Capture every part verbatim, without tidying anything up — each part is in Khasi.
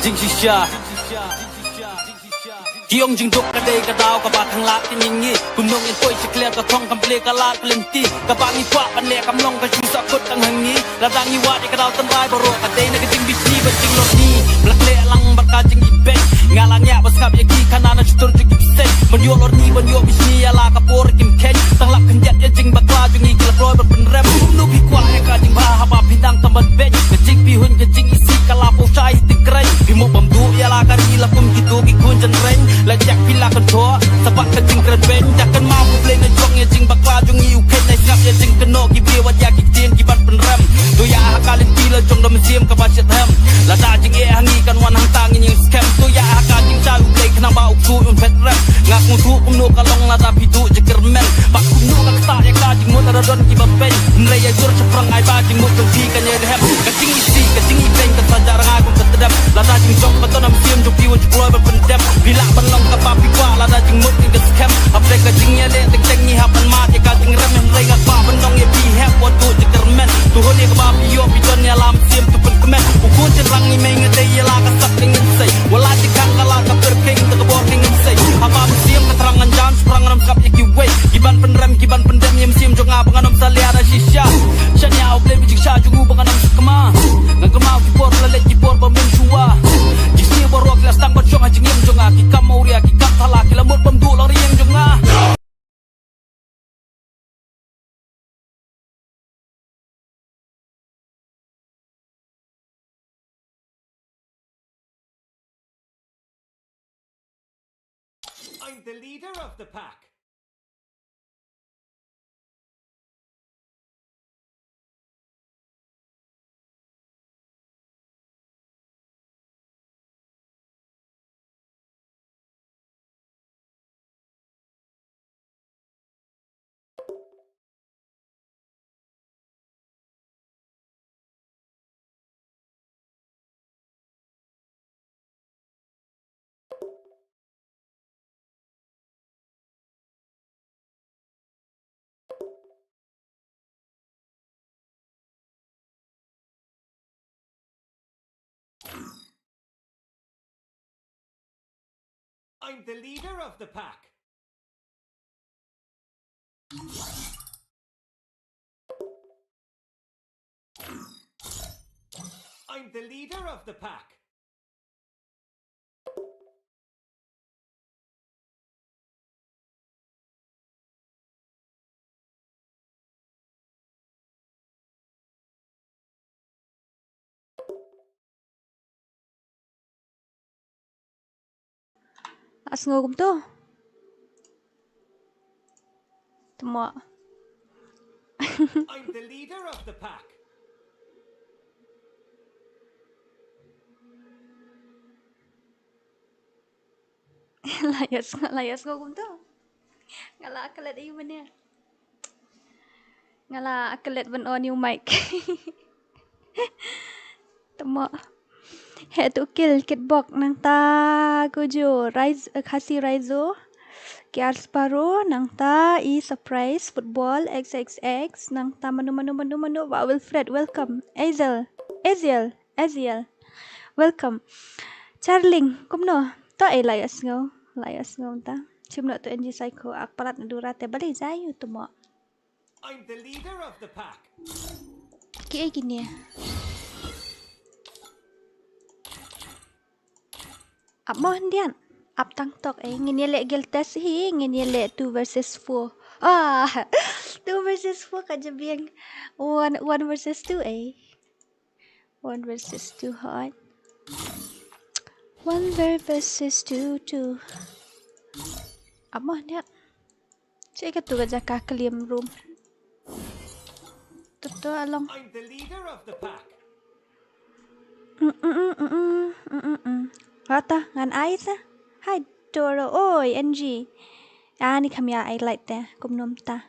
Jingshisha. Ki ong jingduk ka dei ka daw kaba khang lad ka ngi ngi. Kumno ngin poi sha clear ka thong kam plie ka lad ka lynti. Kaba ngi kwah ban leh kam long ka shu sah kut tang ha ngi. Lada ngi wad ïa ka daw tynrai baroh ka dei na ka jingbishni bad jinglorni. Ba la khleh lang bad ka jingibeiñ. Nga la ngiah ba sngap ïa ki khana na shutur jong ki bseiñ. Ban ïoh lorni ban ïoh bishni ïa la ka por kim kheiñ. Tang lap khyndiat ïa jingbakla jong ngi ki la kloi ban pynrem. Kumno phi kwah ïa ka jingbha haba phi dang tam ban beiñ. Ka jingpyrhuh ka jingisih ka la poi shai ti kren. Phi mo bam duh ïa la ka ri la kum kito ki khun jynreng. La jak phi la kan thoh. Sa bad ka jingkren beiñ. Jak kan ma pu blei na jong ïa jingbakla jong ngi u kheiñ na sngap ïa jingkynnoh ki briew wat ïa ki ktien ki ban pynrem. To ïa ha ka lynti la jong da mynsiem kaba shet hem. Lada jingeh ha ngi kan wan hangta ngin ïeng skhem. To ïa ha ka jingshai u blei khnang ba u ksuid un phet rem. Nga kyntu kumno ka long lada phi duh jingkyrmen. Bad kumno ka ktah ïa ka jingmut lada don kiba beiñ. Hynrei ïa jur shaphrang ai ba jingmut jong phi kan ïai rhem. Ka jingisih ka jingibeiñ kan sa jah rngai kum ka tdem. Lada jingjop ka don ha mynsiem jong phi wat ju kloi ban pyndem. Phi lah ban long kaba phi kwah lada jingmut ngi kan skhem. Hapdeng ka jingïaleh teng teng ngi hap ban mad ïa ka jingrem. Hynrei nga kwah ban ong ïa phi hep wat duh jingkyrmen. To hun ïa kaba phi ïoh phi don ïa la mynsiem to pynkmen. U khun jynrang ngi mei nga dei ïa la ka sap ka ngi sei. Wat la jingkhang ka la ka pyrkhing da ka bor ka ngi sei. Haba mynsiem ka thrang ngan jan shaphrang ngan ym sngap ïa kiwei. Ki ban pynrem ki ban pyndem ïa mynsiem jong nga ba ngan ym salia da shisha. Shaniah U Blei ba jingshah jong u ba ngan ym sngewkma. Ngan kynmaw ki por la leit ki por ba mynshuwa. Ki sniew baroh ki la sdang ban shong ha jingim jong nga. Ki kam awria ki kam thala ki la mut bam duh lang ri ïing jong nga. I'm the leader of the pack. I'm the leader of the pack. I'm the leader of the pack. Asngo kumto. Tmo. I'm the leader of the pack. Layas, layas ngo kumto. Nga la klet ayu mane. Nga la klet ban on ïa u mic. Tmo. He tu kil kitbok nangta kujo rise, eh, Khasi Raizo. Kiar Sparrow nangta i surprise football X X X nangta manu manu manu manu wa Wilfred, welcome. Azel, Azel, Azel. Welcome. Charling, kumno? To ai lai asngo, lai asngo ta. Chimno to N G Psycho ak palat na dura te bali jayu tumo. I'm the leader of the pack. Ki ai kini. Ap mo hyndiat. Ap tang tok eh. Ngin ïa leh guild test hi. Ngin ïa leh two versus four. Ah, two versus four ka jabieng. One, one versus two eh. One versus two hot. One versus two, two. Ap mo hyndiat. Che ka tu ka jaka ka liam room. Tu tu along. I'm the leader of the pack. Mm, mm, mm, mm, mm, mm, mm, mm. Rata ngan ai sa. Hai Doro oi N G. Ani kham ïa ai light te kumno mynta.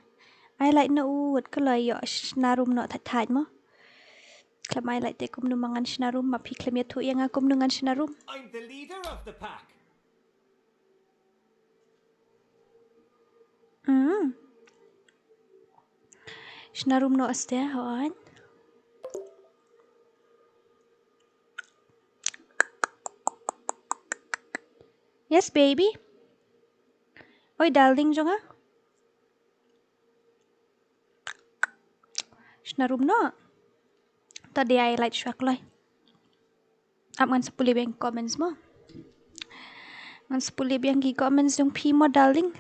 Ai light na u wat ka loi ïoh shna room no thait thait mo. Khlem ai light te kumno ma ngan shna room ma phi khlem ïathuh ïa nga kumno ngan shna room. I'm the leader of the pack. Mm. Shna room no aste hooid. Yes, baby. Oi, darling jong nga. Shna room noh. Ta dei ai light shwa kloi. Ap ngan sa pule biang comments mo. Ngan sa pule biang ki comments jong phi mo, darling.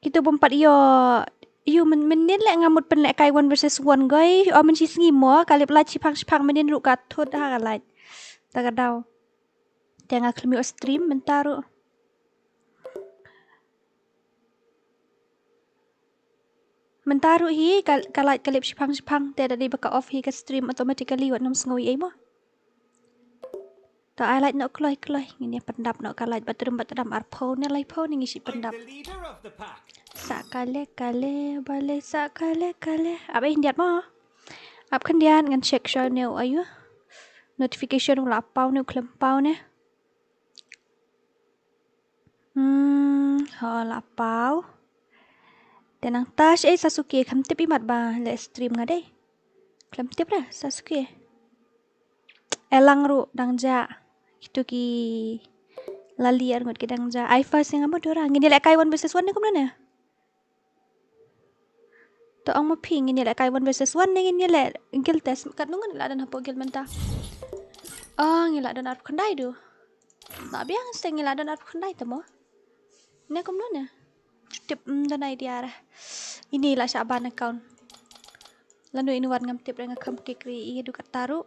Kito bym pat ïoh. Ïoh myn, mynnin leh nga mut pynlehkai one versus one goi. O, mynshisngi mo, ka lip light shiphang shiphang, mynnin ruh ka thut ha ka light. Ta ka daw. Te nga khlem ïoh stream mynta ruh. Mynta ruh hi ka, ka light ka lip shiphang shiphang, te da dei ba ka off hi ka stream automatically, wat nym sngew ei mo. To ai light noh kloi kloi, ngin ïa pyndap noh ka light, bathroom bathroom arphew ne laiphew ne ngi shu pyndap. Sa kale kale bale sa kale kale. Ap ei khyndiat mo. Ap khyndiat ngan check shuwa ne u ayu. Notification u la paw ne u khlem paw ne. Hmm, ho la paw. Te nangta shaei Sasuke, khlem tip imat ba leh stream nga dei. Khlem tip ra Sasuke. Elang ruh dang jah. Kito ki lali arngut ki dang jah. Ai first ïa nga mo Dora. Ngin ïa lehkai one versus one ne kumno ne? To ong ma phi ngin ïa lehkai one versus one ne ngin ïa leh guild test, katno ngi la don hapoh guild mynta? Oh, ngi la don arphew khyndai du. Lah biang se ngi la don arphew khyndai te mo. Ne kumno ne? Tip, mm, don idea ra. Ini la shah ban account. Lano inu wan ngam tip ra, nga kham kik ri i du kata ruh.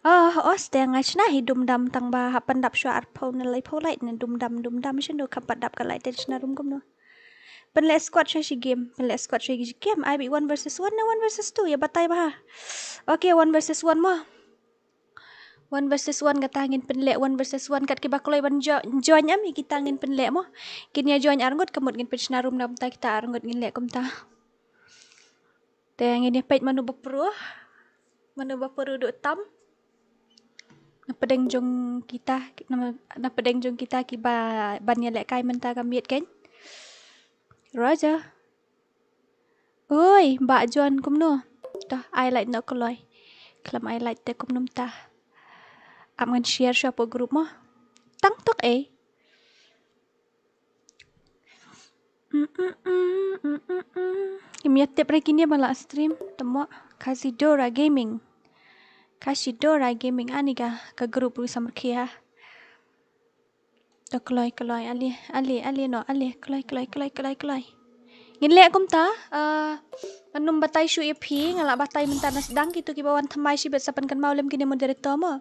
Ah, os te nga shna hi dum dam tang ba hap pyndap shuwa arphew ne laiphew light ne dum dam dum dam shen du kham pat dap ka light te shna room kumno. Pynleh squad shuwa shi game, pynleh squad shuwa shi game. Ai bi one versus one ne one versus two ïa batai ba ha. Okay, one versus one mo. One versus one kata ngin pynleh one versus one kat kiba kloi ban jo-, join am ïa kita ngin pynleh mo. Kin ïa join arngut ka mut ngin pynshna room na kumta kita arngut ngin leh kumta. Te ngin ïa peit mano ba pro. Mano ba pro duh tam. Na pdeng jong kita, na, na pdeng jong kita kiba ban ïa lehkai mynta ka miet kein. Roger. Oi, ba John kumno? Toh, ai light noh kloi. Khlem ai light te kumno mynta. Ap ngan share shuwa hapoh group mo. Tang tok ei. Mm, mm, mm, mm, mm, mm. Kim ïa tip re kine ba la stream. Temo Kashidora Gaming. Kashidora Gaming ani ka, ka group ruh samrkhia. To kloi kloi ali ali ali no ali kloi kloi kloi kloi kloi. Ngin leh kumta, ah, ngan nym batai shuh ïa phi, nga la batai mynta na sdang, kito kiba wan thymmai shibit sa pynkynmaw lem kine moderator mo.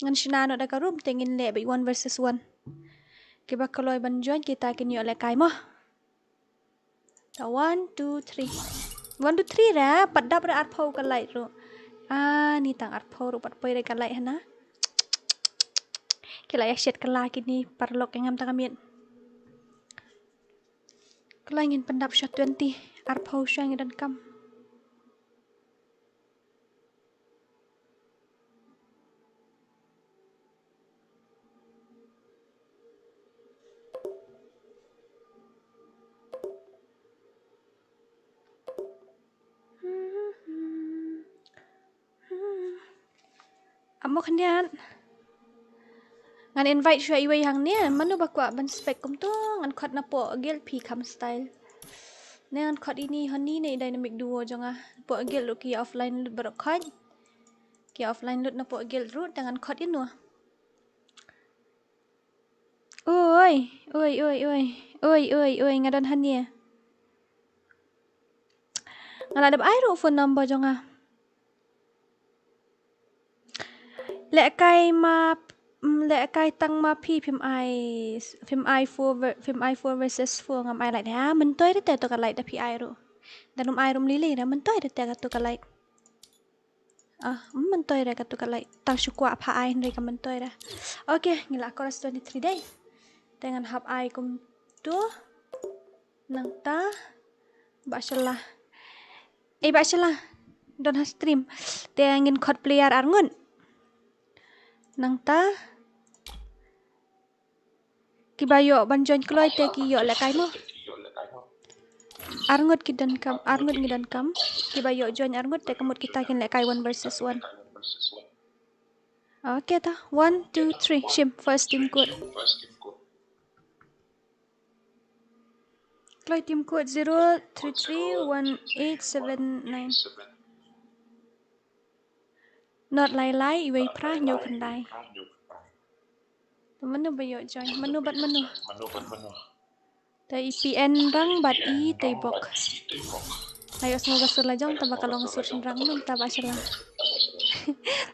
Ngan shna noh da ka room te ngin leh ba one versus one. Kiba kloi ban join kita kin ïoh lehkai mo. Ta one, two, three. One, two, three ra, pat dap ra arphew ka light ruh. Ah, ni tang arphew ruh pat poi ra ka light hana. Ki la ïa shet ka la kini paralok ïa ngam ta ka miet. Ka la ngin pyndap sha twenty, arphew sha ngi donkam. Amo khyndiat. Ngan invite shuwa iwei hangne, mano ba kwah ban spec kumto, ngan khot napoh guild phi kham style. Ne ngan khot ini honi ne i dynamic duo jong nga. Napoh guild ruh ki offline lut baroh khot. Ki offline lut napoh guild ruh te ngan khot ino. Oi, oi, oi, oi. Oi, oi, oi, nga don hane. Nga la dep ai ruh phone number jong nga. Lehkai ma, mm, lehkai tang ma phi phim ai, phim ai four ver-, phim ai four versus four ngam ai light. Ha, myntoi rete to ka light da phi ai ruh. Da num ai rum lili da myntoi rete ka to ka light. Ah, myntoi re ka tu ka lai. Tang shu kwah pha ai hynrei ka myntoi re. Okay, ngi la chorus twenty-three dei. Te ngan hap ai kumtu. Nangta Bah Shala. Eh, Bah Shala. Don ha stream. Te ngin khot player arngut. Nangta kiba ïoh ban join kloi te ki ïoh lehkai mo. Arngut ki donkam, arngut ngi donkam. Kiba ïoh join arngut te ka mut kita kin lehkai one versus one. Okay, ta. One, two, three. Shim, first team code. Kloi team code zero three three one eight seven nine. Not lai lai, iwei phra hynñiew khyndai. Mano ba ïoh join? Mano bad mano? Ta i P N Rang bad i Tei Bok. Ayo sngew ka sur la jong, ta ba ka long sur shynrang mynta ba shala.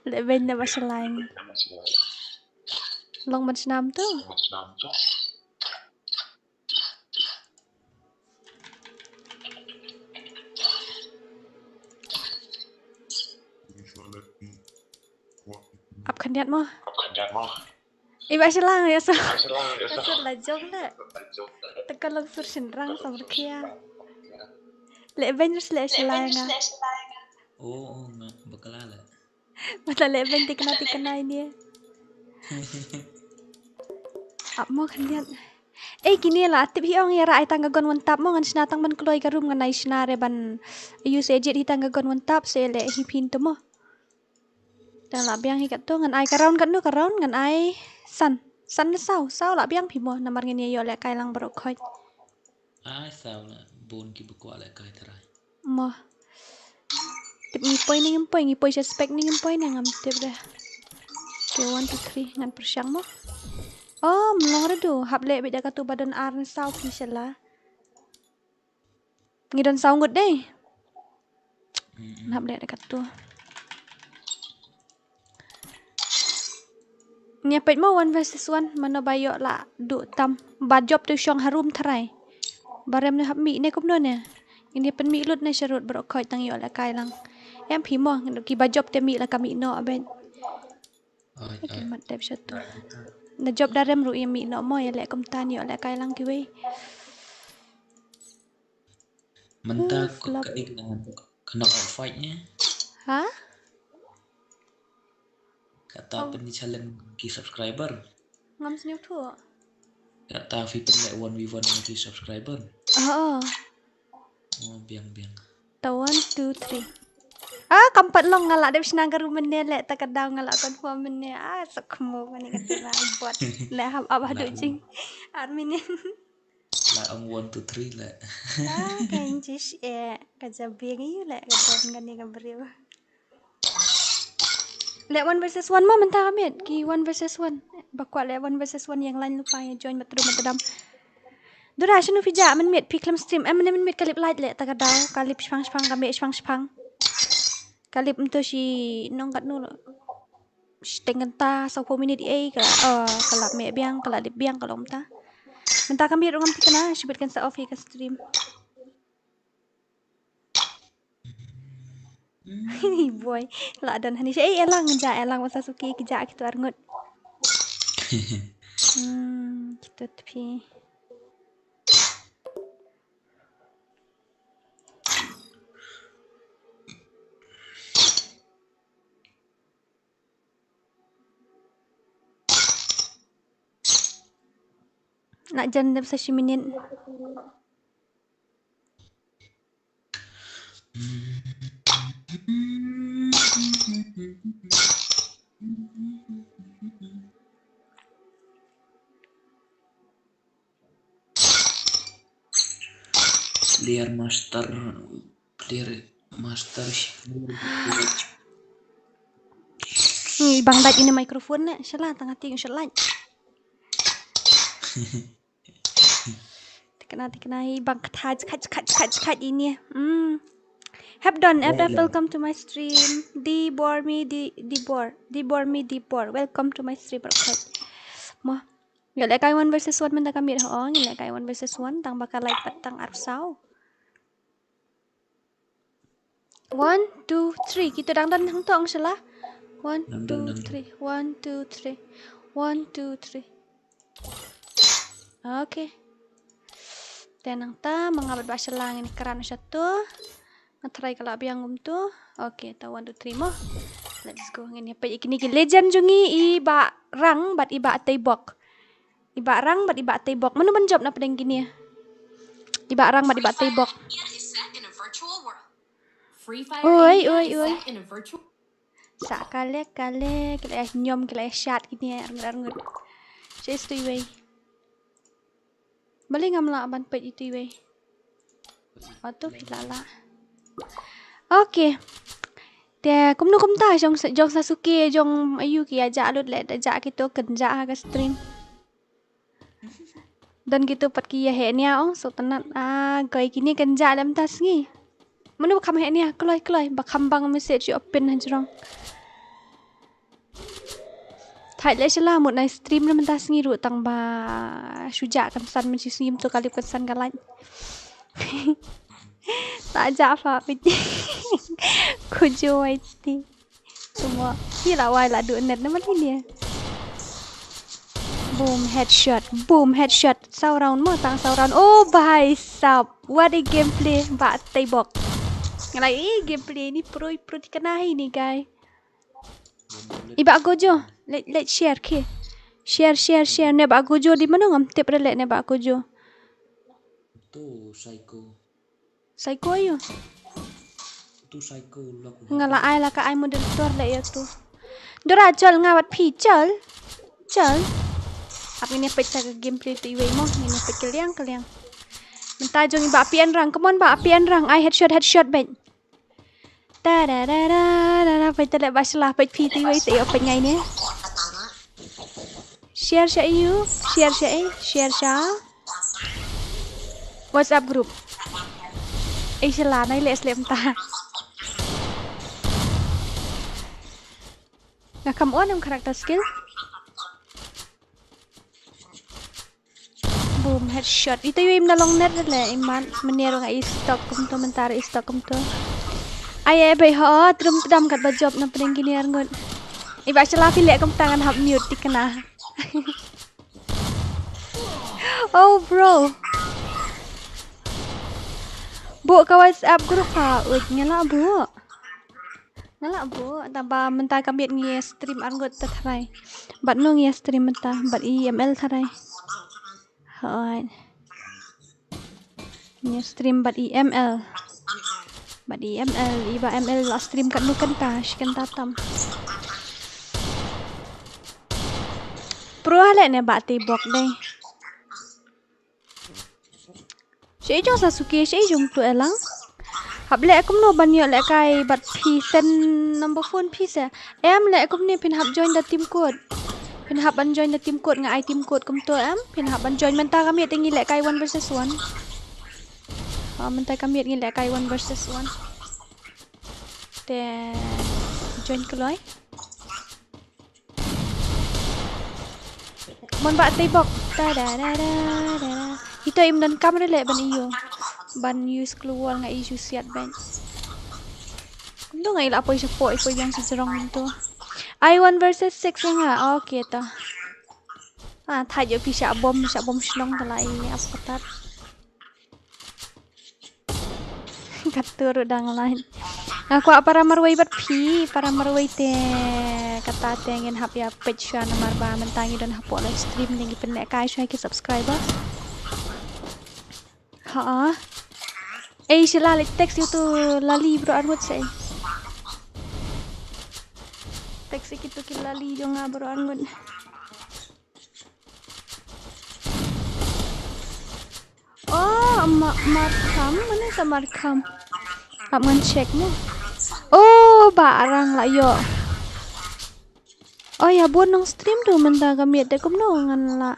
Leh beiñ na ba shala. Long ban snam tu. Ap khyndiat mo. Iba shala ya sa. Ka sur la jong la. Ta ka long sur shynrang sa merkhia. Leh beiñ rus leh shala nga. Oh, oh, nga bakla la. Mata leh beiñ tikna tikna ini. Ap mo khyndiat. Eh, kine la tip hi ong ïa ra ai tang ka gon one tap mo, ngan shna tang ban kloi ka room, ngan ai shna re ban use edit hi tang ka gon one tap se leh hi phin tu mo. Tang la biang hi katto, ngan ai ka round katno ka round, ngan ai san. San ne saw, saw la biang phi mo, namar ngin ïa ïoh lehkai lang baroh khoit. Ai saw la bun ki ba kwah lehkai tharai. Mo. Tip ngi poi ne ngim poi, ngi poi suspect ne ngim poi ne ngam tip de. Okay, one, two, three, ngan pyrshang mo. Oh, mlong redu, hap leh beit da katu ba don ar ne saw phi shala. Ngi don saw ngut dei. Nap leh da katu. Ngi peit mo one versus one, mano ba ïoh la duh tam. Ba jop te shong harum tharai. Ba rem ne hap mih ne kumno ne. Ngin ïa pynmih lut ne sharud baroh khoit tang ïoh lehkai lang. Em phi mo, ki ba jop te mih la ka mih noh abet. Ai, ai. Mat dep shatu. Na jop da rem ruh ïa mih noh mo, ïa leh kumta ne ïoh lehkai lang kiwei. Mynta ka dik na ka knockout fight ne. Ha? Kata pynchallenge ki subscriber. Ngam sngewthuh. Kata phi pynleh one v one na ki subscriber. Oh, oh. Oh, biang biang. Ta one, two, three. Ah, kam pat long nga la dep shna ka room mynne leh, ta ka daw nga la confirm mynne. Ah, sa khmo kane ka tira bot. Leh hap ap haduh jing ar minit. La ong one, two, three la. Ah, kan jish eh. Ka jabieng ïa u leh ka don kane ka briew. Leh one versus one mo mynta ka miet. Ki one versus one. Ba kwah leh one versus one ïeng line lypa ïa join matrum matdam. Dura shano phi jah mynmiet phi khlem stream. Em mynmiet ka lip light leh ta ka daw. Ka lip shipang shipang ka meh shipang shipang. Ka lip mynta shi nong katno. Shiteng kynta sawphew minit ei ka, oh, ka la meh biang, ka la lip biang, ka la um ta. Mynta ka miet ruh ngam thikna, shibit kan sa off ïa ka stream. Boy, la don hani. Ei, elang ja, elang masa suki ki ja kito arngut. Hmm, kito tpi. Nak jan dep sa shi minit. Player master, player master. Ni bang dait ini microphone ne, shala tang ati shalai. Tikna tikna hi bang khat khat khat khat khat ini. Hmm. Hep don, hep don, welcome to my stream. Di bor mi di di bor di bor mi di bor. Welcome to my stream. Mo. Ïa leh kai one versus one mynta ka miet ho, ïa leh kai one versus one tang ba ka light pat tang arphew saw. One, two, three. Kito dang don hangto ong shala. One, two, three. One, two, three. One, two, three. Okay. Te nangta ma nga bad ba shala ngin kren shatu. Nga try ka la biang kumtu. Okay, ta one, two, three mo. Let's go. Ngin ïa peit ïa kine ki legend jong ngi, i Bah Rang bad i Bah Teibok. I Bah Rang bad i Bah Teibok. Mano ban jop na pdeng kine? I Bah Rang bad i Bah Teibok. Oi, oi, oi. Sa kale kale ki la ïa ñiom ki la ïa shat kine arngut arngut. Chase tu iwei. Balei ngam lah ban peit itu iwei. Auto phi lah lah. Okay. Te kumno kumta jong jong Sasuke jong ayu ki ïa jah lut leh da jah kito kynjah ha ka stream. Don kito pat ki ïa heh nia ong sngewtynnat ah goi kine kynjah lem ta sngi. Mano ba kham heh nia kloi kloi ba kham bang message ïoh pin ha jrong. Thait leh shala mut nai stream na mynta sngi ruh tang ba shu jah kynsan mynta sngi mynta ka lip kynsan ka lait. Ta jah pha pit. Kujo wai ti. Semua. Ki la wai la du net na mali ni. Boom headshot. Boom headshot. Saw round mo tang saw round. Oh bhai sab. What a gameplay. Ba tei bok. Ngalai eh gameplay ni pro pro tikana hi ni guy. Iba gojo. Let let share ki. Share share share ne ba gojo di mano ngam tip rele ne ba gojo. Tu psycho. Psycho ayo. Tu psycho lok. Nga la ai la ka ai moderator le ya tu. Dora chal nga wat phi chal. Chal. Ap ngin ïa peit sa ka gameplay tu iwei mo ngin ïa peit keliang keliang. Mynta jong iba api an rang. Come on ba api an rang. Ai headshot headshot bait. Ta da da da da da peit tele ba shla peit phi tu iwei te ïa peit ngai ne. Share sha ayu, share sha eh, share sha. WhatsApp group. Eh shala nai leh slem ta. Nga kam on em character skill. Boom headshot. Ito yung im na long net le iman menir nga i stock kumto mentar i stock kumto. Ay ay bay ho trum tram kat ba job na pring kini arngut. Iba shala pile kum tangan hap mute tikna. Oh bro. Bu ka WhatsApp group ha uj ngela bu. Ngela bu taba mentar ka miet ngi stream arngut ta tharai. Bat no ngi stream mentar bat i ML tharai. Hoi. Ngi stream bat i ML. Bat i ML iba ML la stream kat nu kenta shi kenta tam. Pro hale ne ba te bok dei. Shi jong Sasuke shi jong tu elang. Hap le kumno ban yo le kai bat phi sen number phone phi se. Em le kumne phin hap join da team code. Phin hap ban join da team code nga ai team code kumto em. Phin hap ban join mentar ka miet ngi le kai one versus one. Ha mentar ka miet ngi le kai one versus one. Te join kloi. Mon ba tei bok. Ta da da da da da. Ito im don kam rele ban iyo. Ban use clue wall nga issue siat ban. Ndo nga ila poi shapo ipoi yang si jerong tu. I one versus six nga. Okay ta. Ah, thajo pi sha bom sha bom shnong ta lai apa tat. Katur dang lain. Aku para marwei bat phi, para marwei te kata te ngin hap ya page sha namar ba mentang i don hapo live stream ngi pynne kai sha ki subscriber. Ha. Ei shala le text itu lali bro arngut sei. Text itu ki lali jonga bro arngut. Oh, ma Markham, mana sa Markham? Ap ngan check mo. Oh, ba arang la yo. Oh ya, bun nong stream tu menta ka miet de kumno ngan la.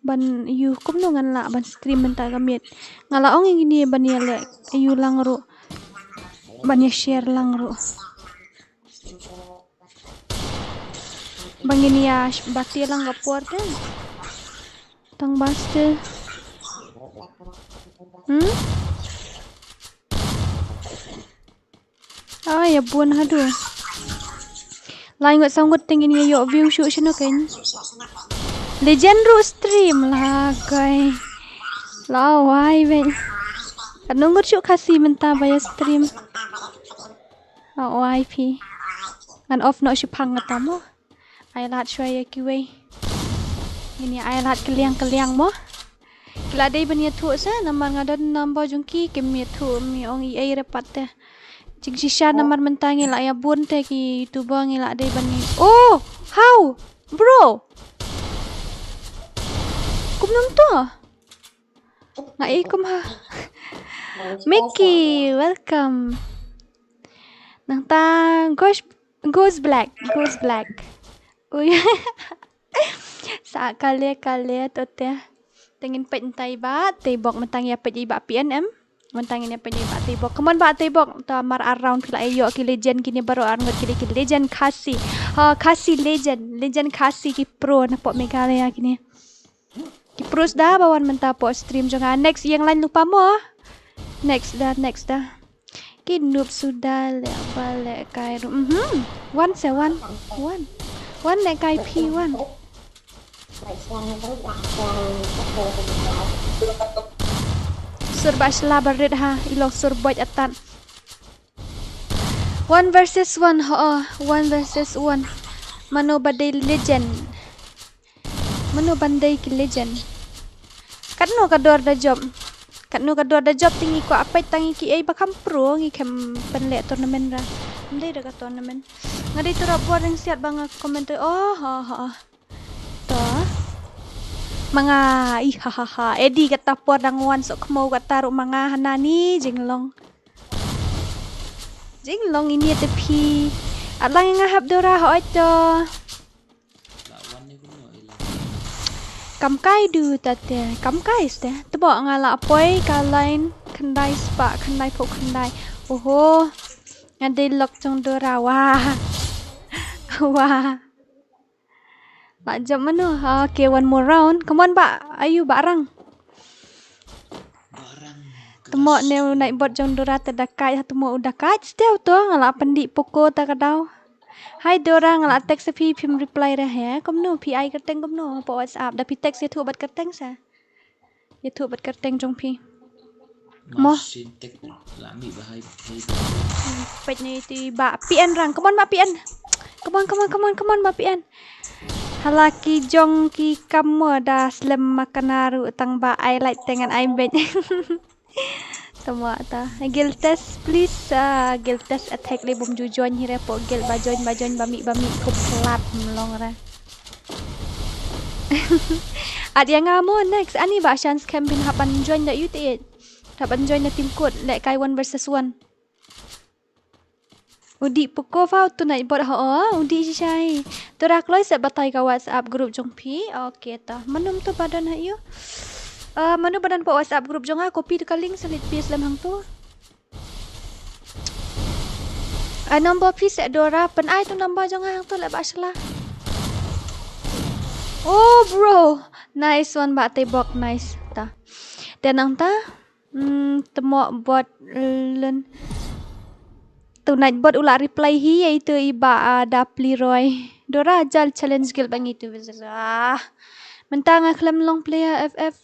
Ban yu kumno ngan la ban stream menta ka miet. Nga la ong ing ini ban ya le yu lang ru. Ban ya share lang ru. Bangin ya bati lang ka por te. Tang baste. Hmm? Ah, ya bun hadu. Lai ngot sangut tingin ya yo view shu shino ken. Legend ru stream la kai. La wai ben. Anu ngut shu kasi menta ba ya stream. Oh, I P. Ngan off no shipang ngata mo. Ai lad shwa ya kiwei. Ngin ya ai lad keliang keliang mo. Kila dei ban ya thuh sa namar nga don number jong ki kim ya thuh mi ong i ai repat te. Jingshisha namar mynta ngi la ïa bun te ki YouTuber ngi la dei ban ngi. Oh, how? Bro. Kumno to? Nga i kum ha. Mickey, welcome. Nangta Ghost, Ghost Black, Ghost Black. Ui. Sa kale kale to te. Te ngin peit ntai ba, te bok mynta ngi ïa peit i ba P N M. Mynta ngin ïa peit i ba te bok. Come on ba te bok. To mar ar round phi la ïoh ki legend kine baroh ar ngut kine ki legend Khasi. Ha, Khasi legend, legend Khasi ki pro na pok Meghalaya kine. Ki pros da ba wan mynta pok stream jong nga. Next ïeng line lypa mo. Next da, next da. Ki noob suda leh ba leh kai ru. Mhm. Wan se wan. Wan. Wan leh kai phi wan. Sur ba shla ba rit ha, i long sur boj atan. One versus one, ho, one versus one. Mano ba dei legend? Mano ban dei ki legend? Katno ka dor da jop? Katno ka dor da jop te ngi kwah peit tang ïa kiei ba kham pro ngi khem pynleh tournament ra. Ym dei da ka tournament. Nga dei tu rap boring siat ba nga comment. Oh, ha, ha. To. Ma nga, i ha ha ha. Edi kata por dang wan sok khmo kata ruh ma nga hana ni jinglong. Jinglong ini te phi. At lang nga hap Dora ha oi to. Kam kai du ta te, kam kai ste. Te bo nga la poi ka line khyndai spah, khyndai phew khyndai. Oho. Nga dei lok jong Dora, wah. Wah. Ba jump mano? Okay, one more round. Come on, ba. Ayu, ba rang. Temo ne u Nightbot jong Dora te da kait, ha temo u da kait. Still to, nga la pyndih Poco ta ka daw. Hi Dora, nga la text phi, phim reply re he. Kumno, phi ai kyrteng kumno, po WhatsApp. Da phi text ïathuh bad kyrteng sa. Ïathuh bad kyrteng jong phi. Mo. Mas syntek la mi ba hai hai. Peit ni ti ba P N rang. Come on ba P N. Come on, come on, come on, come on ba P N. Hala ki jong ki kam mo da slem ma ka naru tang ba ai like te ngan ai beit. Tama ta. Guild test please. Ah, guild test attack le bum ju join hi re po guild ba join ba join ba mi ba mi kum slap mlong re. At ïa nga mo next. Ani ba chance kem phin hap ban join da U T H. Hap ban join da team code. Leh kai one versus one. U dih Poco fa u tu Nightbot ho o. U dih shisha hi. Dora kloi set batai ka WhatsApp group jong phi. Okay ta. Mano to ba don ha ïu. Ah, mano ba don po WhatsApp group jong nga. Copy tu ka link sa leit phi slem hangtu. Ai number phi seh Dora, pyn ai tu number jong nga hangtu leh ba shla. Oh bro, nice one ba te bok, nice ta. Te nangta, hmm, temo bot len. Tu Nightbot u la reply hi, ïa itu i ba, ah, da pli roi. Dora jal challenge guild ba ngi tu. Ah. Mynta nga khlem long player F F.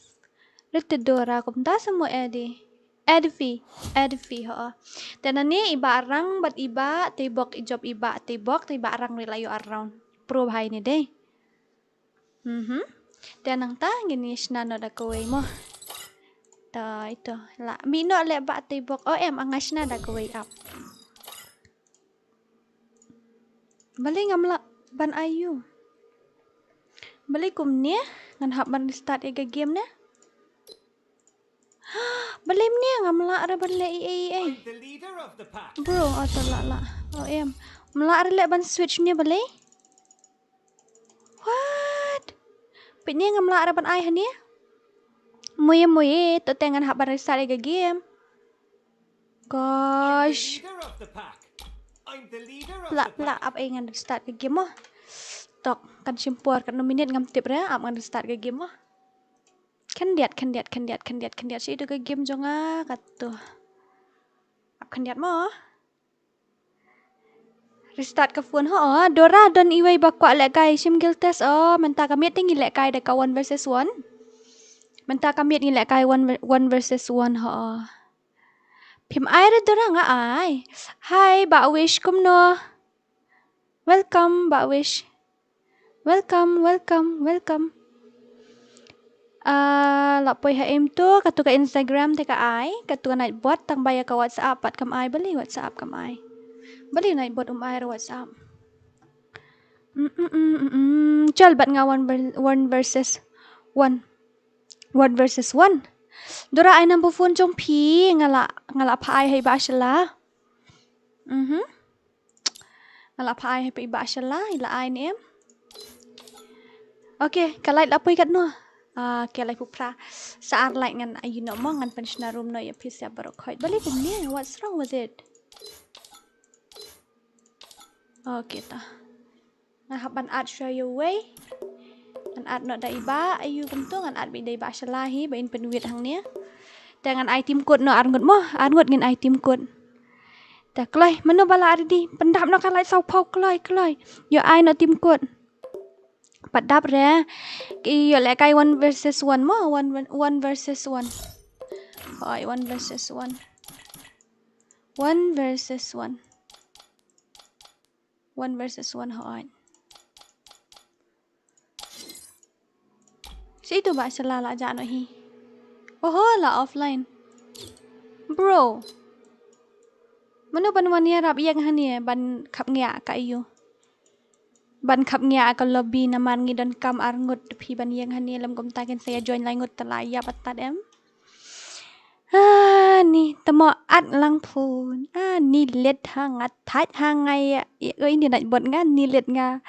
Rete Dora kumta sa mo Eddie. Edvi, Edvi, ho. Te nane i ba rang bad i ba te bok i jop i ba te bok te i ba rang ri la ïoh ar round. Pro bha ine dei. Mhm. Te nangta ngin ïa shna noh da kawei mo. Ta ito la mi noh leh ba te bok. O em anga shna da kawei ap. Balei ngam lah ban ai ïu. Balei kumne ngan hap ban restart ïa ka game ne. Balei mne ngam lah re ban leh ei ei ei. Bro, oh to lah lah. Oh em. Ngam lah re leh ban switch ne balei. What? Peit ne ngam lah re ban ai hane. Muye muye to te ngan hap ban restart ïa ka game. Gosh. Lah lah ap ei ngan restart ka game mo. Tok kan shim por kan minit ngam tip re ap ngan restart ka game mo. Khyndiat, khyndiat, khyndiat, khyndiat, khyndiat. Shi itu ka game jong nga katu. Ap khyndiat mo. Restart ka phone ho. Oh, Dora don iwei ba kwah lehkai shim guild test. Oh, mynta ka miet ngi lehkai da ka one versus one. Mynta ka miet ngi lehkai one ver-, one versus one ho. Phim ai re Dora nga ai. Hi, ba Wish kumno. Welcome, ba Wish. Welcome, welcome, welcome. Ah, la poi ha em tu, katu ka Instagram te ka ai, katu ka Nightbot, tang ba ïa ka WhatsApp pat kam ai, balei WhatsApp kam ai. Balei Nightbot um ai ruh WhatsApp. Mm, mm, mm, mm, mm. Chal bat nga one ver-, one versus one. One versus one. Dora ai number phone jong phi, nga la, nga la phah ai ha i Bah Shala. Mhm. Nga la phah ai ha i Bah Shala, i la ai ne em. Okay, ka light la poi katno. Ah, okay, lai phew phra. Sa ar light ngan ai ïa no mo, ngan pynshna room no ïa phi sa baroh khoit. Balei kumne, what's wrong with it? Okay ta. Nga hap ban add shuwa ïa uwei. Ngan add noh da i Bah, aïu kumto ngan add beit da i Bah Shala hi, ba in pynwit hangne. Te ngan ai team code noh ar ngut mo, ar ngut ngin ai team code. Te kloi, mano ba la ready, pyndap noh ka light saw phew kloi, kloi. Ïoh ai noh team code. Pat dap re, ki ïoh lehkai one versus one mo, one, one, one versus one. Hoi, one versus one. One versus one. One versus one hoi. Shi tu Bah Shala la jah noh hi. Oho, la offline. Bro. Mano ban wan ïarap ïeng hangne ban khapngiah ka aïu. Ban khapngiah ka lobby namar ngi donkam ar ngut phi ban ïeng hangne lem kumta kin sa ïa join lai ngut te la ïap atat em. Ah, ni temo at lang phone. Ah, ni let ha nga thait ha nga ïa. Oi, ni Nightbot nga, ni let nga.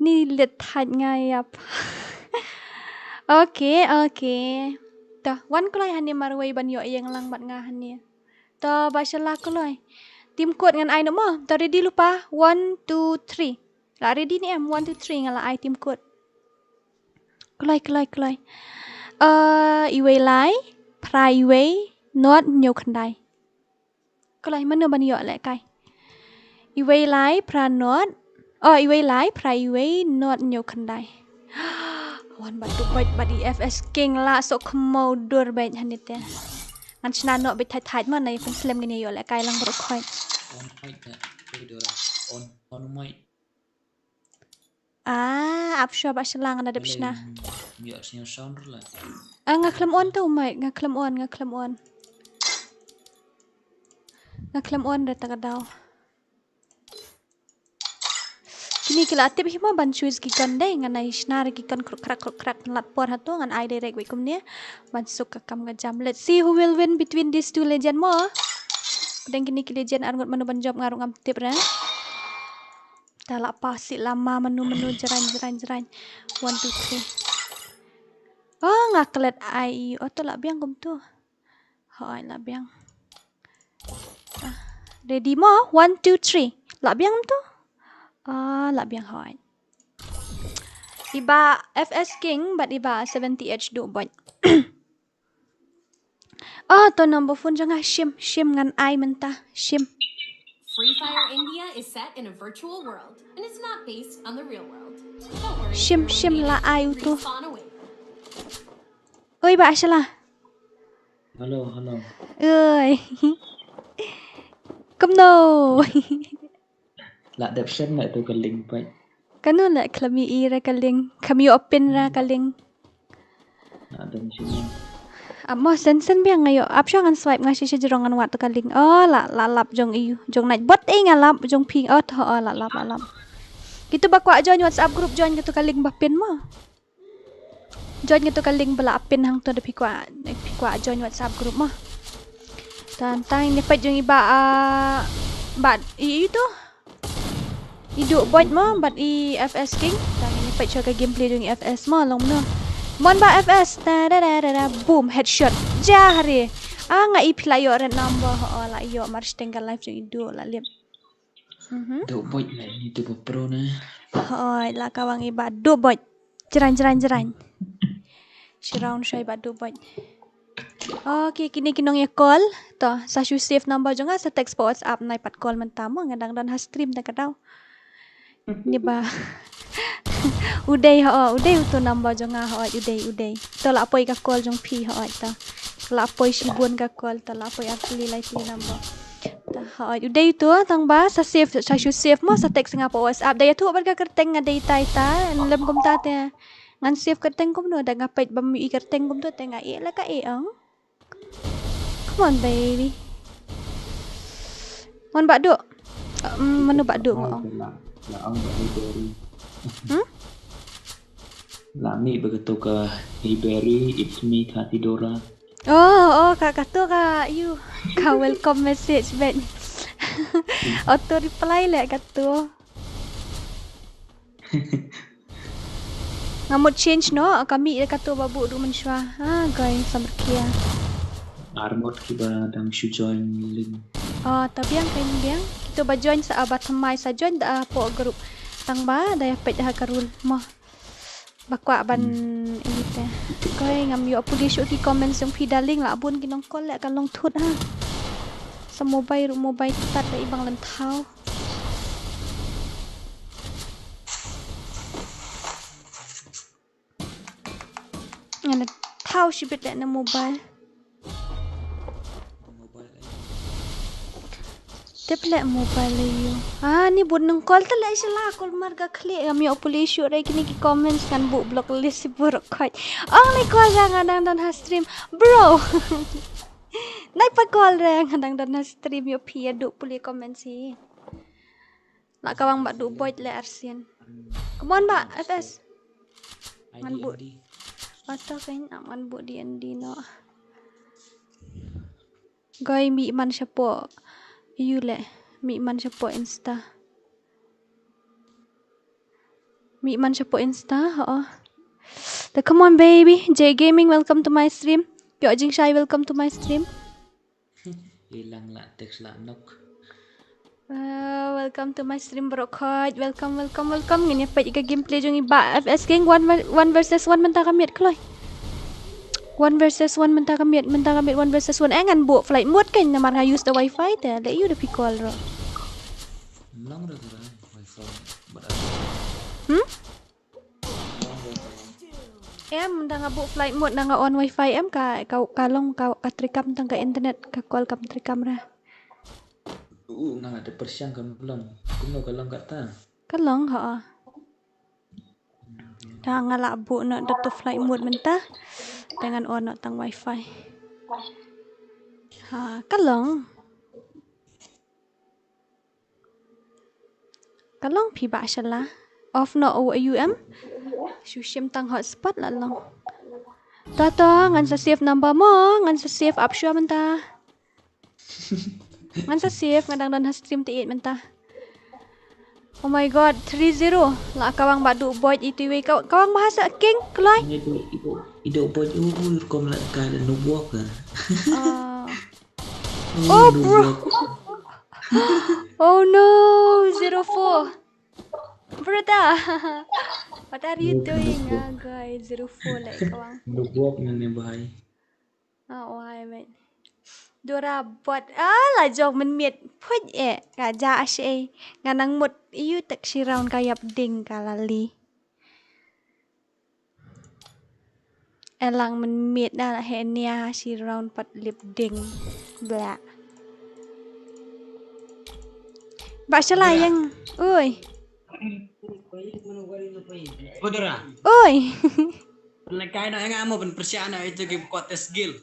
Ni let thait nga ïap. Okay, okay. To, wan kloi hangne marwei ban ïoh ïeng lang bad nga hangne. To, Bah Shala kloi. Team code ngan ai noh mo. To, ready lypa. One, two, three. La ready ne em, one, two, three, nga la ai team code. Kloi, kloi, kloi. Eh, iwei lai, phra iwei, nod, hynñiew khyndai. Kloi, mano ban ïoh lehkai. Iwei lai, phra nod. Oh, iwei lai, phra iwei, nod, hynñiew khyndai. Wan bad tu bad bad i F S King la sok khmau dur bad hanite. Ngan shna noh bad thait thait ma na i pynslem ngin ïoh lehkai lang baroh khoit. On mic da. Oi, Dora. On, on mic. Ah, ap shuwa Bah Shala nga da dep shna. Mute your sound la. Ah, nga khlem on tu, mate, nga khlem on, nga khlem on. Nga khlem on da ta ka daw. Kine ki la tip hi mo ban choose ki gun dei, ngan ai shna re ki gun kruk krak kruk krak lat por hato ngan ai direct wei kumne. Ban suk ka kam ka jam. Let's see who will win between these two legend mo. Deng kine ki legend ar ngut mano ban jop nga ruh ngam tip re. Ta la pa si lama mano mano jrain jrain jrain. One, two, three. Oh, nga klet ai. Oh, to la biang kumto. Hoi, la biang. Ah, ready mo? One, two, three. La biang to? Ah, la biang hoi. Iba F S King, bad iba seventy H do boy. Ah, to number phone jong nga shim, shim ngan ai mynta, shim. Free Fire India is set in a virtual world and is not based on the real world. Don't worry, shim, shim la ai uto. Oi, Bah Shala. Hello, hello. Oi. Kumno. La dep send na tu ka link pai. Kano la khlem i ra ka link. Khlem ïoh pin ra ka link. Na dep send. Amo send send biang nga ïoh. Ap shuwa ngan swipe nga shisha jrong ngan wad tu ka link. Oh, la, la lap jong i. Jong Nightbot i nga lap jong ping. Oh, to, oh, la lap, la lap. Kitu ba kwah join WhatsApp group join kitu ka link ba pin mo. Join ngi tu ka link ba la pin hangto da phi kwah, phi kwah join WhatsApp group mo. Tang tang ne peit jong i ba, ah, ba i, i tu. I du bot mo, bad i F S King. Tang ne peit shuwa ka gameplay jong i F S mo, long mo. Mon ba F S, ta da da da da, boom, headshot. Ja hari. Ah, nga i phi la ïoh red number, ho, la ïoh mar shteng ka live jong i du la lip. Mhm. Duk boit na ini tu pro na. Hoi, la kawang iba duk boit. Jerain, jerain, jerain. Shiraun shai ba duk boit. Okay, kini ki nong ïa call. To, sa shu save number jong nga, sa text pa WhatsApp, nai pat call mynta mo, nga dang don ha stream da ka daw. Ni ba. U dei ho, u dei uto number jong nga ho, u dei, u dei. To la poi ka call jong phi ho, to. La poi shibun ka call, to la poi ar tylli lai tylli number. Hooid, u dei uto, tang ba, sa save, sa shu save mo, sa text nga pa WhatsApp. Da ïathuh bad ka kyrteng nga dei tai tai, lem kumta te. Ngan save kyrteng kumno, da nga peit bym ïohi kyrteng kumto te nga ïeh la ka ïeh ong. Come on, baby. Mon Bah Duh. Uh, mm, mano Bah Duh nga ong. La, la ong Bah Hey Berry. Hmm? La mih ba kato ka Hey Berry, it's me, Kati Dora. Oh, oh, ka, kato ka, you, ka welcome message, bet. Auto reply leh kato. Nga mut change noh, ka mih ïa kato ba buh duh mynshuwa. Ha, guys, samrkhia. Armot kiba dang shu join link. Oh, ta biang ka biang. Kito ba join sa, ah, ba thymmai sa join da, ah, hapoh group. Tang ba da ïa peit ha ka rule mo. Ba kwah ban Hmm. ini te. Koi ngam ïoh pule shuh ki comments jong phi darling, la bun ki nongkol leh ka long thut ha. Sa mobile ruh mobile tat da i bang lem thaw. Ngan thaw shibit leh na mobile. Tip leh mobile ïa u. Ah, ni bun nongkol te leh shala kol mar ka khlieh ngam ïoh pule shuh re kine ki comments ngan buh block list i bun ruh khoit. Ong leh kol ra nga dang don ha stream. Bro. Nai pa kol ra nga dang don ha stream ïoh phi ïa duh pule comments hi. La ka wang Bah Duh Boyd leh arsien. Come on Bah F S. Ngan buh. Ato kein ngan buh D and D noh. Goi mih man shapoh. Ïu leh. Mih man shapoh Insta. Mih man shapoh Insta, ho. The come on baby. J Gaming, welcome to my stream. Yo Jingshai, welcome to my stream. Ilang la text la nok. Uh, welcome to my stream bro khoit. Welcome, welcome, welcome. Ngin ïa peit ka gameplay jong i Bah F S King. One, ver- one versus one mynta ka miet kloi. One versus one mynta ka miet, mynta ka miet one versus one. Eh ngan buh flight mode kein namar nga use the wifi te. Leh ïu da phi kol ruh. Long ruh ka wifi. But I Hmm? Em, da nga buh flight mode, da nga on wifi em, ka, ka, ka long, ka, ka treikam tang ka internet, ka call kam treikam ra. U, nga la da pyrshang kam long. Kumno ka long kata? Ka long, ha. Da nga la buh noh da tu flight mode mynta. Da ngan on noh tang wifi. Ha, ka long. Ka long phi Bah Shala. Off noh u A U M. Shu shim tang hotspot la long. To to ngan sa save number mo, ngan sa save up shuwa mynta. Ngan sa save nga dang don ha stream te eight mynta. Oh my god, three zero. La ka wang Bah Duh Boyd itu wei ka, ka wang bahasa king kloi. Ini tu itu itu Boyd u rukom la ka da nubok ka. Ah. Oh, bro. Oh no, zero four. Brother, what are you doing, ah, guy? Zero four like kawang. Nubok na ne bahai. Oh, why, man? Dora bot. Ah, la jong men miet. Put eh. Ka ja ashe. Nga nang mut. You tak shi round ka yap ding ka lali. Elang men miet na la he nia shi round pat lip ding. Bla. Bah Shala yang. Oi. Udara. Oi. Pynlekai no enga mo pynpyrshah no itu ki kot test skill.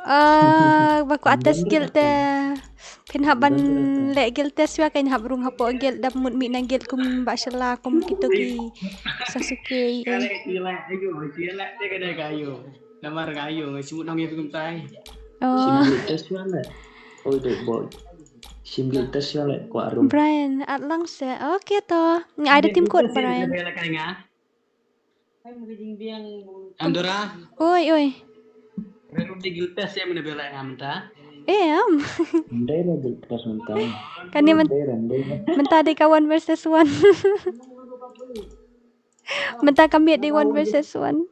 Ah, ba kwah test guild te. Phin hap ban leh guild test wa kan hap rung hapoh guild dap mut mih na guild kum Bah Shala kum kito ki Sasuke eh. Kale ila ayo, kale te kane ka ayo. Namar ka ayo, ngai simut nong ya kum tai. Oh. Sim guild test wa le. Oi dek boy. Sim guild test wa le kwah rung. Brian, at lang se. Okay to. Nga ada team code Brian. Andora. Oi, oi. Reru di guild test ya mena bela nga menta. Em. Ndai la guild test menta. Kani men- Ndai la, ndai la. Menta di ka one versus one. Menta kami di one versus one.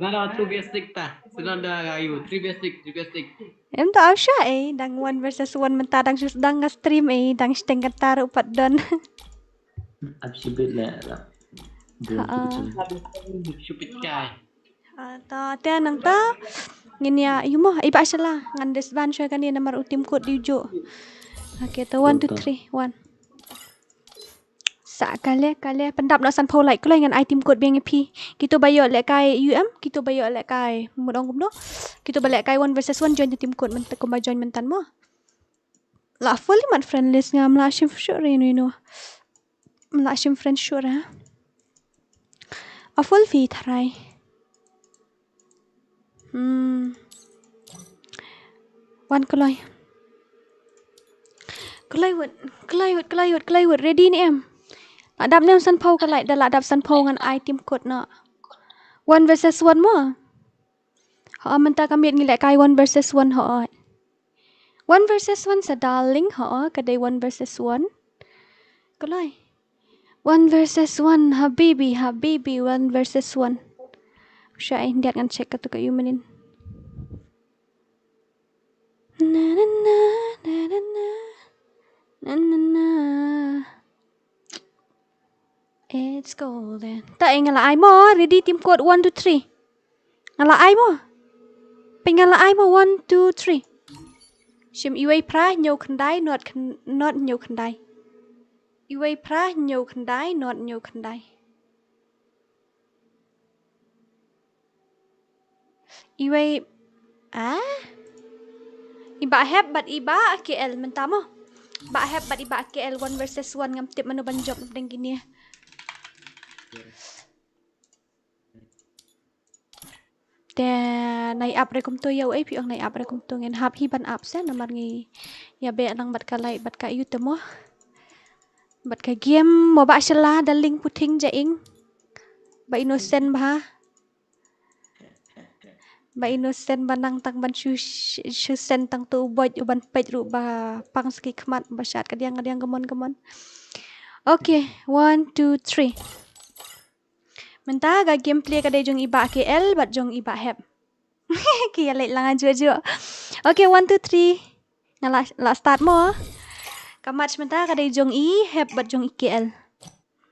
Nada two versus six ta. Sudah ada ayu three versus six, three versus six. Em to au sha eh dang one versus one menta dang sus dang nga stream eh dang steng kata ru pat don. Ap sibit le la. Ha. Sibit kai. Ah, ta te nang ta. Ngin ya yu mo i Bah Shala ngan disband shwa kani namar u team code di uju. Okay, ta one, two, three, one. Sa kale, kale, pyndap noh sanphew like, kloi ngan ai team code biang ïa phi. Kito ba ïoh lehkai U M, kito ba ïoh lehkai, mut ong kumno. Kito ba lehkai one versus one join the team code mynta kumba join mynta mo. La full mat friend list ngam la shim shuh re ino ino. Ngam la shim friend shuh re. A full phi tharai. Hmm. Wan kloi. Kloi wut, kloi wut, kloi wut, kloi wut. Ready ne em? La dap ne em sanphew ka like, da la dap sanphew ngan ai team code noh. One versus one mo. Ho mynta ka miet ngi lehkai one versus one ho. One versus one sa darling ho, ka dei one versus one. Kloi. One versus one, habibi, habibi, one versus one. Sha ai ndiat ngan check katu ka ïu mynnin. Na na na, na na na, na na na. It's golden. Ta ai nga la ai mo, ready team code one, two, three. Nga la ai mo. Pyn nga la ai mo, one, two, three. Shim iwei phra hynñiew khyndai, not khyn-, not hynñiew khyndai. Iwei phra hynñiew khyndai, not hynñiew khyndai. Iwei, ah? I Bah Hep bad i Bah K L mynta mo. Bah Hep bad i Bah K L one versus one, ngam tip mano ban jop deng kine. Te nai ap re kumto ïa u, eh, phi ong nai ap re kumto, ngan hap hi ban ap se namar ngi ïa beh lang bad ka light bad ka ïu te mo. Bad ka game mo Bah Shala, da link puthing ja ing. Ba innocent bha. Ba innocent ba nang tang ban shu, shu send tang tu u boit u ban peit ruh ba pang saki khmat ba shat ka diang ka diang, come on, come on. Okay, one, two, three. Mynta ka gameplay ka dei jong i Bah K L bad jong i Bah Hep. Ki ïa leit lang a juh juh. Okay, one, two, three. Nga la, la start mo. Ka match mynta ka dei jong i Hep bad jong i K L.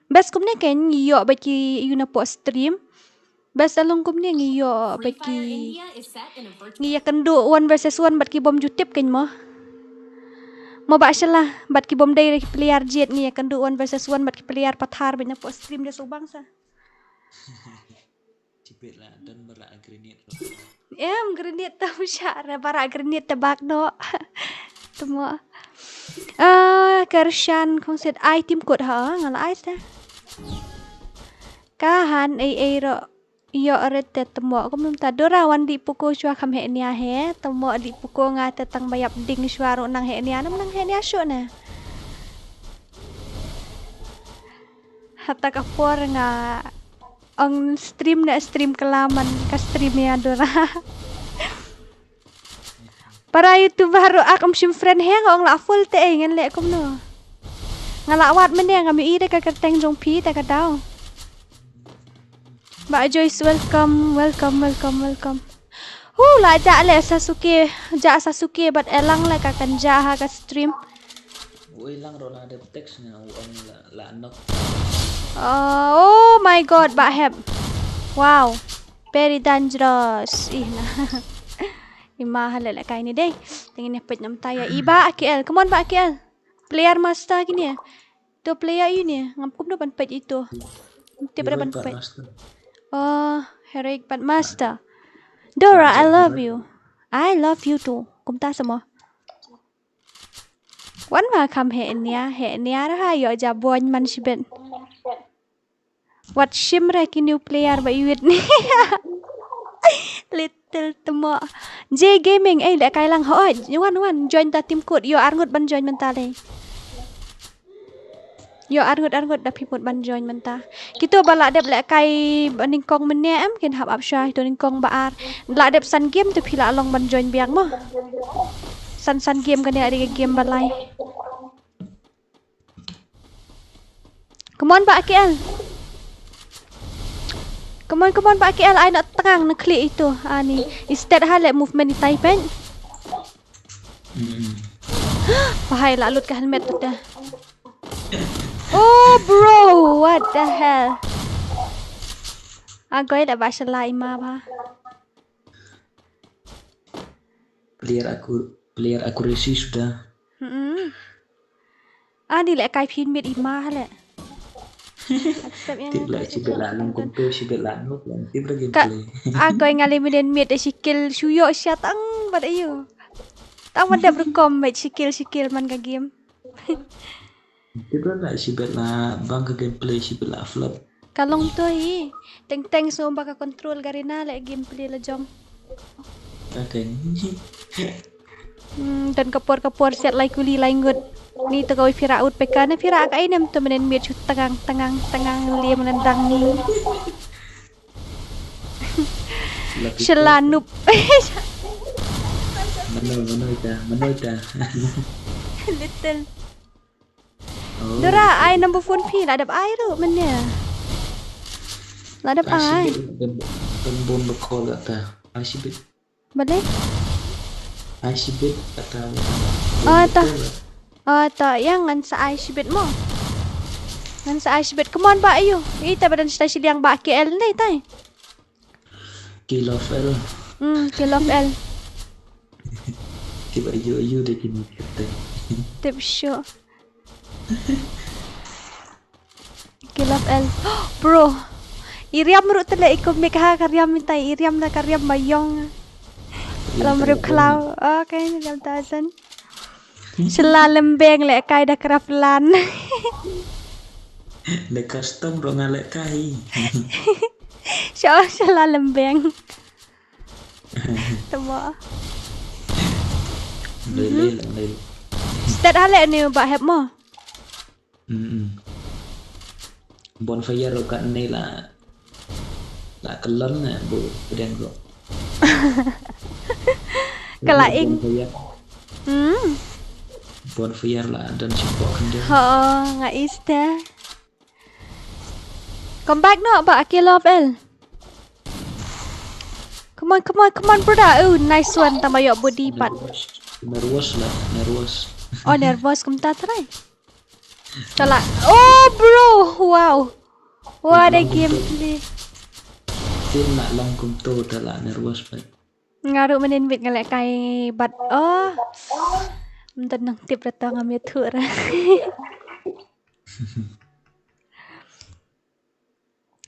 Best kumne kein ngi ïoh bad ki ïu na poh stream. Best along kumne ngi ïoh bad ki, ngi ïa kynduh one versus one bad ki bym ju tip kein mo. Mo Bah Shala, bad ki bym dei re ki player jied ngi ïa kynduh one versus one bad ki player pathar bad na poh stream de subang sa. Tipit la don ba la grenade. Em, grenade te u shah re, ba la grenade te bak noh. Te mo. Ah, Kershan Khongset ai team code ha, nga la ai te. Ka han ei ei ro ïoh re te te mo. Kumno mynta Dora wan dih puku shuwa kham heh nia he. Te mo dih puku nga te tang ba ïap ding shuwa ruh nang heh nia, nam nang heh nia shuh ne. Hata ka por nga ong stream ne stream kylla man ka stream ïa Dora. Para YouTuber ruh ak ym shim friend he, nga ong la full te ei ngan leh kumno. Nga la wad mynne ngam ïohi de ka kyrteng jong phi te ka daw. Bah Joyce, welcome, welcome, welcome. Hu, la jah leh Sasuke, jah Sasuke bad elang leh ka kan jah ha ka stream. Wei lang ro la dep text nga u ong la, la nok. Oh, oh my God, Bah Hep. Wow. Very dangerous. Ih na. I ma ha leh leh kai ni dei. Tengin ïa peit namta ïa i Bah K L. Come on Bah K L. Player master kine. To player ïu ne. Ngam kumno ban peit ito. Tip re ban peit. Oh, Heroic Bad Master. Dora, I love you. I love you too. Kumta sa mo. Wan ma kham heh nia, heh nia ra ha ïoh ja boin man shibit. Wat shim re ki new player ba iwit ni. Little temo. J Gaming, eh, leh kai lang hoi. Wan, wan, join ta team code. Ïoh arngut ban join mynta lei. Ïoh arngut, arngut da phi mut ban join mynta. Kito ba la dep leh kai ba nyngkong mynne em kin hap ap sha kito nyngkong ba ar. La dep san game to phi la long ban join biang mo. San san game kane ari game ba lai. Come on, Bah K L. Come on, come on, Bah K L. Ai na tang na klik ito. Ani. Instead ha leh movement itai pen. Mm. Bahai la lut ka helmet tu te. Oh, bro, what the hell? Agoi da ba shalai ma ba. Player aku, player accuracy sudah. Hmm. Ani leh kai phin mit i ma leh. Accept ïa nga. Tip la shibit la long kumto, shibit la nok, long tip la gameplay. Ka, ah, koi nga leh minen miet da shi kill shu ïoh sha tang bad ayu. Tang ma dep rukom bad shi kill, shi kill man ka game. Tip la shibit la bang ka gameplay, shibit la flop. Ka long to hi. Teng teng sum ba ka control Garena leh gameplay la jong. Okay. Hmm, don ka por ka por siat lai kuli lai ngut. Ni to kawei phi rah ut peka ne phi rah kaei nem to menen miet shu tangang tangang tangang liem ngan dang ni. Shala noob. Mano, mano ita, mano ita. Little. Oh, Dora, ai number phone phi la dep ai ruh mynne. La dep ai. Ai shibit, don, don bun ba call kata. Ai shibit. Balei? Ai shibit kata. Oh, ta. Oh, ta. Ïa ngan sa ai shibit mo. Ngan sa ai shibit. Come on ba ayu. Ita ba don shita shiliang ba K L ne tai. Kill of L. Hmm, Kill of L. Kiba ayu ayu de kini kete. Tip shu. Kill of L. Bro. I riam ruh tele i kumik ha ka riam mitai. I riam na ka riam mayong. Lam ruh klau. Okay, ni riam tasan. Shala lembeng leh kai da krap lan. Da custom ruh nga leh kai. Shala, shala lembeng. Tama. Lele, lele. Stat hale ni ba hep mo. Mm. Bonfire ruh kat ni la. La kelon na bu pedeng ruh. Kala ing. Bonfire. Hmm. Bonfire la don sipok kendeng. Ho, nga ista. Come back no ba Kill of L. Come on, come on, come on, brother. Oh, nice one. Tama yok body pat. Nervous, nervous lah, nervous. Oh, nervous kumta try. Tala. Oh, bro. Wow. What a gameplay. Tin nak long kumto tala nervous pat. Nga ruh mynnin bit nga leh kai bad oh. Mynta nang tip rata ngam ïathuh ra.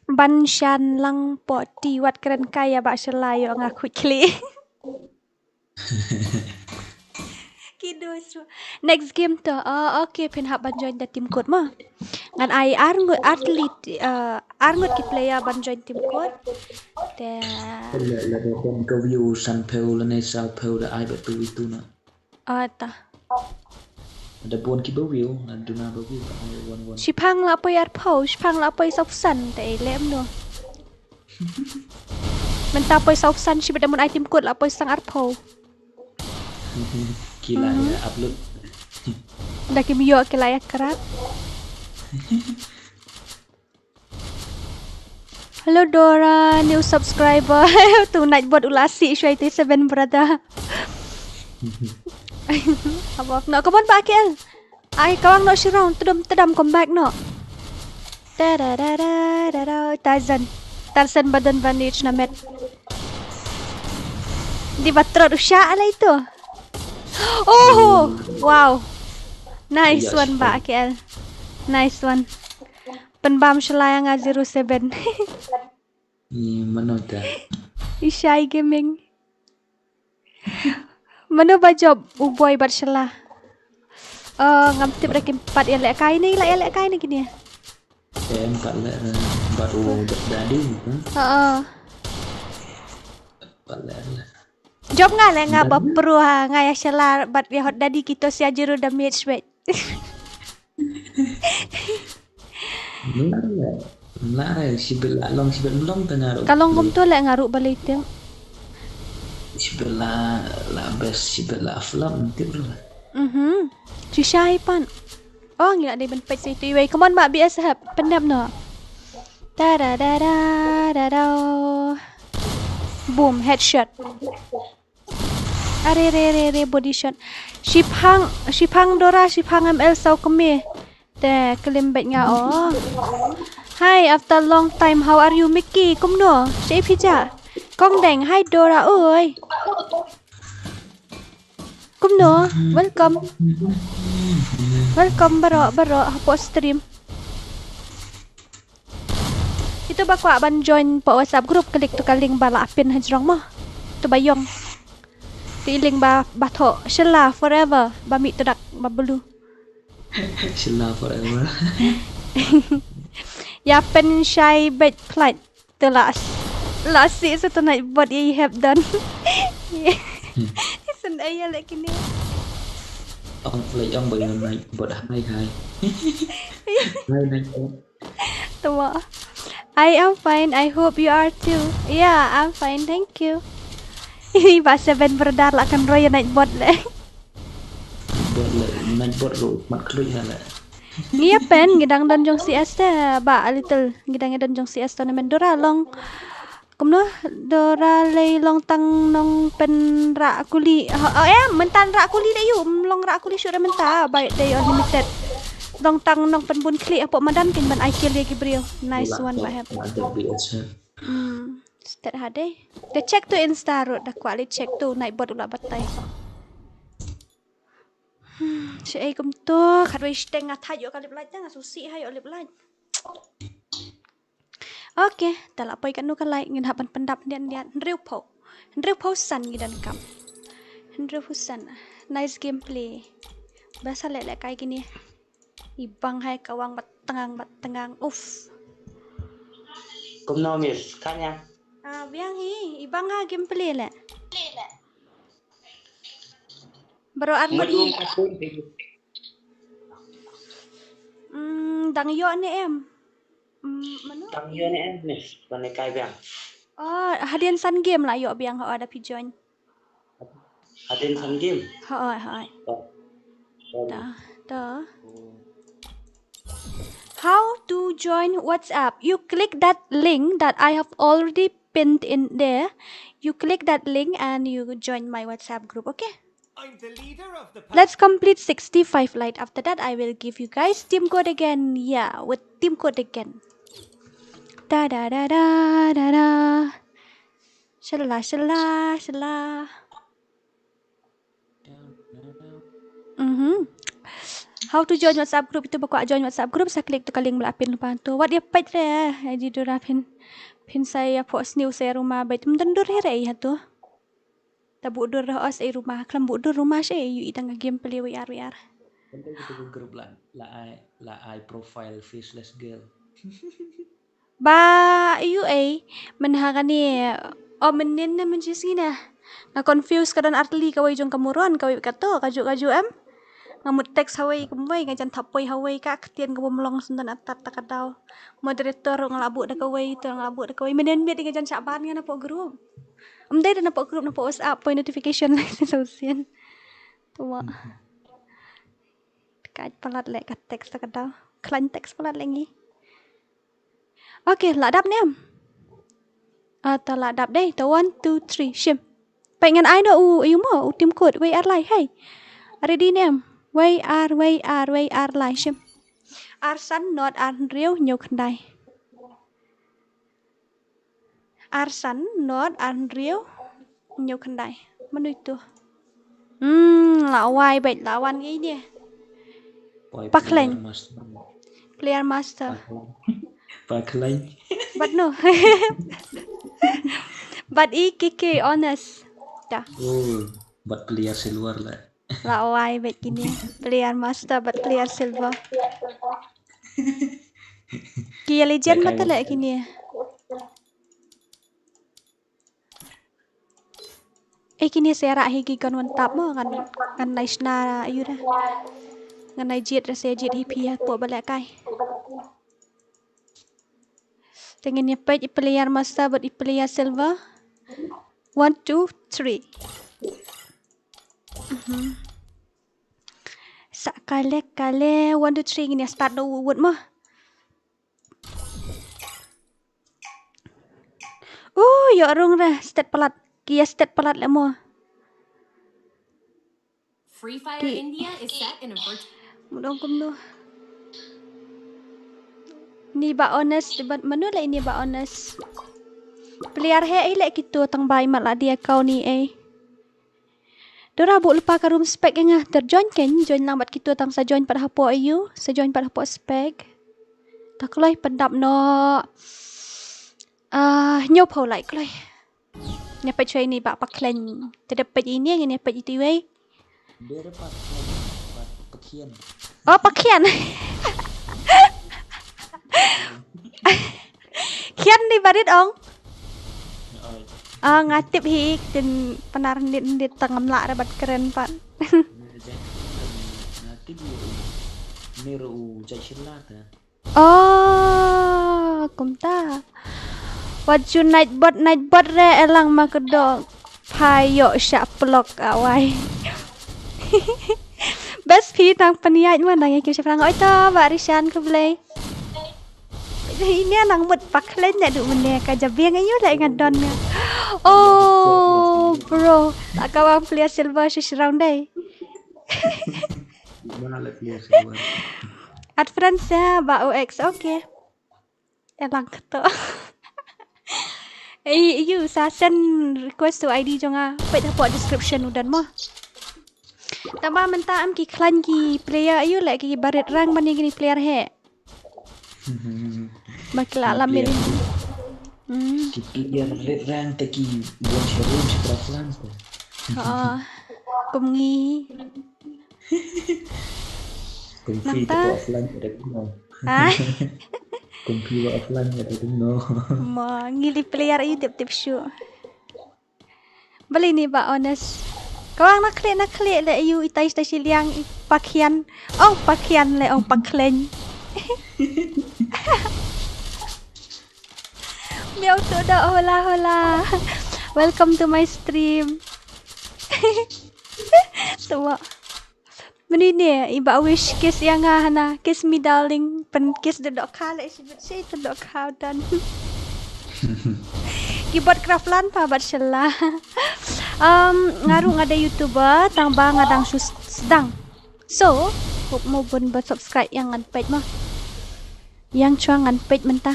Ban shan lang po ti wat kren kai ïa ba shalai ïoh nga khuid khlieh. Kido shu. Next game to. Oh, okay, phin hap ban join da team code ma. Ngan ai ar ngut, ar tylli, uh, ar ngut ki player ban join team code. Te lada don ka view san phew lane saw phew da ai ba tu itu na. Ata. Da bun ki ba view, na duna ba view ka ai wan wan. Shipang la poi arphew, shipang la poi saw phew san te lem no. Mynta poi saw phew san shibit da mun ai team code la poi sang arphew. Ki la ïa upload. Da kim ïoh ki la ïa krat. Hello Dora, new subscriber. Tu night bot u la sih shuwa ïa te seven brother. Above no, come on back L. Ai kawang no shirong, tedam tedam come back no. Ta da da da da da. Tarzan. Tarzan badan bandage na met. Di batrot u sha alai tu. Oh, wow. Nice one ba K L. Nice one. Pynbam shalai nga zero seven. Ni mano ta? Ishai Gaming. Mano ba job u boy bad shala. Oh, ngam tip ra kim pat ïa leh kai ni, la ïa leh kai ni kini. Em pat leh ra bad u daddy kan? Ha. Pat leh ra. Job nga leh nga ba pro ha, nga ïa shala bad ïa hot daddy kito sia zero damage wei. Mla re, mla re, shibit la long, shibit mlong ta nga ruh. Ka long kumto leh nga ruh balei tem. Shibit la, la best, shibit la flop, tip ruh. Mhm. Shisha hi pan. Oh, ngi la dei ban peit sa itu iwei. Come on, ma B S hep. Pendem no. Ta da da da da da. Boom, headshot. Are re re re body shot. Shipang, shipang Dora, shipang M L saw kmie. Te klim beit nga oh. Hi, after long time, how are you Mickey? Kumno? Shaei phi ja? Kong Deng, hi Dora oi. Kumno? Welcome. Welcome baroh baroh hapoh stream. Ito ba kwah ban join hapoh WhatsApp group, klik to ka link ba la pin hajrong mo. To ba ïong. To i link ba, ba thoh Shella forever, ba mih to dak ba blue. Shella forever. Ïa pynshai bad pynlait. To la, la sih sa to Nightbot ïa i hep don. Isynei ïa leh kine. Ong, leh ong ba ïa Nightbot, hi hi. Hi Nightbot. To mo. I am fine. I hope you are too. Yeah, I'm fine. Thank you. Ih, ba seven brother la kan roi ïa Nightbot leh. Bot leh, Nightbot ruh mat khluit ha leh. Ngi ïa pyn, ngi dang don jong C S te, ba a little, ngi dang ïa don jong C S tournament. Dora long, kumno, Dora lei long tang nongpynrah kuli. Oh, oh, eh, mynta rah kuli de ïu, long rah kuli shuh re mynta, ba dei unlimited. Long tang nongpynbun khlieh hapoh madan, kin ban ai kill ïa ki briew. Nice one, ba hep. Hmm, stet ha de. Da check to Insta ruh, da kwah leh check to, Nightbot u la batai. Hmm, shaei kumto, khatwei shiteng nga thait ïoh ka lip light, nga sngewsih ha ïoh lip light. Okay, te la poi katno ka light, ngin hap ban pyndap ndiat ndiat. Hynriewphew. Hynriewphew san ngi donkam. Hynriewphew san. Nice gameplay. Ba sa leh lehkai kine. I bang hai ka wang bat tngang bat tngang. Uff. Kumno miss, kanya? Ah, biang hi, i bang ha gameplay leh. Baroh ar ngut i. Hmm, dang ïoh ne em? Hmm, mano? Dang ïoh ne em miss, ban lehkai biang. Oh, hadien san game la ïoh biang, ha, da phi join. Hadien san game. Hooid, hooid. To. To. How to join WhatsApp? You click that link that I have already pinned in there. You click that link and you join my WhatsApp group, okay? Let's complete sixty-five light. After that, I will give you guys team code again. Yeah, with team code again. Da da da da da da. Shalla, shalla, shalla. Mhm. How to join WhatsApp group? Ito ba kwah join WhatsApp group, sa klik to ka link ba la pin lypa to. Wat ïa peit re, eh, ji Dora phin. Phin sa ïa phoh sniew sa ïa ruma beit. Ym don dur hi re ïa to. Ta buh dur re os ei ruma, khlem buh dur ruma shi ïohi tang ka game plie wei ar wei ar. Kan kita group la, la ai, la ai profile faceless girl. Ba ïohi, mynha kane, o mynnin ne mynshi sngi ne. Nga confuse, ka don artylli, kawei jong ka Muron, kawei kato, kajuh kajuh em. Nga mut text hawei kumwei, nga jan thap poi hawei, ka ktien ka bym long, sngewdon atat ta ka daw. Moderator ruh nga la buh da kawei, to nga la buh da kawei. Mynnin miet nga jan shah ban nga napoh group. Ym dei da napoh group, napoh WhatsApp, poi notification leh shisien. To mo. Ka palat leh ka text ta ka daw. Khlaiñ text palat leh ngi. Okay, la dap ne em? Ah, ta la dap dei. Ta one, two, three, shim. Peit ngan ai noh u, ïu mo, u team code, wei ar lai, hei. Ready ne em? Wei ar, wei ar, wei ar lai, shim. Ar san, not ar hynriew, hynñiew khyndai. Ar san, not ar hynriew, hynñiew khyndai. Mano ito? Hmm, la wai beit, la wan ngi ne. Wai Pa Khlaiñ. Player master. Player master. Pa Khlaiñ. Pa Khlaiñ. Bad no. Bad i K K honest. Ta. Oh, bad player silver lah. La wai beit kine. Player master bad player silver. Ki ïa legend mata leh kine. Eh, kine sera hi ki kon wan tap mo, ngan, ngan nai shna ïu da. Ngan nai jied da, se jied hi phi ha po ba leh kai. Te ngin ïa peit i player master bad i player silver. One, two, three. Mhm. Sa kale kale, one, two, three, ngin ïa start noh wut mo. Uh, ïoh rung re, stet palat. Ki ïa stet palat leh mo. Free Fire India is set in a virtual. Mudong kumno. Ni ba honest, ba mano leh ni ba honest. Player he ei leh kito tang ba i mat la dia kau ni ei. Dora buh lypa ka room spec ïa nga, ter join kein, join lang bad kito tang sa join pat hapoh ïu, sa join pat hapoh spec. Ta kloi pyndap noh. Ah, ñiew phew lai kloi. Ña peit choi ni ba Pakhlaiñ. Te da peit ini ngin ña peit iti wei. Dere Pakhlaiñ, Pak-, Pakhian. Oh, Pakhian. Khian ni barit ong. Oi. Ah, nga tip hi tin panar nit nit tang amla re bat keren pat. Ni re jai, nga tip hi u. Ni re u jai shilata. Oh, kumta. Wat ju night bot, night bot re elang ma ka dok. Pha ïoh sha plok awai. Best phi tang pynïaid mo nang ïa ki shaphrang. Oi to, ba Rishan khublei. Ini nang mut Pakhlaiñ na du mene ka jabiang ayu la nga don nga. Oh, bro. La ka wang player silver shi round dei. Mana la player silver. Add friends ya, ba O X, okay. Elang keto. Eh, you sa send request to I D jong nga. Peit hapoh description u don mo. Tang ba mynta em ki khlaiñ ki player ayu leh ki barit rang ban ïa kini player he. Ba ki la lam mili. Hmm. Ki player rit rang te ki bun sharum shi pra flan te. Oh, kum ngi. Kum phi te offline te kum no. Ha? Kum phi ba offline te kum no. Ma ngi li player ayu tip tip shu. Beli ni ba honest. Kawang na klik na klik le yu itai itai siliang i Pakhian. Ong Pakhian le ong Pakhlaiñ. Miau tu da hola hola. Welcome to my stream. Tu mo. Meni ne, i ba wish kiss ïa nga hana, kiss me darling, pen kiss da dohkha le shi bit shi da dohkha dan. Ki bot craft lan pa bat shella. Um, nga ruh nga da YouTuber, tang ba nga dang shu sdang. So, hope mo bun ba subscribe ïa ngan page mo. Ïa chwa ngan page mynta.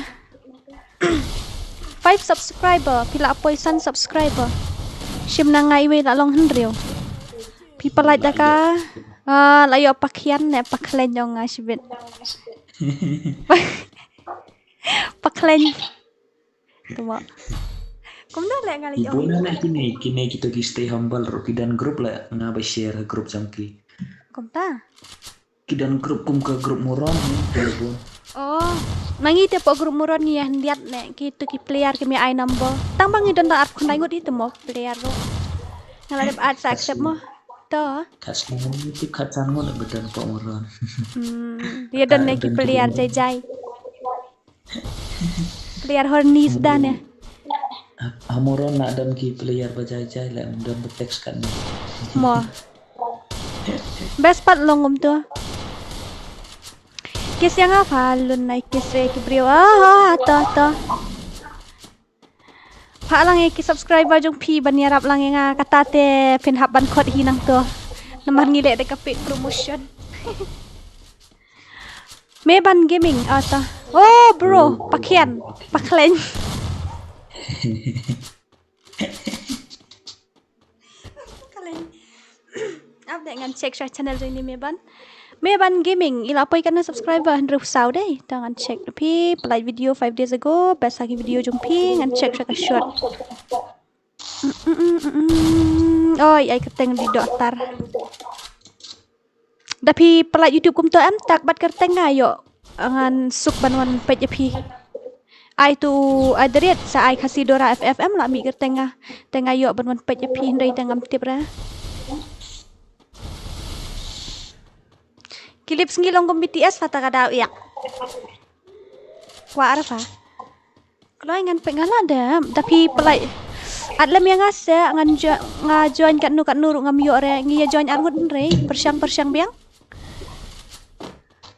Five subscriber, phi la poi san subscriber. Shim na nga iwei la long hynriew. Phi pynlait da ka, ah, la ïoh Pakhian ne Pakhlaiñ ong nga shibit. Pakhlaiñ. Tuma. Kumno le nga la ïoh. Bun na kine, kine kito ki stay humble ruh ki don group le nga ba share group jong ki. Kumta. Ki don group kum ka group Muron hi, ki bun. Oh, ma ngi te pok group Muron ngi ïa hyndiat ne, ki tu ki player ki me ai number. Tang ba ngi don da arphew khyndai ngut hi te mo player ruh. Nga la dep add sa accept mo. To. Khat san ngut, tip khat san ngut ba don pok Muron. Hmm, ïa don ne ki player jai jai. Player horny sda ne. Ha Muron na don ki player ba jai jai la don ba text kan. Mo. Best pat long um tu. Kiss ïa nga pha lun nai kiss re ki briew. Ah, ha, ha, to, to. Pha lang ïa ki subscriber jong phi ban ïarap lang ïa nga kata te phin hap ban khot hi nangto. Namar ngi leh da ka paid promotion. Meban Gaming, ata. Oh, bro, Pakhian, Pakhlaiñ. Pakhlaiñ. Update ngan check sha channel jong ni Meban. Meban Gaming, i la poi katno subscriber hynriew saw dei. Ta ngan check phi, pynlait video five days ago, best ha ki video jong phi, ngan check sha ka short. Mm, mm, mm, mm, mm. Oi, ai kyrteng di doktor. Da phi pynlait YouTube kumto em tag bad kyrteng nga ïoh. Ngan suk ban wan peit ïa phi. Ai tu ai deriet sa ai Khasi Dora F F M la mih kyrteng nga. Te nga ïoh ban wan peit ïa phi hynrei te ngam tip ra. Ki lip sngi long kum B T S pha ta ka daw ïa. Kwah ra pha. Kloi ngan peit nga la dep, da phi pynlait. Add lem ïa nga se ngan jo-, nga join katno katno ruh ngam ïoh re, ngi ïa join ar ngut hynrei, pyrshang pyrshang biang.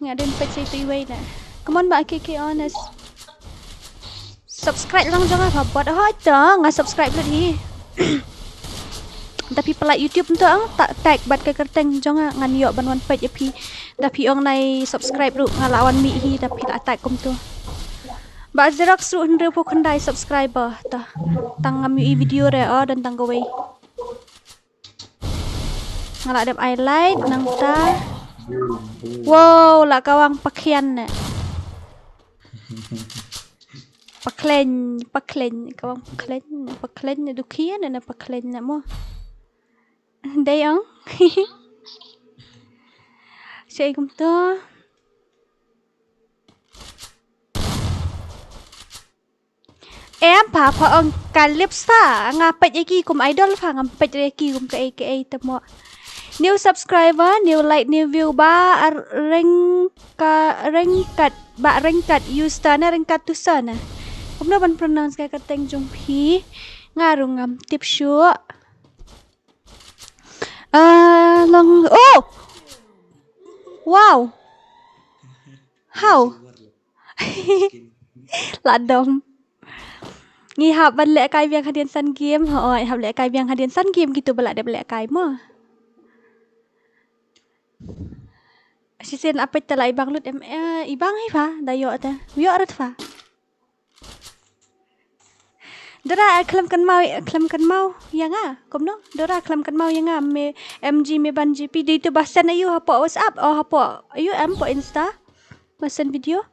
Nga dang peit sa itu iwei na. Come on ba K K honest. Subscribe lang jong nga pha bot, hoi to nga subscribe lut hi. Da phi pynlait YouTube nto ang ta tag bad ka kyrteng jong nga ngan ïoh ban wan peit ïa phi. Da phi ong nai subscribe ruh nga la wan mih hi da phi la tag kumto. Ba Xerox ruh hynriew phew khyndai subscriber ta. Tang ngam ïohi video re o don tang kawei. Nga la dep ai like nangta. Wow, la kawang Pakhian ne. Pakhlaiñ, pakhlaiñ, ka bang pakhlaiñ, pakhlaiñ na dukhi na, na pakhlaiñ na mo. Dei ong. Sei kumto. Em pha, pha ong ka lips pha, nga peit ïa ki kum idol pha, ngam peit ïa ki kum kaei kaei te mo. New subscriber, new like, new view ba ar-, reng ka, reng kat, ba reng kat user na, reng kat user na. Kumno ban pronounce ka kyrteng jong phi? Nga ruh ngam tip shuh. Ah, long, oh! Wow! How? La dom. Ngi hap ban lehkai biang hadien san game. Hooid, hap lehkai biang hadien san game kito ba la dep lehkai mo. Shisien apet ta la ibang lut em, eh, ibang hi pha, da ïoh ta. Ïoh rat pha. Dora, eh, khlem kynmaw, eh, khlem kynmaw ïa nga, kumno? Dora, khlem kynmaw ïa nga, me M G, me ban G P, dei to ba send aïu, hapoh WhatsApp, oh, hapoh, aïu em, hapoh Insta, ba send video.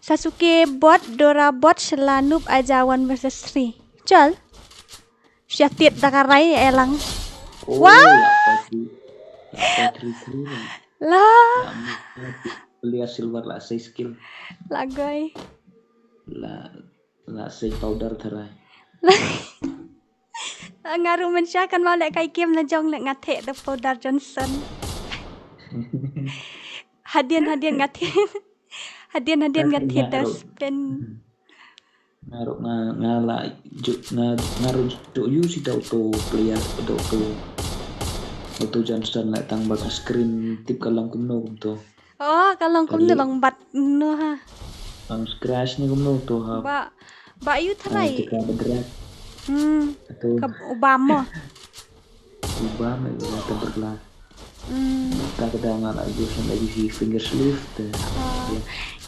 Sasuke bot, Dora bot, sha la noob aja one versus three. Chal. Sha tied da ka rai, eh, lang. Oh, wow. La pati. La pati three three lang. La. La mut, la pati. Player silver la sei skill. La goi. La, la sei powder tharai. Nga ruh mynshuwa kan mau lehkai game na jong leh nga theh da powder Johnson. Hadien, hadien nga theh. Hadien, hadien nga theh da spin. Nga ruh nga, nga la ju, nga, nga ruh ju ïoh shi da auto player, da auto, auto Johnson la tang ba ka screen tip ka long kumno kumto. Oh, ka long kumno, ka long bat no ha. Long scratch ne kumno to ha. Ba, ba ïu tharai. Ai, ka ba drag. Hmm. Ato. Ka ubam mo. Ubam ai, ka berla. Hmm. Ka ka da nga la use lagi si finger sleeve te. Ah. Ya.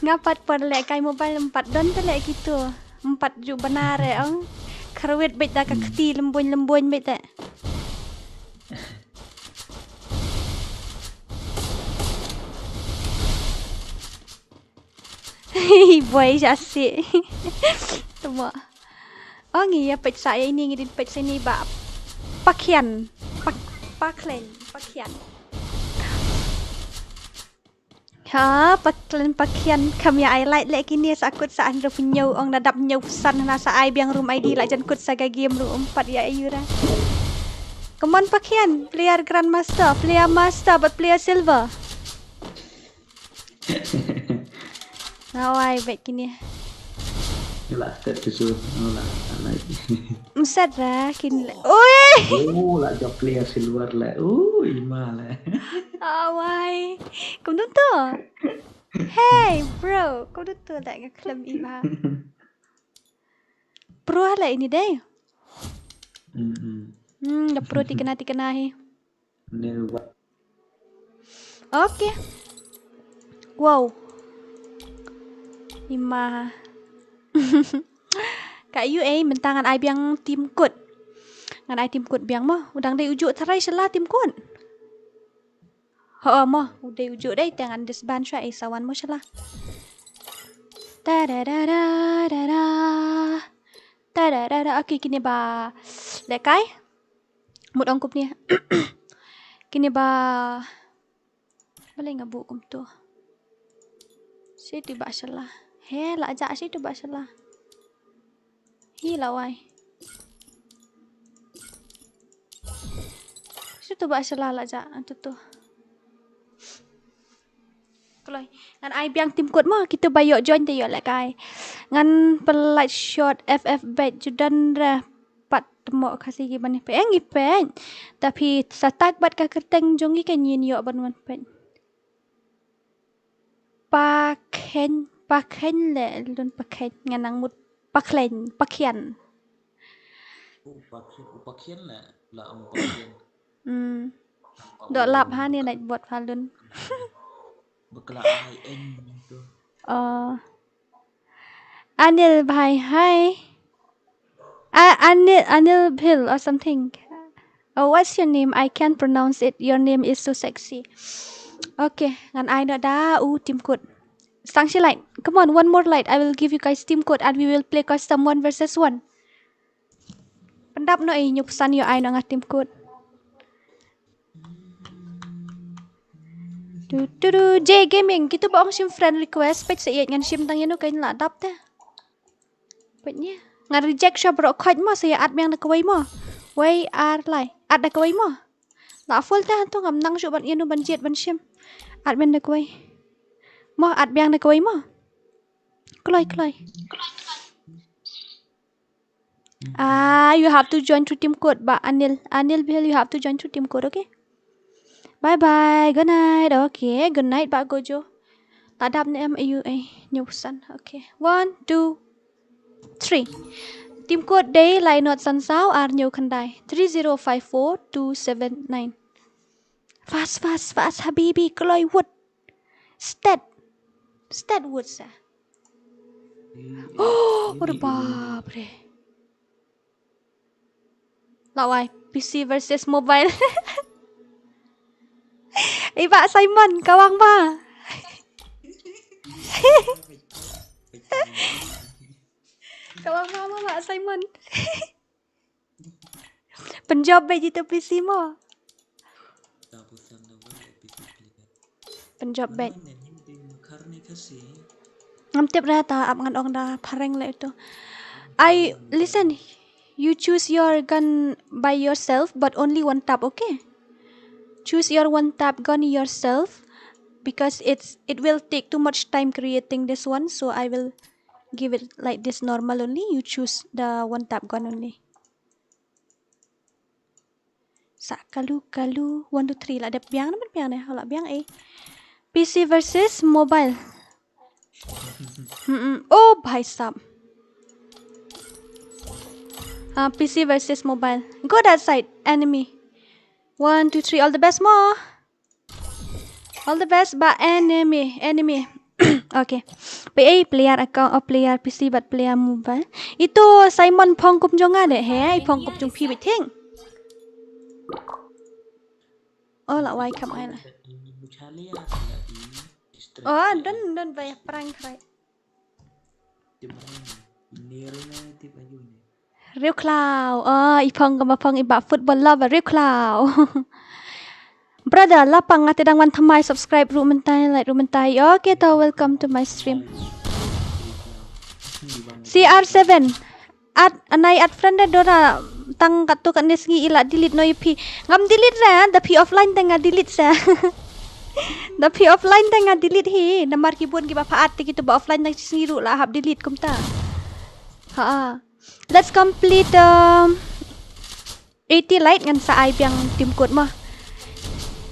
Nga pat por lehkai mobile em pat don te leh kito. Em pat ju bana re ong. Kharwit beit da ka kti lembun lembun beit te. Boy sha si. Tuma. Oh, ngi ïa peit sa ïa ini, ngi dei peit sa ini ba. Pakhian. Pak-, pakhlaiñ, pakhian. Ha, pakhlaiñ, pakhian. Kam ïa ai like leh kine sa kut sa hynriewphew hynñiew, ong na dap hynñiewphew san, na sa ai biang room I D la jan kut sa ka game ruh em pat ïa aïu ra. Come on, pakhian. Player grandmaster, player master, bad player silver. Nawai bad kine. Ngi la set tu su, ngi la, la. Mset ra kin le. Oi! Oh, la jop player silver la. Ui, ma la. Awai. Kumno to? Hey, bro, kumno to la nga khlem i ma. Pro la ini dei. Hmm, da pro tikna tikna hi. Nil wa. Okay. Wow. Ima. Ka U A mynta ngan ai biang tim kut. Ngan ai tim kut biang mo. U dang dei u juh tharai shala tim kut. Ho mo, u dei u juh dei te ngan disband sha ai sawan mo shala. Ta da da da da da. Ta da da da. Okay, kine ba lehkai. Mut ong kumne. Kine ba. Balei nga buh kumto. Shi tu ba shala. He, la ja shi tu ba shala. Hi la wai. Shi tu ba shala la ja tu tu. Kloi. Ngan ai biang tim kut mo, kito ba ïoh join te ïoh lehkai. Ngan pynlait shot F F bet ju don re pat mo Khasi ki ban peit. Eng i peit. Tapi sa tag bat ka kyrteng jong i ka nyin ïoh ban wan peit. Pakhen, pakhen le lun pakhen ngan nang mut pakhen, pakhian. U pakhen, u pakhen le la ong pakhen. Hmm. Dok lap ha ne nait bot phalun. Bakla ai eng tu. Oh. Anil bhai, hi. A-, Anil, Anil Bhil or something. Oh, what's your name? I can't pronounce it. Your name is so sexy. Okay, ngan ai noh da u tim kut. Sangshi light. Come on, one more light. I will give you guys team code and we will play custom one versus one. Pyndap noh, eh, hynñiewphew san ïoh ai noh nga team code. Tu tu tu. J Gaming, kito ba ong shim friend request, peit sa ïeit ngan shim tang ïano ka la dap te. Peit ne. Nga reject shuwa baroh khoit mo, sa ïa add biang da kawei mo. Wei ar lai. Add da kawei mo. La full te hangto ngam nang shuh ban ïano ban jied ban shim. Add biang da kawei. Mo, add biang da kawei mo. Kloi kloi. Ah, you have to join through team code, ba Anil. Anil Bhel, you have to join through team code, okay? Bye bye. Good night. Okay, good night, ba Gojo. La dap ne em, ayu, eh, hynñiewphew san. Okay. One, two, three. Team code dei lai nod san saw ar hynñiew khyndai. Three zero five four two seven nine. Fast, fast, fast, habibi, kloi wut. Stet. Stet wut sa. Oh, ore bap re. Lawai, P C versus mobile. Eh, Bah Simon, kawang ba. Kawang ba, Bah Simon. Pynjop beit ïa tu P C mo. Pynjop beit. Ngam tip re ta ap ngan ong da phareng leh tu. I listen. You choose your gun by yourself, but only one tap, okay? Choose your one tap gun yourself, because it's it will take too much time creating this one, so I will give it like this normal only. You choose the one tap gun only. Sa kalu kalu one two three la dep biang na biang ne la biang eh. P C versus mobile. Mm-mm. Oh, bhai sab. Ah, P C versus mobile. Go that side, enemy. One, two, three, all the best mo. All the best ba enemy, enemy. Okay. P A player account, oh, player P C bad player mobile. Itu Simon phong kum jong nga de he, phong kum jong phi bit thing. Oh, la wai kam ai la. Oh, don don bai prank rai. Riewkhlaw. Oh, i phong kaba phong i ba football lover Riewkhlaw. Brother, lapang nga te dang wan thymmai subscribe ruh mynta, like ruh mynta. Okay, to welcome to my stream. C R seven. Add, anai add friend da Dora tang katto katne sngi i la delete noh ïa phi. Ngam delete re, da phi offline te nga delete sa. Da phi offline te nga delete hi, namar ki bun kiba pha add te kito ba offline tang shi sngi ruh la hap delete kumta. Ha. Let's complete, um, eighty like ngan sa ai biang team code mo.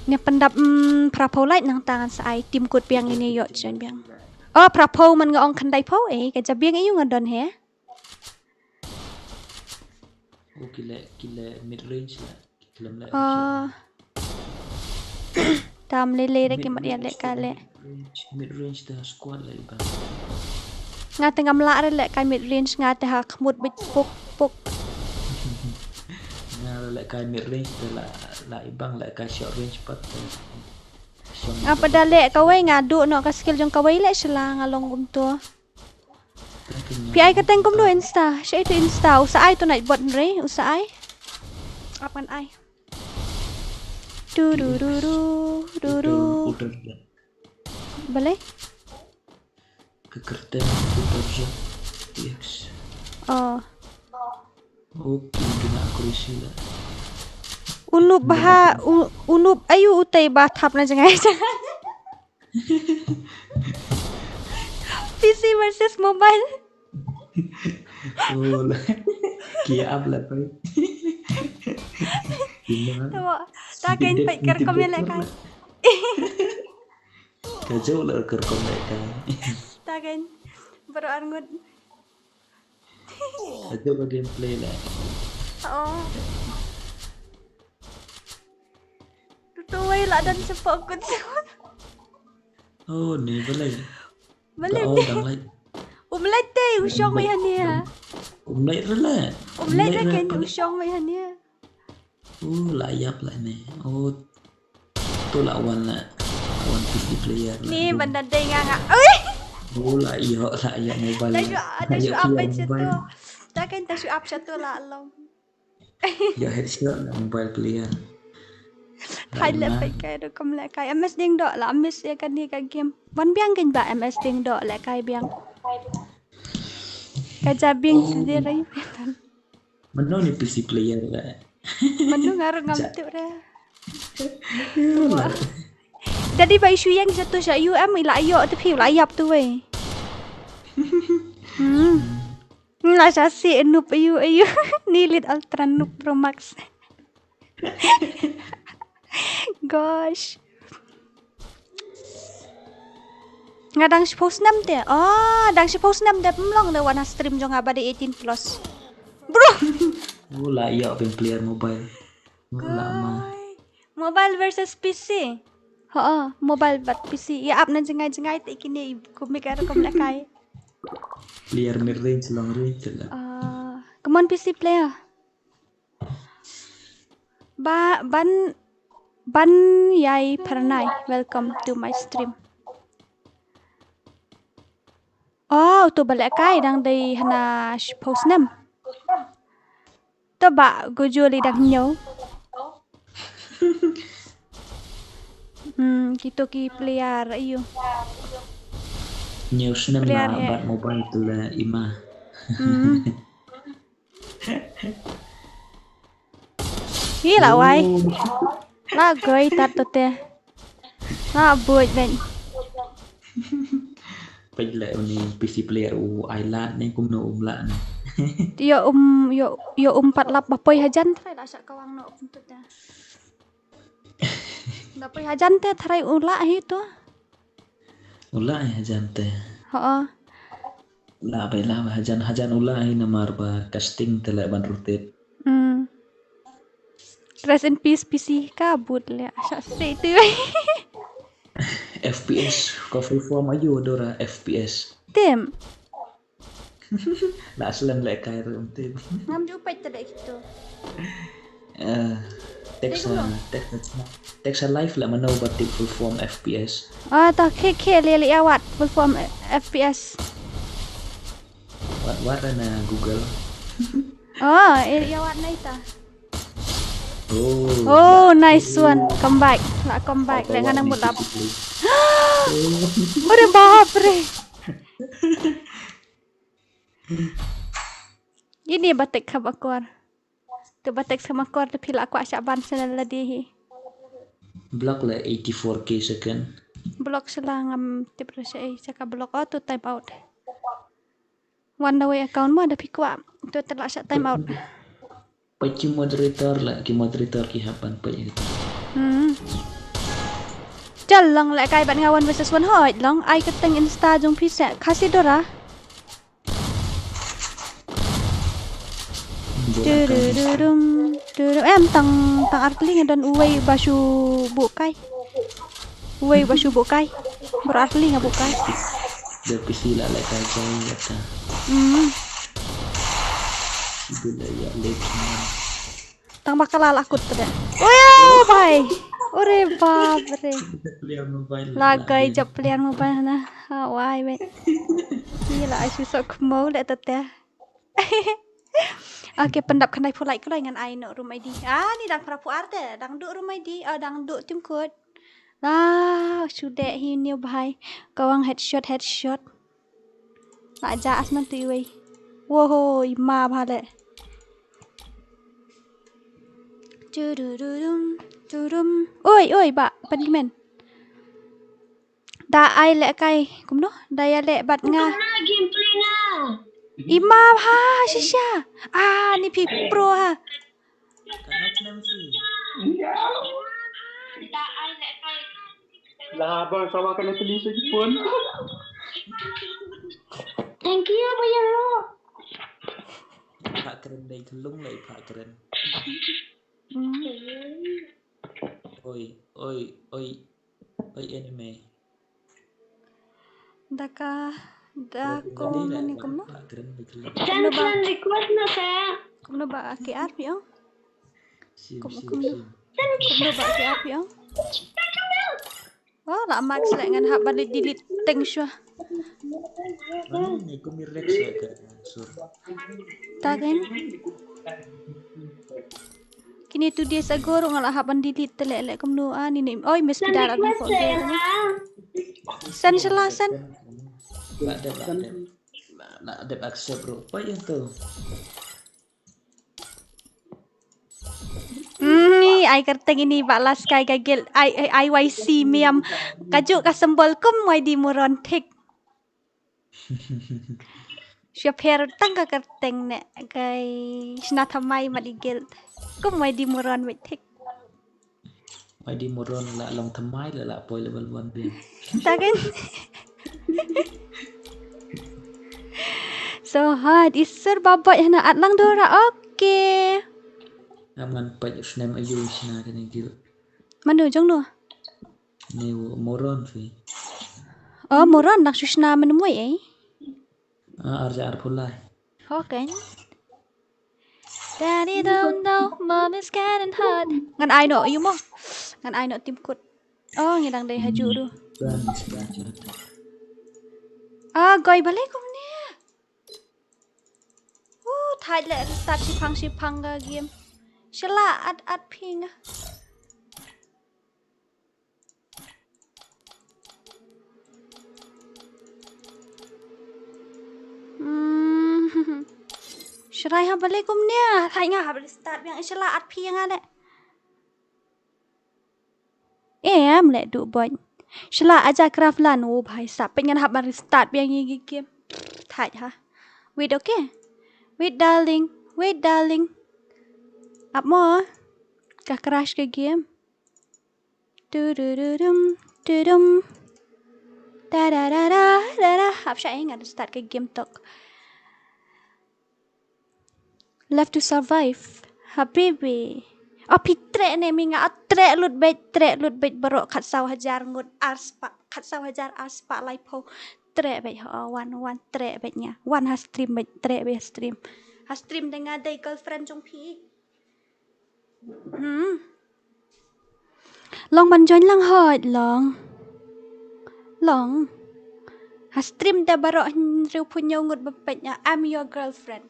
Ngan pyndap, mm, phraphew like nangta ngan sa ai team code biang ïa ne ïoh join biang. Oh, phraphew man nga ong khyndaiphew, eh, ka jabieng ïa u nga don he. Oh, ki leh, ki leh mid range la. Ki leh mid range. Ah. Tam lele re ki mat ïa leh ka leh. Mid range, mid range da squad la i bang. Nga te ngam lah re leh ka mid range, nga te ha khmut bit puk puk. Nga re leh ka mid range da la, la i bang leh ka short range pat. Nga pat da leh kawei, nga duh noh ka skill jong kawei leh shala nga long kumto. Phi ai kyrteng kumno Insta? Sha itu Insta, u sa ai tu nai bot re, u sa ai. Ap ngan ai. Tu ru ru ru ru ru. Balei? Ka kyrteng tu PUBG T X. Oh. Oh, phi kena accuracy la. U noob bha, u, u noob ayu utai ba thap na jngai jngai. P C versus mobile. Oh, la. Ki ap la pai. Tabo, ta kein peit ker kom ïa leh kai. Ka jauh la ker kom leh kai. Ta kein baroh arngut. Ka jauh la gameplay la. Oh. Tutu wei la don sha pokut. Oh, ni balei. Balei. Oh, dang lai. Um lai te u shong wei hania. Um lai rela. Um lai te ken u shong wei hania. Oh, la ïap la ne. Oh, tu la wan la. Wan P C player la. Ni ban da dei nga nga. Ui. Oh, la ïoh, la ïoh mobile. Ta shu, ta shu update sha tu. Ta kan ta shu up sha tu la long. Ïoh headshot la mobile player. Thai le pai kai do kam le kai. M S ding do la miss ïa kane ka game. Wan biang kan ba M S ding do le kai biang. Ka ja biang sendiri. Mano ni P C player la. Mano ngaru ngam tu re. Jadi ba isu yang satu sha U M ila ayo tu phi la yap tu wei. Hmm. Nga sha si noob ayu ayu. Ni lit Ultra Noob Pro Max. Gosh. Nga dang shiphew snem te. Oh, dang shiphew snem te pynlong te wan ha stream jong nga ba dei eighteen plus. Bro. Ula ïa pin player mobile. Ula ma. Mobile versus P C. Ho, mobile bad P C. Ïa ap na jngai jngai te kine kumik ara kum lakai. Player mid range long range te la. Ah, come on P C player. Ba ban ban yai pernai. Welcome to my stream. Oh, tu balik kai dang dei hana post nem. Tu ba gujuli dang nyau. Hmm, kito ki player ayu. Nyau snem na bat mobile tu la ima. Hmm. Hi la wai. La goi tat to te. La buit ben. Pej le uni P C player u ai lad ne kumno um la ne. Yo um yo yo um pat lap ba poi hajan trai la sha kawang no um to te. Ba poi hajan te trai u la hi to. U la hi hajan te. Ho. La bai la hajan hajan u la hi namar ba casting te le ban rotate. Hmm. Rest in peace P C ka but le asha se tu. F P S ko full form ayu dora F P S. Tim. La aslan le kai rum tim. Ngam ju pet te dek tu. Eh, text text live la mano ba tip full form F P S. Ah, ta khe khe le le awat full form F P S. Wat wat na Google. Oh, eh, ya wat na ita. Oh, oh nice one. Come back. La come back. Dengan nang mulap. Ore bap re. Ini batik khabar kuar. Tu batek sama kor tu pila kwah sha ban sha la dei hi. Block la eighty-four K second. Block sha la ngam tip ra sha ei sha ka block oh tu time out. Wan da wei account mo da phi kwah tu te la sha time out. Peit ki moderator la ki moderator ki hap ban peit. Hmm. Jal long la kai ban nga one versus one hoi long ai ka teng insta jong phi sa khasi dora. Tudurum, tudurum. Em tang tang artli nga don uwei ba shu bukai. Uwei ba shu bukai. Bar artli nga bukai. Da pisi la la kai kai ya ta. Hmm. Bila ya lek. Tang bakala la kut pada. Oya bai. Ore bap re. Lagai jap pelian mobile na. Ha wai bai. Ni la asu sok mau le tete. Okay, pyndap khandai phu like kloi ngan ai noh room I D. Ah, ni dang phra phu ar te, dang duh room I D, oh dang duh tim kut. Ah, shu deh hi new bhai. Kawang headshot headshot. La ja as man tu iwei. Woho, ima bha le. Tudurum, turum. Oi, oi, ba, pan kimen. Da ai leh kai kumno da ïa leh bad nga. Kumno gameplay nga? Ima ha shisha. Ah ni phi pro ha. Lah abang sama kena teli sa Jepun. Thank you Bayaro. Pak keren dai kelung lai pak keren. Oi oi oi. Oi anime. Daka da ko mani kumno? Friend request na sa. Kumno ba ki ar pi ong? Kumno ba ki ar pi ong? Oh la max le ngan hap balik delete teng shwa. Ani ni kumi Rex ya ka sur. Tagen. Kini two days ago ruh nga la hap ban delete te leh leh kumno ani ni. Oi, miss pidar aku ko. Sen sela sen. La dep la dep. La dep accept ruh. Apa yang tu? Hmm, ai kyrteng ini ba last kai ka guild I, I, I Y C miam. Ka ju ka symbol kum Y D moron thik. Sha pher tang ka kyrteng ne kai shna thamai ma di guild. Kum Y D moron wei thik. Y D moron la long thamai la la poi level one biang. Tagen. So hard. Isur babot hana at lang dora. Okay. Am ngan pait snem ayu shna kane guild. Manu jong no. Ni moron fi. Oh, moron dak shu shna man moi eh. Ah, arja arpulai. Hoken. Daddy don't know, mom is getting hot. Ngan ai no, you mo. Ngan ai no tim kut. Oh, ngi dang dei haju du. Ah, goi balik kum ni. Uh, thait le restart shipang shipang ka game. Shala at at ping. Hmm. Shrai ha balik kum ni. Thait nga ha balik start biang. Shala at ping nga le. Em le du boy. Shla aja craft lan u bhai sa pet ngan hap ban restart biang ïa ki game. Thait ha. Wait, okay. Wait darling. Wait darling. Ap mo. Ka crash ka game. Tu du du dum du dum. Da da da da da da. Ap sha ïa ngan restart ka game tok. Love to survive. Habibi. Oh, phi treh ne mi nga treh lut beit, treh lut beit baroh khatsaw hajar ngut arspah, khatsaw hajar arspah laiphew. Treh beit ho, oh, wan, wan treh beit nga. Wan ha stream beit, treh beit ha stream. Ha stream da nga dei girlfriend jong phi. Hmm. Long ban join lang hoi long. Long. Ha stream te baroh hynriew phew hynñiew ngut ba peit nga, I'm your girlfriend.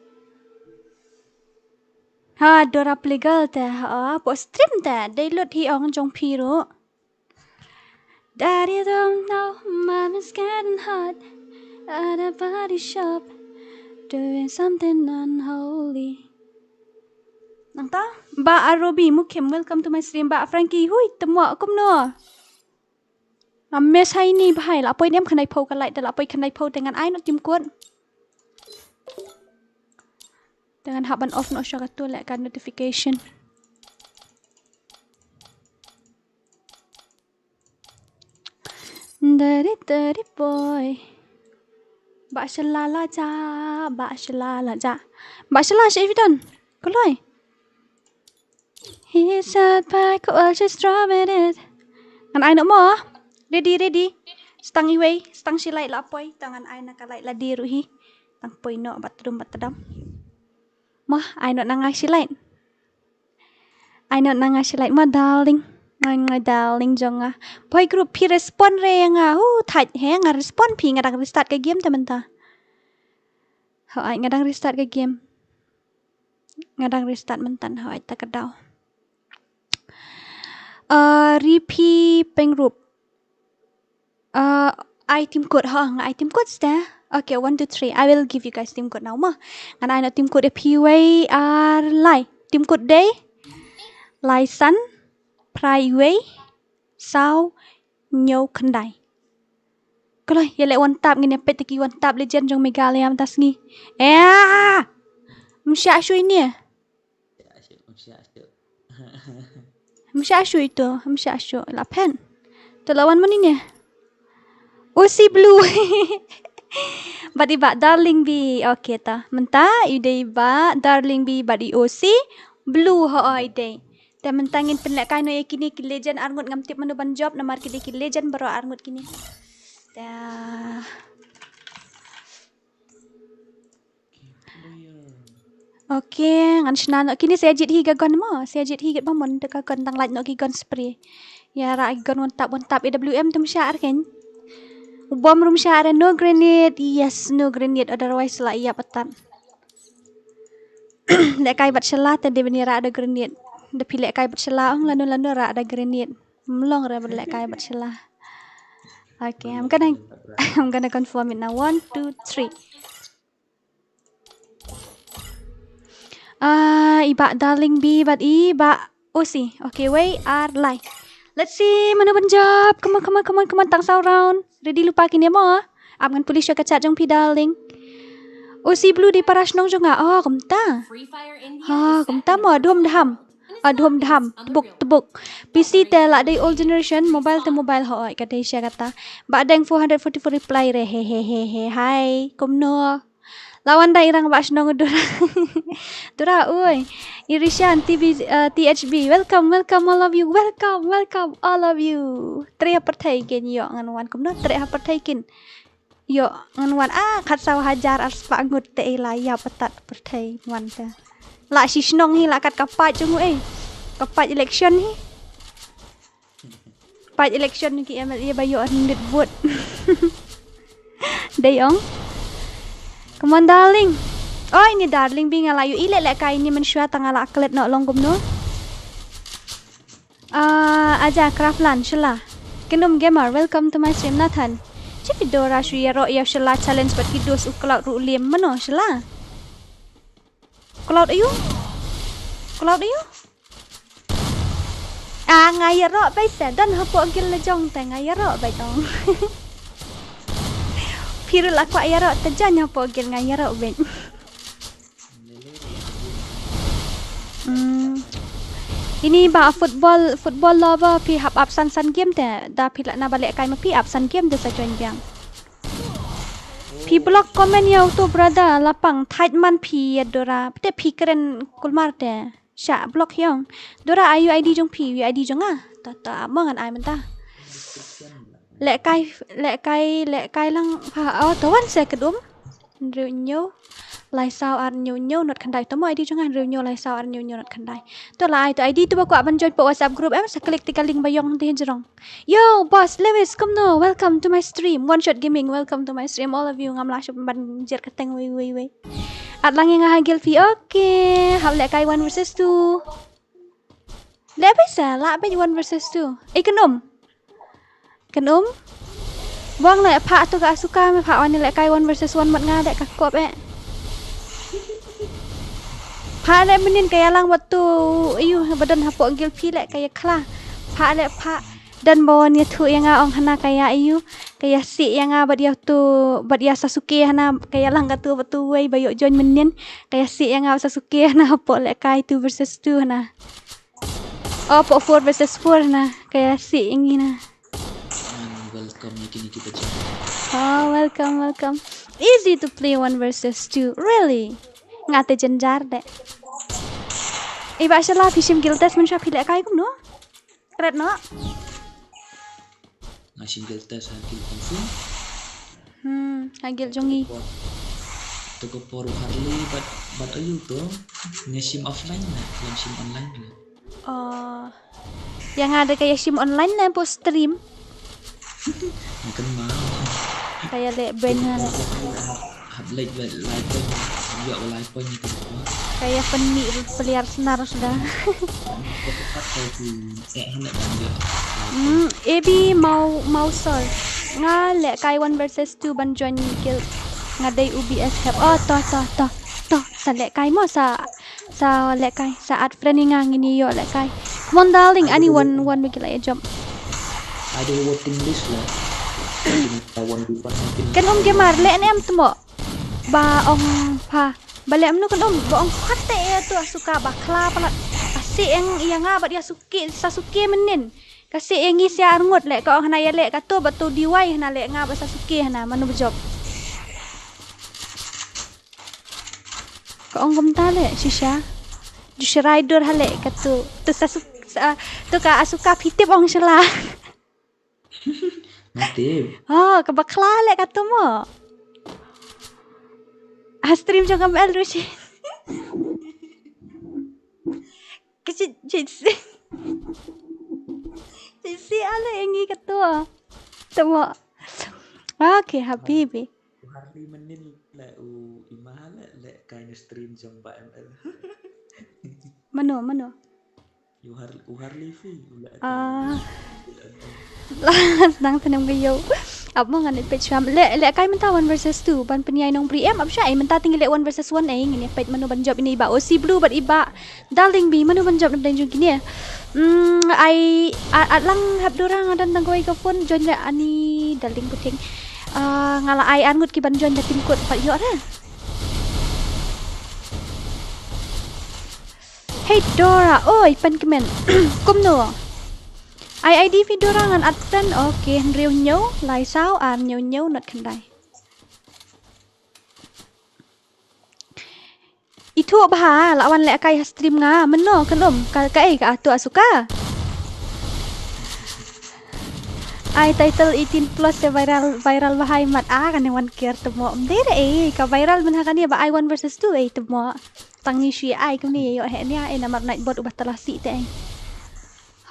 Ha Dora Playgirl te ha po stream te dei lut hi ong jong phi ruh. Daddy don't know, mom is getting hot at a body shop, doing something unholy. Nangta ba Arobi Mukim, welcome to my stream. Ba Frankie, hui, temwa kumno? Ames hai ni bahai la poi nem khanai phau ka light, la poi khanai phau dengan ai no tim kut. Dengan hap ban off no shoka tu le ka notification. Dari dari boy. Ba shalala ja, ba shalala ja. Ba shala shi evidon. Kuloi. He said back while she's drumming it. Ngan ai no mo. Ready, ready. Stang iwei, stang shi light la poi, tang ngan ai na ka light la di ruhi. Tang poi no bat dum bat dam. Mo, ai no na ngai shi light. Ai no na nga shi light ma darling. Nga nga darling jong nga. Boy group phi respond re nga. Hu thait he nga respond phi nga dang restart ka game te mynta. Ho ai nga dang restart ka game. Nga dang restart mynta ho ai ta ka daw. Uh, Ripi Pengrup. Uh, ai tim kut ha, nga ai tim kut ste. Okay, one, two, three. I will give you guys tim kut now ma. Ngan ai no tim kut e phi wei ar lai. Tim kut dei. Lai san. Phrai wei. Saw. Ñiew khyndai. Kloi, ïa leh one tap ngin ïa peit ki one tap legend jong Meghalaya mynta sngi. Eh! Msha shui ni. Msha shu itu, msha shu la pen. To la wan mani ne. Usi blue. Bad i ba darling bi. Okay ta. Mynta i dei ba darling bi bad i usi blue ho i dei. Te mynta ngin pynleh kai no ïa kini ki legend arngut ngam tip mano ban jop namar ki dei ki legend baroh arngut kini. Te Okay, ngan shna no kini sa jied hi ka gun mo, sa jied hi ka ba mon da ka gun dang lait no ki gun spree. Ïa ra ki gun one tap one tap A W M tum sha ar ken. U bom rum sha re, no grenade. Yes, no grenade. Otherwise la ïap atat. Lehkai bad shela te dei ban ïarah da grenade. Da phi lehkai bad shela ong lano lano rah da grenade. Mlong re bad lehkai bad shela. Okay, I'm gonna I'm gonna confirm it now. One, two, three. Ah, i bah Darling B bad i bah Usi. Okay, wei ar lai. Let's see mano ban jop. Come on, come on, come on, come on. Tang saw round. Ready lypa kine mo? Ap ngan pule sha ka chat jong phi Darling. Usi Blue dei para shnong jong nga. Oh, kumta. Oh, kumta mo. Dum dham. Ah, dum dham. Tebuk, tebuk. P C te la dei old generation, mobile te mobile ho. Ka dei sha kata. Bah Deng four hundred forty-four reply re. He he he he. Hi. Kumno? Lawan da irang ba shnong Dura. Dura, oi. Irishan, T B, uh, T H B. Welcome, welcome, all of you. Welcome, welcome, all of you. Tre ha pyrthei kin ïoh ngan wan kumno. Tre ha pyrthei kin ïoh ngan wan. Ah, khat saw hajar ar spah ngut te ila ïa patat pyrthei wan te. La shi shnong hi la kat ka pait jong u eh. Ka pait election hi. Pait election ki M L A ba ïoh hynriew vote. Dei ong. Come on, darling. Oi, ni darling bi nga la ïohi leh lehkai ni mynshuwa tang nga la klet noh long kumno. Ah, aja Craftland, shela. Kynum Gamer, welcome to my stream, Nathan. Chi phi Dora shu ïaroh ïa shela challenge bad ki dos u Cloud ruh lem mano, shela. Cloud ayu? Cloud ayu? Ah, nga ïaroh beit sa, don hapoh guild la jong te nga ïaroh beit ong. Phi ruh la kwah ïaroh te jan hapoh guild nga ïaroh beit. Hmm. Ini ba football, football lover phi hap ap san san game te, da phi la na ba lehkai ma phi ap san game te sa join biang. Phi block comment ïa uto brother lapang thait man phi ïa Dora. Te phi kren kulmar te. Sha block hiong. Dora ayu I D jong phi, ayu I D jong nga. Ta ta mo ngan ai mynta. Lehkai, lehkai, lehkai lang ha oh to wan se kedum. Hynriew hynñiew lai saw ar hynñiew hynñiew not khyndai. To mo I D jong nga hynriew hynñiew lai saw ar hynñiew hynñiew not khyndai. To la ai to I D to ba kwah ban join pa WhatsApp group em sa klik te ka link ba ïong te hynrong. Yo, Boss Lewis, kumno? Welcome to my stream. One Shot Gaming, welcome to my stream. All of you, ngam lah shuh ban jer kyrteng wei wei wei. At lang ïa nga ha guild phi. Okay, hap lehkai one versus two. Leh phi sa lah beit one versus two. Eh, kynum. Kynum. Bong leh phah to ka Asuka me phah wan lehkai one versus one mat nga deh ka kop eh. Phah leh mynnin ka ïalang bad tu ayu ba don hapoh guild phi leh ka ïakhla. Phah leh phah. Don ba wan ïathuh ïa nga ong hana ka ïa ayu. Ka ïasih ïa nga bad ïa tu bad ïa Sasuke hana ka ïalang katu bad tu wei ba ïoh join mynnin. Ka ïasih ïa nga bad Sasuke hana hapoh lehkai two versus two hana. Oh, hapoh four versus four hana. Ka ïasih ïa ngi na. And welcome ïa kine ki bachah. Oh, welcome, welcome. Easy to play one versus two. Really? Nga te jynjar deh. Eh, ba shala phi shim guild test mynshuwa phi lehkai kumno? Kret noh. Nga shim guild test ha guild Kung Fu. Hmm, ha guild jong ngi. To ka por u Harley bad bad ayu to. Nga shim offline na, ngam shim online na. Oh. Ïa nga da ka ïa shim online na po stream. Makan mau. Ka ïa leh ban ha. Hap leh lai lai pon. Ïa lai pon ni ka. Ka ïa pynmih player snar suda. Ka pat ka ki eh han leh ban ïa. Hmm, A B mau mau sor. Nga lehkai one versus two ban join guild. Nga dei U B S help. Oh, to to to. To sa lehkai mo sa Sa lehkai, sa add friend ïa nga ngin ïoh lehkai. Come on darling, ani wan wan ba ki la ïa jump. Ada voting list lah. Kita one v one mungkin. Kan um gemar leh ne em tmo. Ba ong pha. Ba leh mnu kan um ba ong pha te ïa tu Asuka ba khla palat. Asi eng ïa nga ba ïa Suki Sasuke mynnin. Kasi eng ïa sia arngut leh ka ong hana ïa leh ka tu ba tu D Y hana leh nga ba Sasuke hana manu ba jop. Ka ong kumta le shisha. Ju shirai dur ha le ka tu. Tu sa su sa tu ka Asuka phi tip ong shala. Nga tip. Oh, ka bakla le ka tu mo. Ha stream jong ka M L rushi. Ka chi chi si. Chi si ale ngi ka tu. Tu mo. Okay, habibi. U Harley mynnin le u Ima le le kai na stream jong ba M L. Mano, mano? U Har u Harley fi u le. Ah. Nang tenem ga yo. Ap mo ngan peit shwa. Le le kai mynta one versus two ban pynïai nongpri em ap shwa ai mynta tingi le one versus one ai ngin peit mano ban jop ini ba O C Blue bad iba Darling bi mano ban jop na pdeng jong kine. Hmm, ai at lang hap dura nga don tang kawei ka phone join le ani Darling puting. Ah, nga la ai ar ngut ki ban join da pin code pat ïoh re. Hey Dora, oi pan kmen. Kumno? Ai I D fi Dora ngan at friend. Okay, hynriew hynñiew lai saw ar hynñiew hynñiew not khyndai. Ithuh bha la wan leh kai ha stream nga mynno kan um ka kaei ka atu asuka. Ai title eighteen plus te viral viral bha hai mat a kane wan kiar te mo. Ym dei re ei ka viral mynha kane ba ai one versus two ei te mo. Tang ni shi ai kumne yo he nia ei namar night bot uba tala si te ei.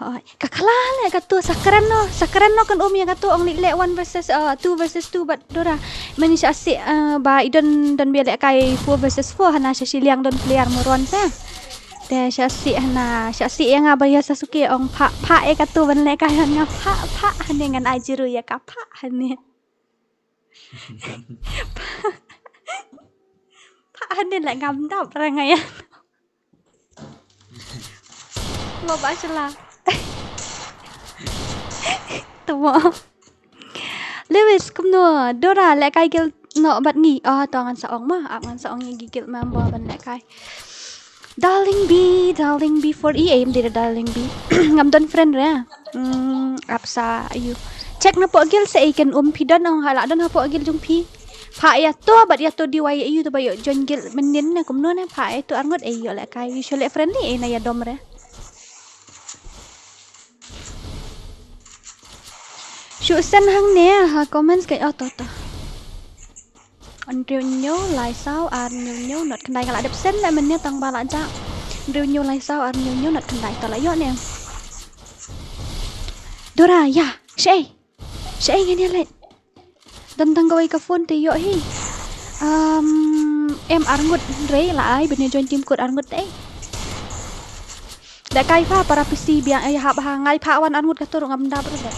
Hoi, ka khala le ka tu sakren no, sakren no kan um ïa ka tu ong li le one versus uh, two versus two bad Dora. Mani sha si uh, ba i don don bia le kai four versus four hana sha shiliang don player moron sa. Te sha si hana sha si ïa nga ba ïa Sasuke ong pha pha e ka tu ban le kai nga pha pha hane ngan ai jiru ïa ka pha hane. Pha hane le ngam dap ra nga ïa. Mo ba shala. Tamo. Lewis kumno Dora le kai gil no bat ngi. Oh to ngan sa ong ma ap ngan sa ong ngi gil ma mo ban le kai. Darling B, darling B for E aim dira darling B. Ngam don friend re. Hmm, ap sa ayu. Check na po gil sa ikan um phi don ong hala don ha po gil jung phi. Pha ïa to bat ïa to D Y A U to ba ïoh join guild mynnin ne kumno ne pha ïa to arngut eh ïoh leh kai wi shu leh friendly eh na ïa dom re. Shu send hangne ha comments kai oh to to. Hynriew hynñiew lai saw ar hynñiew hynñiew not khyndai nga la dep send leh mynne tang ba la jah. Hynriew hynñiew lai saw ar hynñiew hynñiew not khyndai to la ïoh ne. Dora ïa shei. Shei ngan ïa leh. Don tang kawei ka phone te ïoh hi. Um, em arngut re la ai bine join team code arngut te. Da kai pha para P C biang ai hap ha ngai pha wan arngut ka tur ngam dap re.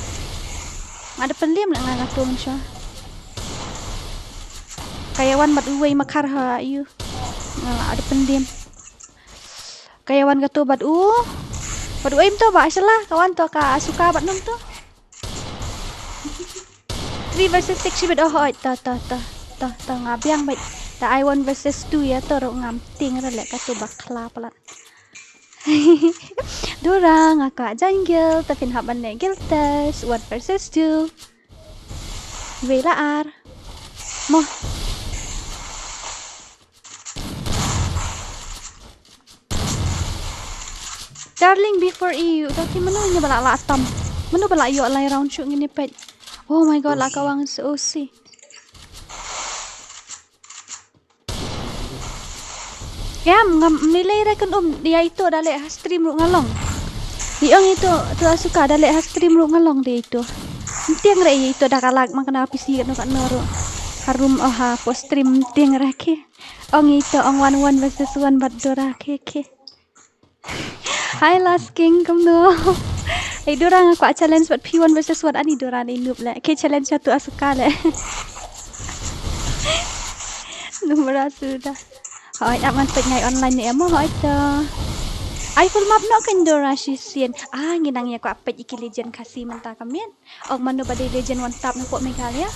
Nga da pynlim na nga nga tung sha. Kaya wan mat uwei makhar ha yu. Nga la da pynlim. Kaya wan ka tu bat u. Bat u im tu ba shala ka wan tu ka suka bat num tu. Three versus six shibit oh hoi ta ta ta ta ta nga biang bait. Ta ai one versus two ya to ro ngam ting ra le ka tu bakla palat. Dora nga ka jungle ta phin hap ban le guild test one versus two. Wei la ar. Mo. Darling before you. Dati mano nya bala la tam. Mano bala yo lai round shoot ngini pet. Oh my god la kawang so si. Em ngam nilai ra kan um dia ito dale ha stream ru ngalong. Di ong ito tu asuka dale ha stream ru ngalong dia ito. Tiang re ito da kalak makna P C kan kan ru. Harum oh ha po stream tiang ra ke. Ong ito ong one one versus one bat Dora ke ke. Hi last king kumno. Ai Dora nga kwah challenge bat P one versus one ani Dora ni noob le. Ke challenge tu asuka le. Numra suda. Hoi ap man pet ngai online ni emo hoi to. Ai full map no kan Dora shi sien. Ah nginang ya kwah pet iki legend kasi menta kamien. Ong mano ba dei legend one tap na pok Meghalaya.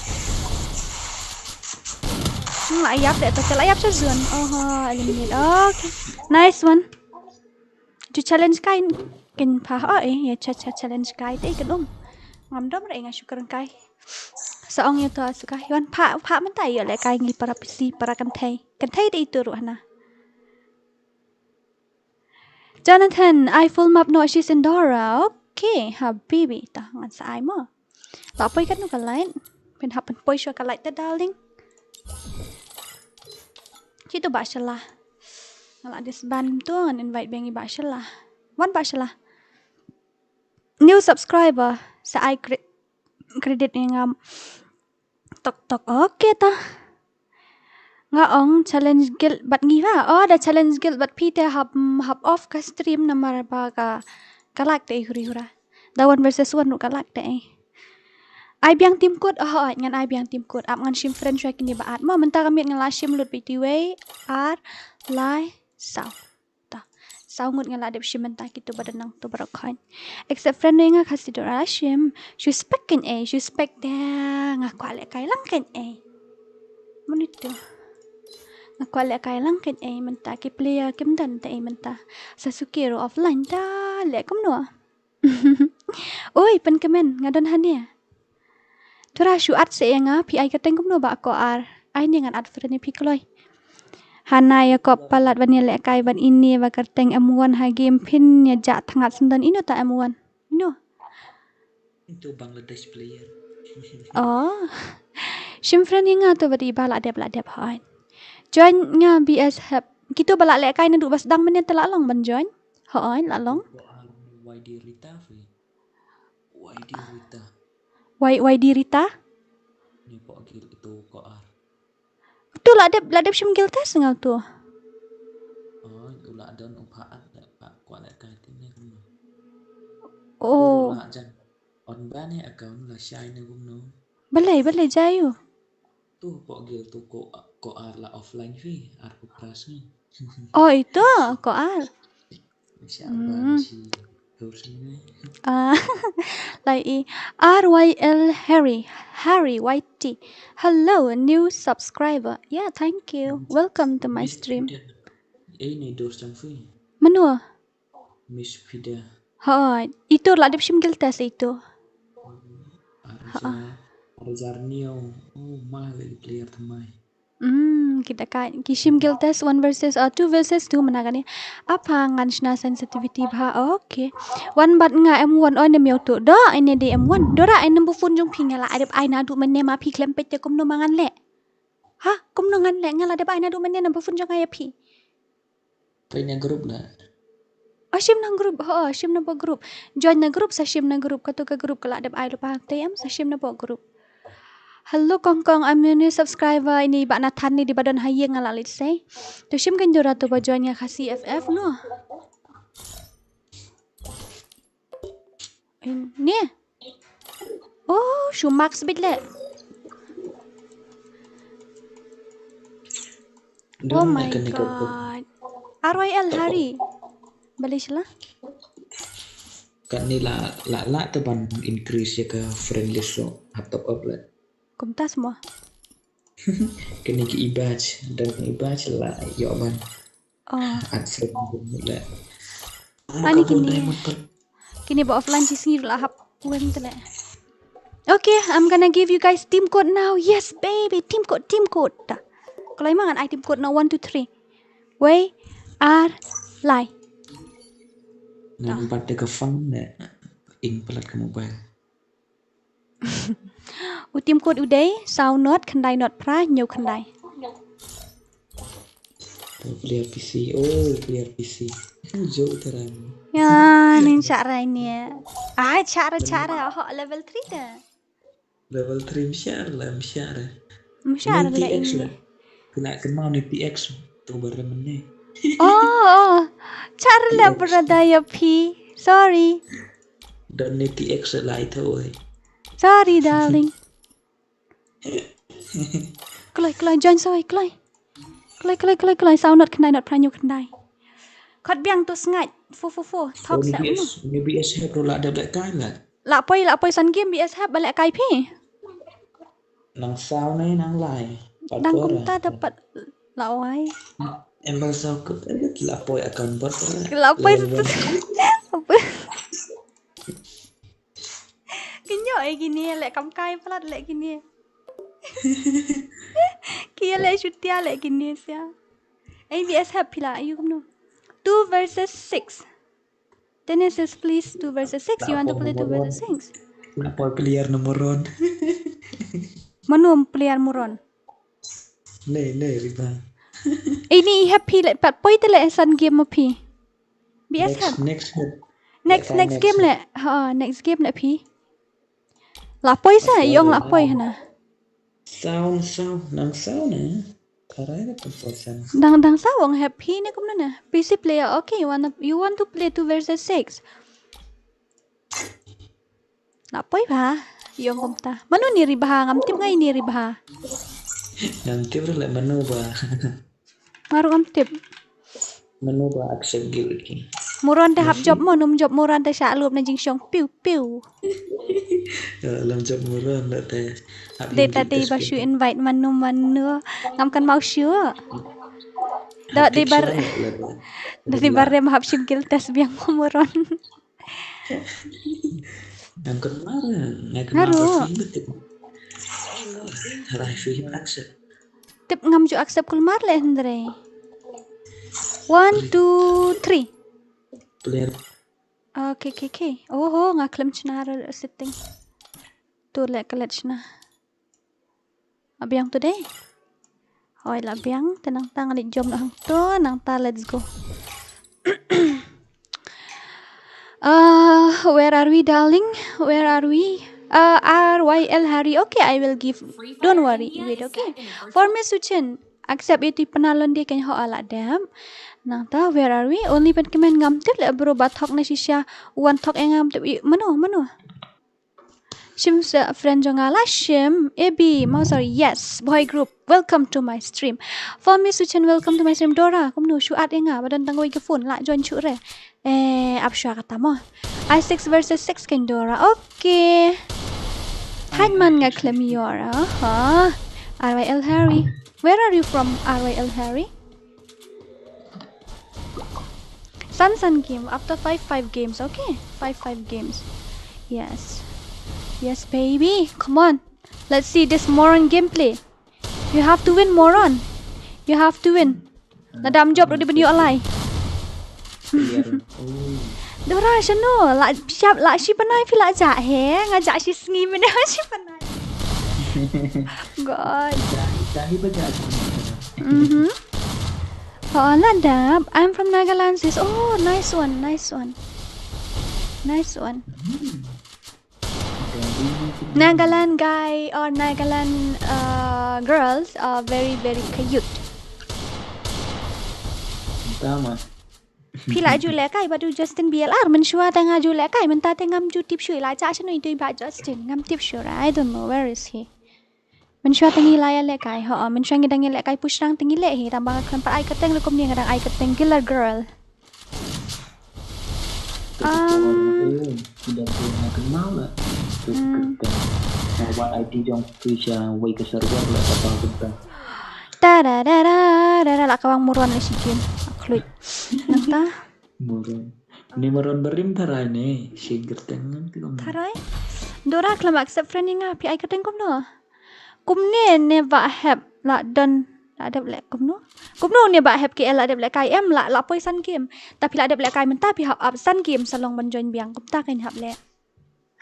Hmm, ayap deh to kel ayap sa zone. Oh, eliminate. Okay. Nice one. Ju challenge kai kin pa oh eh ya cha cha challenge kai te kin um. Ngam dom re nga syukur kai. Sa ong ya to asuka. Yuan pa pa mentai ya le kai ngi para P C para kan thai. Kan thai dei itu ruh hana. Jonathan, I full map no she's in Dora. Okay, habibi. Ta ngan sa ai mo. La poi kat no ka light. Pin hap pin poi shwa ka light ta darling. Kitu ba shala. Ngala disband tu ngan invite bengi ba shala. Wan ba shala. New subscriber sa ai cre- credit ni ngam. tok tok. Okay ta. Nga ong challenge guild bad ngi ba. Oh, da challenge guild bad phi te hap, hap off ka stream namar ba ka, ka lag te huri hura. Da one versus one ruh ka lag te. Ai biang team code, oh, oh, ngan ai biang team code. Ap ngan shim friend shuwa kine ba at. Mo mynta ka miet nga la shim lut bad iwei, ar, lai, saw. Ta. Saw ngut nga la dep shim mynta kito ba don nangto baroh khan. Accept friend ne nga Khasi dora shim. Shu spek ken ei, shu spek te nga kwah lehkai lang ken ei. Mano ito? Nga kwah lehkai lang ken ei mynta ki player kim don te ei mynta. Sasuke ruh offline ta leh kumno. Oi, pynkmen nga don hane. Thura shu add seh ïa nga, phi ai kyrteng kumno ba ko ar. Ai ne ngan add friend ïa phi kloi. Hana ïa ko palat ban ïa lehkai ban ine ba kyrteng M one ha game phin ïa jah thngat sendon ino ta M one. Ino. Itu Bangladesh player. Oh. Shim friend ïa nga to ba dei ba la dep la dep hoi. Join nga B S Hub. Kito ba la lehkai naduh ba sdang mynne te la long ban join. Hoi, la long. Ko ar Y D Rita fi. Y D Rita. Y, Y D Rita? Ni pok guild itu ko ar. Tu la dep, la dep shim guild test nga tu. Oh, u la don u pha at da pa kwah lehkai te ne kumno. Oh. La jan. On ba ne account la shai ne kumno. Balei, balei jayu. Tu pok guild tu ko, ko ar la offline fi, ar ko crash ni. Oh, itu ko ar. Masya Allah, hmm. Si terus ni. Ah, lai i R Y L Harry, Harry Y T. Hello, new subscriber. Yeah, thank you. Welcome to my stream. Eh, ni dos jam fi. Mano? Miss Fida. Ha, itu la dep shim guild test itu. Arja, Arja Neo. Oh, ma lagi player thymmai. Hmm, kita ka ki shim guild test one versus, uh, two versus two mana kane. Apa ngan shna sensitivity ba? Okay. One bad nga M one, oh, ne miau tu. Da, ine de M one. Dora ai number phone jong phi nga la dep ai naduh mynne ma phi khlem peit te kumno ma ngan leh. Ha, kumno ngan leh nga la dep ai naduh mynne number phone jong nga ïa phi. Pynne group la. Oh, shim na group. Ho, shim na bo group. Join na group, sa shim na group. Katu ka group ka la dep ai lypa te em, sa shim na bo group. Hello kong kong, I'm your new subscriber. Ini ba na than ni di ba don ha ïing nga la leit sei. To shim kan jura to ba join ïa ka C F F no. Ni. Oh, shu max bit le. Oh my God. R Y L Harry. Balei shala? Kane la, la, la te ban increase ïa ka friend list so hap top up le. Kumta semua. Kane ki ibaj dan ibaj la ïoh ban. Oh. At friend le. Ani kini. Kini ba offline shi sngi la hap wen tele. Okay, I'm gonna give you guys team code now. Yes, baby, team code, team code. Ta. Kloi ma ngan ai team code na one, two, three. Wei, ar, lai. Ngan pat te ka phone ne. Ing palat ka mobile. U team code u dei saw not khyndai not phra hynñiew khyndai. Player P C, oh, player P C. Jok terang. Ya, nin chak rai ni. Ah, chak rai, chak rai. Ho, level three te. Level three msiar la, msiar. Msiar la ini. Kena kena ni T X tu bareng ni. Oh, oh. Chak rai la brother ya phi. Sorry. Dan ni T X la itu oi. Sorry, darling. Kloi, kloi, join soi, kloi. Kloi, kloi, kloi, kloi, saw not khyndai not phra hynñiew khyndai. Khot biang to sngaid. Fu, fu, fu. Thok sa. Ni B S, ni B S hep ro la dep lehkai la. La poi, la poi san game B S hep ba lehkai phi. Nang saw ne nang lai. Nang kumta dapat la wai. Em ba saw ko la poi account bot la. La poi. Apa? Kynjoh eh kine leh kam kai palat leh kine. Ki leh shutia leh kine sia. A B S hep phi la ayu kumno. Two versus six. Tenesis, please, two versus six. You want to play two versus six? Nak poi player number one. Mano player moron? Nei, nei, riba. Ini hep phi leh pat poi te leh san game ma phi. B S hep. Next, next game leh. Ha, next game leh phi. La poi sa, yong la poi hana. Sound, sound, nang sound eh. Tharai da pun posan. Dang dang sa wong happy ne kumno ne. P C player. Okay, you wanna you want to play two versus six. Na poi ba. Yong kumta. Mano ni ri ba ngam tip ngai ni ri ba. Ngam tip ruh lah mano ba. Maru ngam tip. Mano ba accept guild ki. Muron te hap job mo num job muron te sha lup na jingshong piu piu. Lam job muron da te. Dei ta dei ba shu invite manu manu. Ngam kan mau shu. Da dei bar da dei bar rem hap shim guild test biang mo muron. Ngam kan mar. Ngaru. Rai fi accept. Tip ngam ju accept kulmar le hendre. One, two, three. Player. Okay, okay, okay. Oho, nga klem chna setting. Tu le klet chna. Abiang today. Hoi la biang, tenang tang alik jom hang tu, nang ta let's go. Uh, where are we, darling? Where are we? Uh, R Y L Harry. Okay, I will give. Don't worry, wait, okay. For me, Suchin. Accept iti penalon dia kan ho ala dam. Nang ta, where are we? Only pen kemen ngam tip le bro ba thok na shisha. Wan thok e ngam tip. Mano, mano. Shim friend jong ala shim. A B, mau sorry. Yes, boy group. Welcome to my stream. For me, Suchin, welcome to my stream. Dora, kumno shu at e nga. Ba don tang wei ke phone la join shu re. Eh, ap shwa kata mo. I six versus six kan Dora. Okay. Hajman nga klem Yora. Ha. R Y L Harry. Where are you from, R Y L Harry? San san game after five five games, okay? Five five games. Yes. Yes, baby. Come on. Let's see this moron gameplay. You have to win, moron. You have to win. Na dam job ruh di bynñiuh lai. Dora shano la shap la shi panai phi la ja he nga ja shi sngi mene shi panai. God. Mhm. Oh, la dap. I'm from Nagaland, sis. Oh, nice one, nice one. Nice one. Nagaland guy or Nagaland uh, girls are very very cute. Tama. Phi la ju lehkai bad u Justin B L R, mynshuwa te nga ju lehkai, mynta te ngam ju tip shuh la cha shano itu ba Justin, ngam tip shuh, I don't know where is he. Mynshuwa te ngi la ïa lehkai, ho, mynshuwa ngi dang ïa lehkai pushrang te ngi leh hi, tang ba nga khlem pat ai kyrteng ruh kumne nga dang ai kyrteng Killer Girl. Um, Tidak pernah kenal lah. Terus kyrteng. Nga wad I D jong phi sha wei ka server lah kata bynta. Ta da da da da da la kawang muron le shi game. Khluit. Nangta. Muron. Ni muron barim tharai ne. Shi kyrteng ngan ki kum. Tharai. Dora khlem accept friend ïa nga phi ai kyrteng kumno. Kumne ne ba hep la don la dep le kumno. Kumno ne ba hep K L la dep le kai em la la poi san game. Ta phi la dep le kai mynta phi hap ap san game sa long ban join biang kumta kan hap le.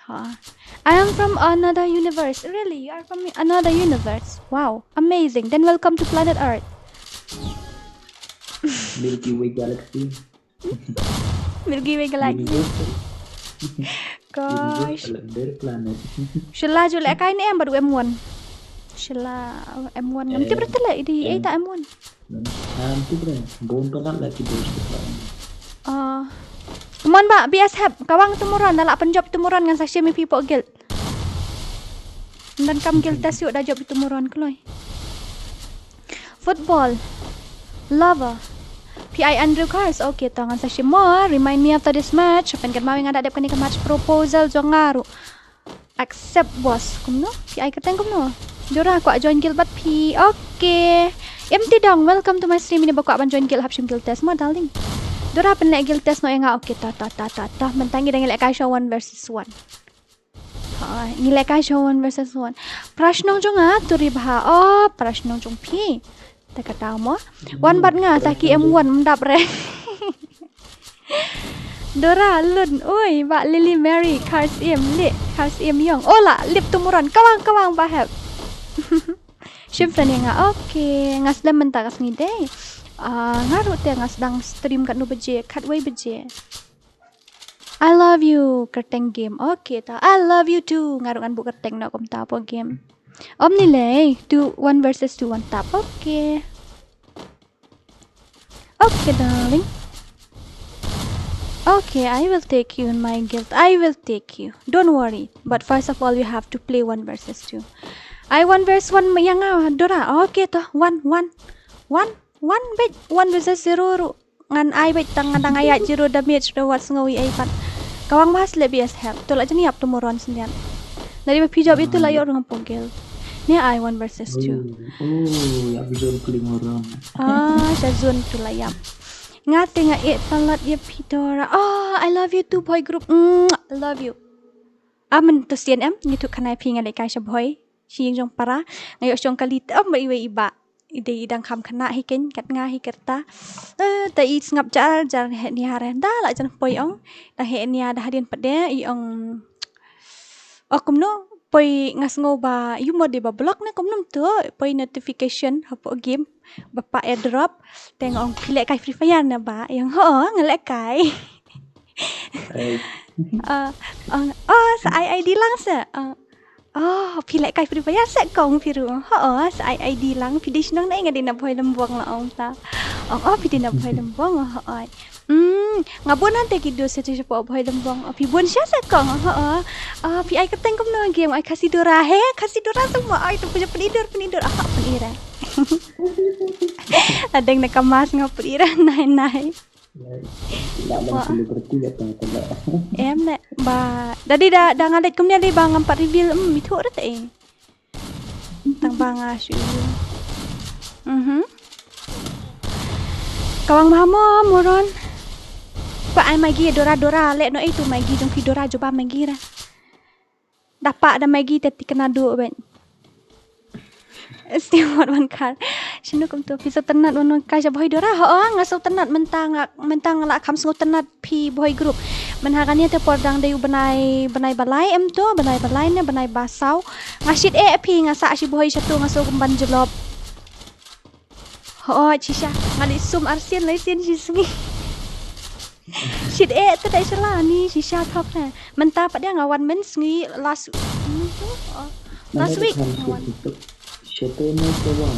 Ha. I am from another universe. Really? You are from another universe? Wow. Amazing. Then welcome to planet Earth. Milky Way galaxy. Milky Way galaxy. Universe. Gosh. Calendar planet. Shila ju le kai ne em bad M one. Shila M one ngam tip rete le idi ai ta M one. Ngam tip re. Bon palat la ki bos. Ah. Come on ba B S hep kawang tumuron da la penjop tumuron ngan sa shim pi pok guild. Ndan kam guild tas yuk da jop tumuron kloi. Football. Lover. P I Andrew Cars. Okay, to ngan sa shim mo. Remind me after this match. Pen kat mawi nga da dep kani ka match proposal jong nga ruh. Accept boss. Kumno? P I kyrteng kumno? Dora kwah join guild bad phi. Okay. Em ti dong, welcome to my stream. Ini ba kwah ban join guild hap shim guild test mo darling. Dora pynleh guild test no ïa nga. Okay, ta ta ta ta ta. Mynta ngi dang leh kai sha one versus one. Ha, ngi leh kai sha one versus one. Prashnong jong nga tu ri bha. Oh, prashnong jong phi. Ta kata mo. Wan bad nga ta ki M one mdap re. Dora lun oi ba Lily Mary Kars im li Kars im yong. Ola lip tumuran kawang kawang ba hep. Shim friend ïa nga. Okay, nga slem mynta ka sngi dei. Ah, nga ruh te nga sdang stream kat nu baje, kat wei baje. I love you, kyrteng game. Okay, ta. I love you too. Nga ruh ngan buh kyrteng noh kumta hapoh game. Omni lei, two, one versus two, one tap. Okay. Okay, darling. Okay, I will take you in my guild. I will take you. Don't worry. But first of all, we have to play one versus two. I one versus one ma-, ïa nga, Dora. Okay, to. One, one. One, one beit. One versus zero ruh. Ngan ai beit tang ngan dang ai zero damage ruh wat sngew ei pat. Kawang bha sleh B S help. To la jani ap to moron sendirian. Dari ba phi jop itu la ïoh rung pok guild. Ni ai one versus two. Oh, oh, ïa phi jop kling moron. Ah, sha zone tu la ïap. Nga te nga eh palat ïa phi Dora. Oh, I love you too, boy group. Mm, I love you. Amen to sien em, ngi tu khanai phi nga dei kai sha boy. Shi jong para, nga ïoh shong kali te em ba iwei iba. I dei i dang kham khynnah hi ken, kat nga hi kat ta. Eh, ta i sngap jar, jar heh nia re. Da la jan poi ong. Da heh nia da hadien pat de, i ong. Oh, kumno, poi nga sngew ba, ïu mo de ba block ne kumno to, poi notification, hapoh game, ba pa airdrop. Te nga ong phi leh kai Free Fire ne ba, i ong ho, nga leh kai. Ai. Ah, ong, oh, sa ai I D lang sa. Ong, oh, phi leh kai Free Fire sa kong phi ruh. Ho, oh, sa ai I D lang. Phi dei shnong na nga dei na Bhoi Lembong la ong ta. Ong, oh, phi dei na Bhoi Lembong, ho, oh. Hmm, nga bun ngan te ki dos sa tu shapoh Bhoi Lembong. Oh, phi bun sha sa kong, ho, oh. Ah, phi ai kyrteng kumno game ai Khasi Dora he, Khasi Dora semua ai tu puja penidur, penidur. Ah, penira. Adeng na kamas nga penira, nai, nai. Ila ban celebrity kata kata. Em ne ba. Dadi da da nga leit kumne dei ba ngam pat reveal, em, mithuh rat eh. Tang ba nga shu. Mhm. Kawang mahamo moron. Pa ai Maggi Dora Dora le no itu Maggi jong ki Dora jubab Maggi ra. Dapat da Maggi te tikna du ben. Still what one car. Shinu kum tu pisa tenat one one car sha Bhoi Dora. Ho, nga so tenat mentang mentang la kham so tenat phi Bhoi group. Men ha kane te por dang dei u benai benai balai em tu, benai balai ne benai basau. Nga shit eh phi nga sa shi Bhoi shatu nga so kumban jelop. Ho, shisha. Nga li sum arsien lai sien shi sngi. Shit eh tu dai shala ni shisha thok na. Menta pat dia nga wan men sngi last, hmm, tu, oh, last week nga wan. Shete ne ke wan.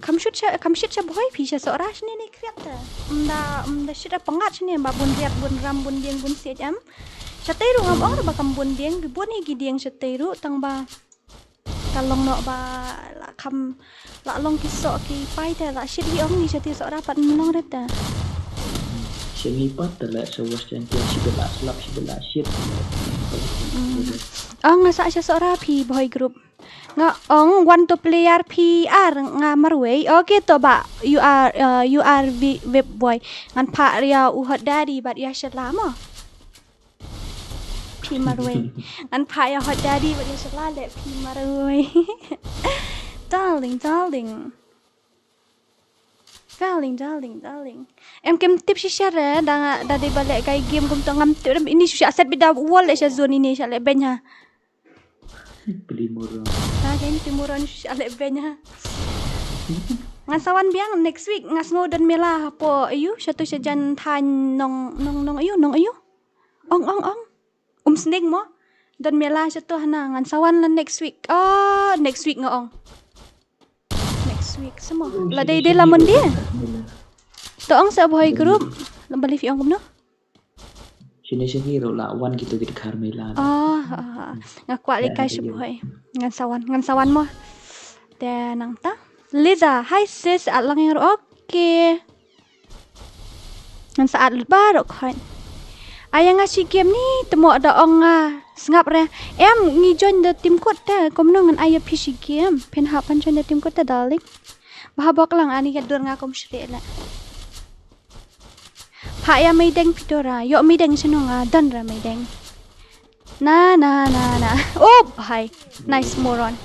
Kam shut sha, kam shut sha Bhoi phi sha Sohra shne ne kriat ta. Mda, mda shit a pangat shne ba bun riat bun ram bun dieng bun siej am. Shate ru ngam ong ba kam bun dieng, bun hi ki dieng shate ru tang ba. Ka long noh ba la kham la long ki soh ki pai te la shit hi ong ni shati Sohra pat mlong ret ta. Shani pat te la sa was chen ki shi bela slap shi bela shit. Mm. Ong nga sa sha Sohra phi Bhoi group. Nga ong one to player phi ar nga marwei. Okay to ba you are, uh, you are vi-, vip boy. Ngan pha ria u hot daddy bat ya shala mo. Phi marwei. Ngan pha ya hot daddy wat ya shala le phi marwei. Darling, darling. Darling, darling, darling. Em kem tip shisha re da da dei ba le kai game kum to ngam tip re ini shisha set bida wall le sha zone ini sha le benya. Pli moron. Da dei pli moron shisha le benya. Ngan sawan biang next week ngas ngo dan mela hapo ayu shatu shajan than nong nong nong ayu nong ayu. Ong, ong, ong. Um sning mo. Don mela sha to hana ngan sawan la next week. Ah, next week nga ong. Next week samo. La dei dei la Monday. To ong sa Bhoi group. La bali fi ong kumno. Sini sini ro la wan gitu gitu kar mela. Ah, ah, ah. Nga kwah le kai sha Bhoi. Ngan sawan, ngan sawan mo. Te nang ta. Liza, hi sis, at lang yang ro. Okay. Ngan sa at lut baroh khoit. Ai nga shi game ni te mo da ong nga sngap re. Em ngi join da team kut te kumno ngan ai phi shi game. Phin hap ban join da team kut te darling. Ba ha bok lang ani ka dur nga kum shri le. Pha ya mai deng phi Dora. Yo mai deng shano nga don ra mai deng. Na na na na. Oh, hi. Nice moron.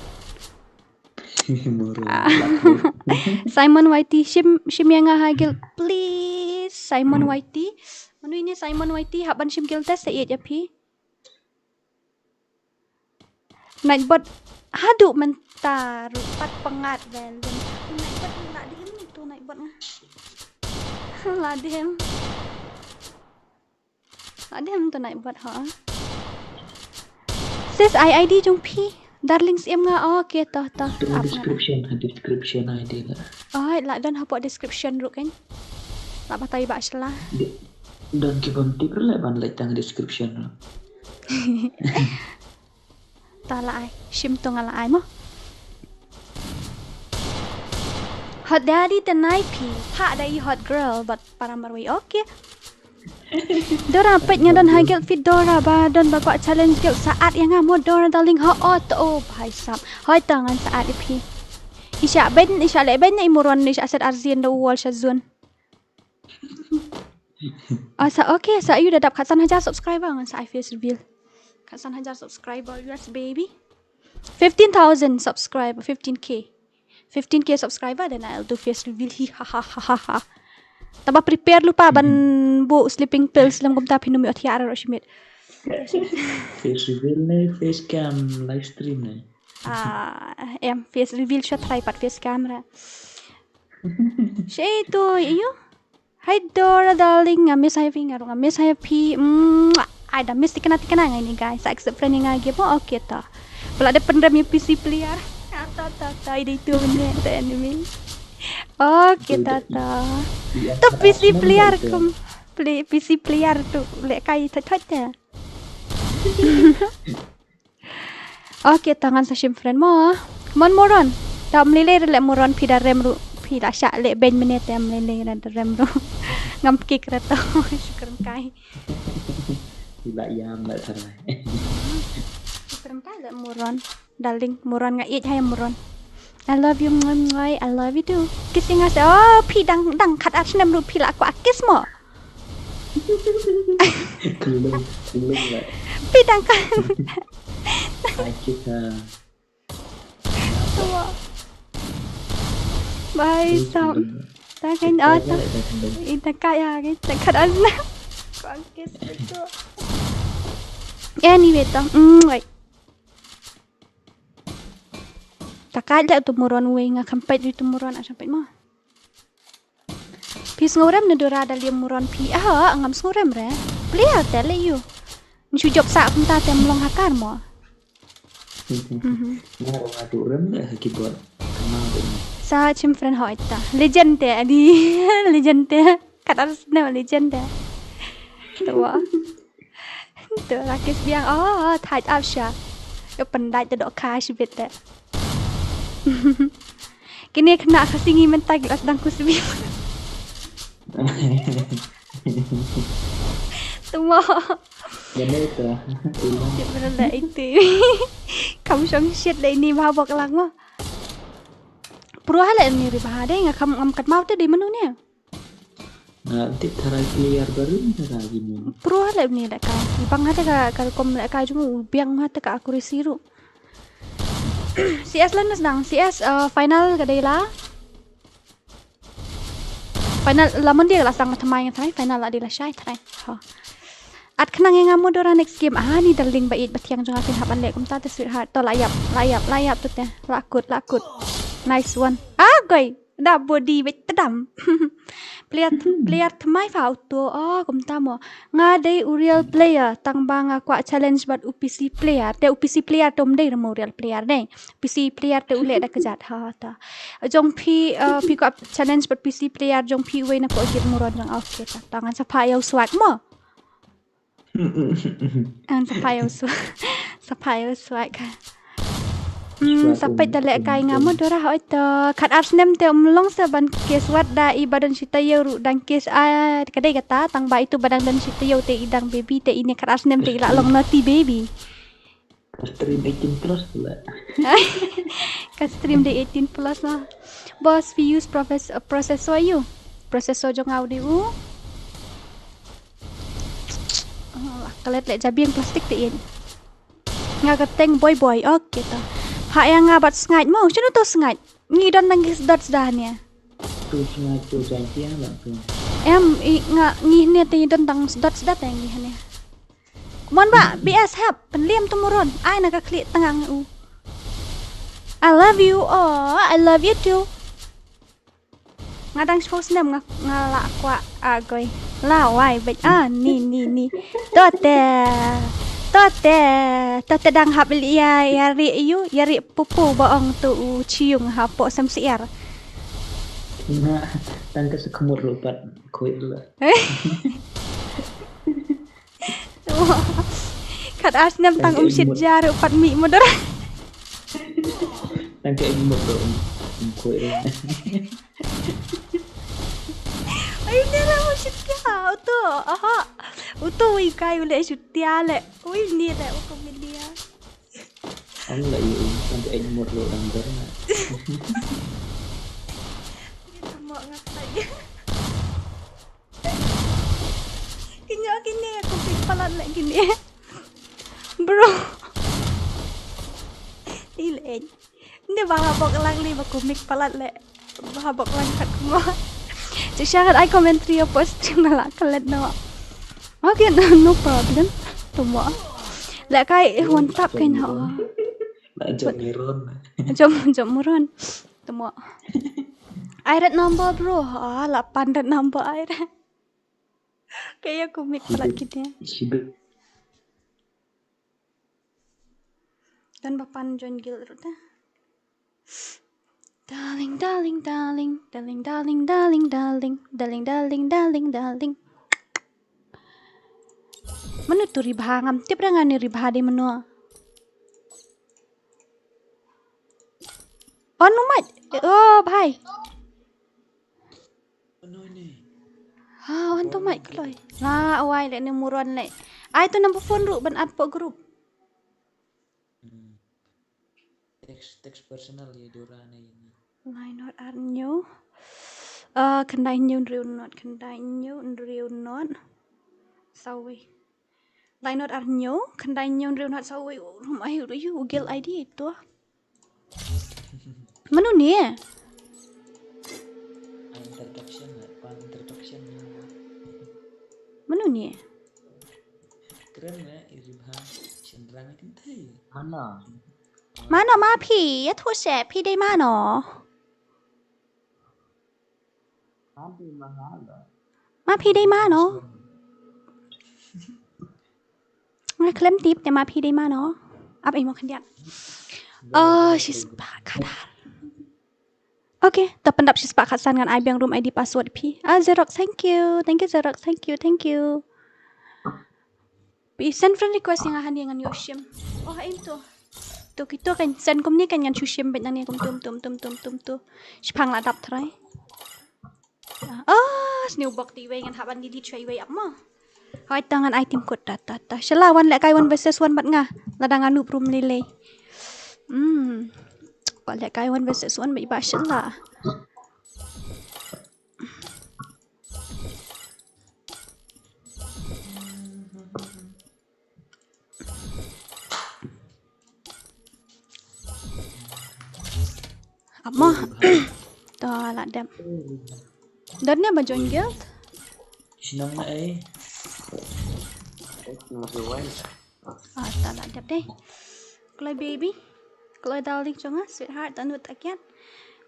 Simon Y T, shim, shim ya nga ha guild, please. Simon Y T. Manu ini Simon Y T, hap ban shim guild test sa iet ya phi. Nightbot, hadu menta rupat pengat vel. Nightbot ni la diem ni tu nightbot nga. La diem. Ada yang tu naik buat ha. Sis, ai I D jong phi. Darling Siem nga, oh, okay, to, to. Tengah description, ha description ha ide la. Oh, la don hapoh description ruh kan. La batai ba shla. Don ki bym tip ruh la ban leit tang description ruh. Ta la ai, shim to nga la ai mo. Hot daddy tonight phi, pha da i hot girl, but para marwei, okay. Dora peit nga don ha guild feed Dora ba don ba kwah challenge guild sa add ïa nga mo Dora darling ha ot oh bhai sap. Hoi ta ngan sa add ïa phi. Isha ben isha le ben i moron isha set arzin da wall sha zone. Ah sa okay sa ayu da dap khatsan hajar subscriber ngan sa ai face reveal. Khatsan hajar subscriber yes baby. Fifteen thousand subscriber, fifteen K. Fifteen K subscriber then I'll do face reveal hi ha ha ha ha ha. Taba prepare lypa ban buh sleeping pills lem kumta phin ym ïoh thiah ruh shimit. Face reveal ne face cam live stream ne. Ah, em face reveal sha try pat face camera. Shi tu iyo. Hi Dora darling, nga miss ha ïa phi nga ruh nga miss ha ïa phi. Mm, ai da miss tikna tikna ngai ni guys. Accept friend ïa nga gi mo okay ta. Pala da pynrem ïa P C player. Ta ta ta ta ida itu benda ta enemy. Okay ta ta. Tu P C player kum play P C player tu leh kai thot thot ta. Okay, ta ngan sa shim friend mo. Mon moron. Da mlilei re le moron phi da rem ruh phi la shah le ben minute te mlilei re da rem ruh. Ngam kick re to. Shukran kai. Ila ïam la tharai. Shukran kai le moron. Darling moron nga ïeit hai moron. I love you ngoi ngoi. I love you too. Kiss nga se. Oh, phi dang dang khat ar snem ruh phi la kwah kiss mo. Klung klung la. Phi dang khat. Ai kita. Tua. Bye sam. Ta kan ah ta. Ita kaya kan ta khat ar snem. Kwah kiss tu. Anyway ta. Mm, wait. Ta kai la tu moron wei nga kham peit tu moron a kham peit mo. Phi sngew rem ne Dora da liam moron phi ah ngam sngew rem re. Player te le yu. Nsu jop sa kumta te mlong hakar mo. Nga ruh nga tu rem le ha keyboard. Kena tu. Sa chim friend hoi ta. Legend te adi. Legend te. Kat ar snem legend te. Tua. Tu rakis biang oh thait ap sha. Yo pendait te dok ka shibit te. Kini kena ka singi mentai glas dang ku sebi. Tuma. Gane ta. Tip mana dah itu. Kamu shong shit dah ini mabok lang mah. Pro hala ini riba deh ngam kam ngam kat mau te dei menu ni. Nga tip tharai player baru tharai gini. Pro hala ini dah ka. Bang hata ka ka kom dah ka jung biang hata ka aku resiru. C S lan nas dang C S uh, final ka dei la. Final la mon dia la sang ma thamai ngan tharai final la dia la shai tharai. Ha. At khnang ïa nga mo Dora next game ah ni darling ba it ba thiang jong nga phin hap ban leh kumta te sweetheart to la ïap la ïap la ïap tu te la kut la kut. Nice one. Ah goi. Da body wet tedam. Player player thamai fa auto oh kumta mo. Nga dei u real player tang ba nga kwah challenge bad u P C player te u P C player tom dei mo real player dei. P C player te u leh da kejat ha ta. Jong phi uh, phi kwah challenge bad P C player jong phi wei na ko git muron jong okay ta. Ta ngan sa pha ïa u swag mo. An sa pha ïa u swag. Sa pha ïa u swag ka. Hmm, sa peit da leh kai nga mo Dora hoi to. Khat ar snem te um long sa ban kes wat da i ba don shi taïew ruh dang kes a ka dei kata tang ba itu ba dang don shi taïew te i dang baby te i ne khat ar snem te i la long naughty baby. Ka stream eighteen plus pula. Ka stream dei eighteen plus lah. Boss, we use profess uh, processor you. Processor jong au dei u. Oh, ka let leh jabieng plastik te in. Nga ka teng boy boy. Okay ta. Ha ïa nga bat sngaid mo. Shano to sngaid? Ngi don nang ki sdot sda ne. Tu sngaid tu jang tiang lah tu. Em i nga ngi ne te don tang sdot sda te ngi ne. Mon ba B S hep penliam tu muron. Ai na ka klik tengang u. I love you. Oh, I love you too. Nga dang shpau snem nga nga la kwah agoi. La wai bet ah ni ni ni. To te. Tote, tote dang hap ïa, ïa ri ïu, ïa ri pupu ba ong tu u chiung ha po sem siar. Nga tang ka sa khmut ruh pat khuid la. Kat as nem tang um shit jar u pat mi mudar. Tang ka ing mut ruh um khuid la. Ai ne ra u shit ya uto. Aha. Uto wi kai u le shit ya le. Wi ni le u ko mi dia. Ang la yu tang ka ing mut ruh dang ber na. Mo nga kai. Kine kine aku pik palat le kine. Bro. Ni le. Ni ba ha bok lang ni ba kumik palat le. Ba ha bok lang kat mo. Ci sha kat ai commentary ya post na la kalet no. Okay, no, no problem. Tumo. Le kai eh one tap kai na. La jom miron. Jom jom muron. Tumo. Ai red number bro. Ah, la pan red number ai red. Kaya kumik palat kine. Shibe. Dan ba pan join guild ruta. Darling, darling, darling, darling, darling, darling, darling, darling, darling, darling, darling. Manu tu Ribha ngam tip ra nga ni Ribha de manu. Oh no mate. Oh bhai. Ha wan tu mate kloi. La wai le ni muron le. Ai tu number phone ruh ban add po group. Text text personal ya dora na ini. Lai not ar new. Uh, khyndai new hynriew not khyndai new hynriew not. Sawi. Lai not ar new khyndai new hynriew not sawi. Rum ai ru yu gel I D itu. Manu ni? Introduction lah, pan introduction ni. Manu ni? Kren lah, iri bah. Sendrang kan thei. Mana? Mano ma phi? Ya thu se phi dei mano? Adi mahala. Ma phi dei mano? Nga khlem tip te ma phi dei mano? Ap imo khyndiat. Oh, she's back. Kadar. Okay, to pyndap shi spah khatsan ngan ai biang room I D password phi. Ah, Xerox, thank you. Thank you, Xerox. Thank you, thank you. Phi send friend request ïa nga hangne ngan ïoh shim. Oh, ha im to. To kito kan send kumne kan ngan shu shim bad nangne kum tum tum tum tum tum to. Shipang la dap trai. Ah, sniew bok ti wei ngan hap ban delete shwa iwei ap ma. Hoi ta ngan ai tim kut ta ta ta. Shala wan leh kai one versus one bad nga. Lada nga noob room lei lei. Hmm. Wan leh kai one versus one bad iba shala. Ap mo. To la dep. Dot ne ba join guild? Shnong na ai. Ah, to la dep deh. Kloi baby. Kloi darling jong nga, sweetheart, tanu takiat.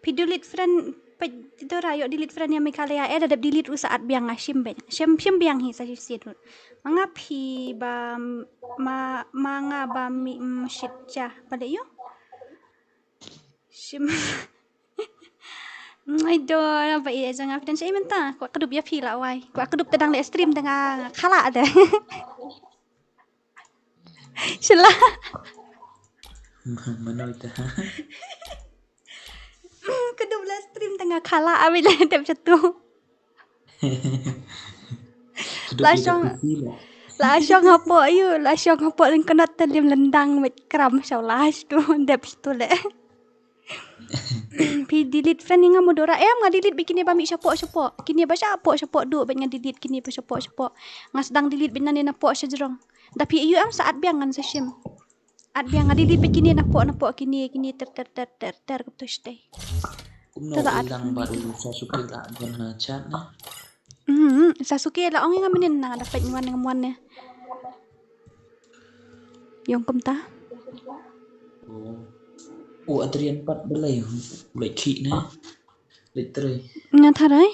Phi delete friend, peit to ra ïoh delete friend ïa Meghalaya, eh, da dep delete ruh sa at biang nga shim beit. Shim, shim biang hi sa shi sit ruh. Ma nga phi ba, ma, ma nga ba mi, mm, shit ja. Ba dei ïoh. Shim. Ai do, ba i jong nga phi dan shai mynta. Kwah kdup ïa phi la wai. Kwah kdup te dang leh stream te nga khala te. Shala. Mano ita. Kdup leh stream te nga khala abi leh dep shatu. La shong. La shong hapoh ïu, la shong hapoh leng kynot te lim lendang met kram shaw la shatu dep shatu leh. Phi delete friend ïa nga mo Dora. Em nga delete bad kine ba mih shapoh shapoh. Kine ba shapoh shapoh duh bad nga delete kine ba shapoh shapoh. Nga sdang delete bad nangne napoh shajrong. Da phi ïoh em sa at biang ngan sa shim. At biang nga delete bad kine napoh napoh kine kine ter ter ter ter ter kumto shatei. Kumno ilang ba du sa suki la jan na chat na. Hmm, Sasuke la ong nga mynnin na da peit ngwan ngam wan ne. Ïong kumta. Oh. Oh, Adrian pat belai leit ki ne. Leit trei. Nga tharai.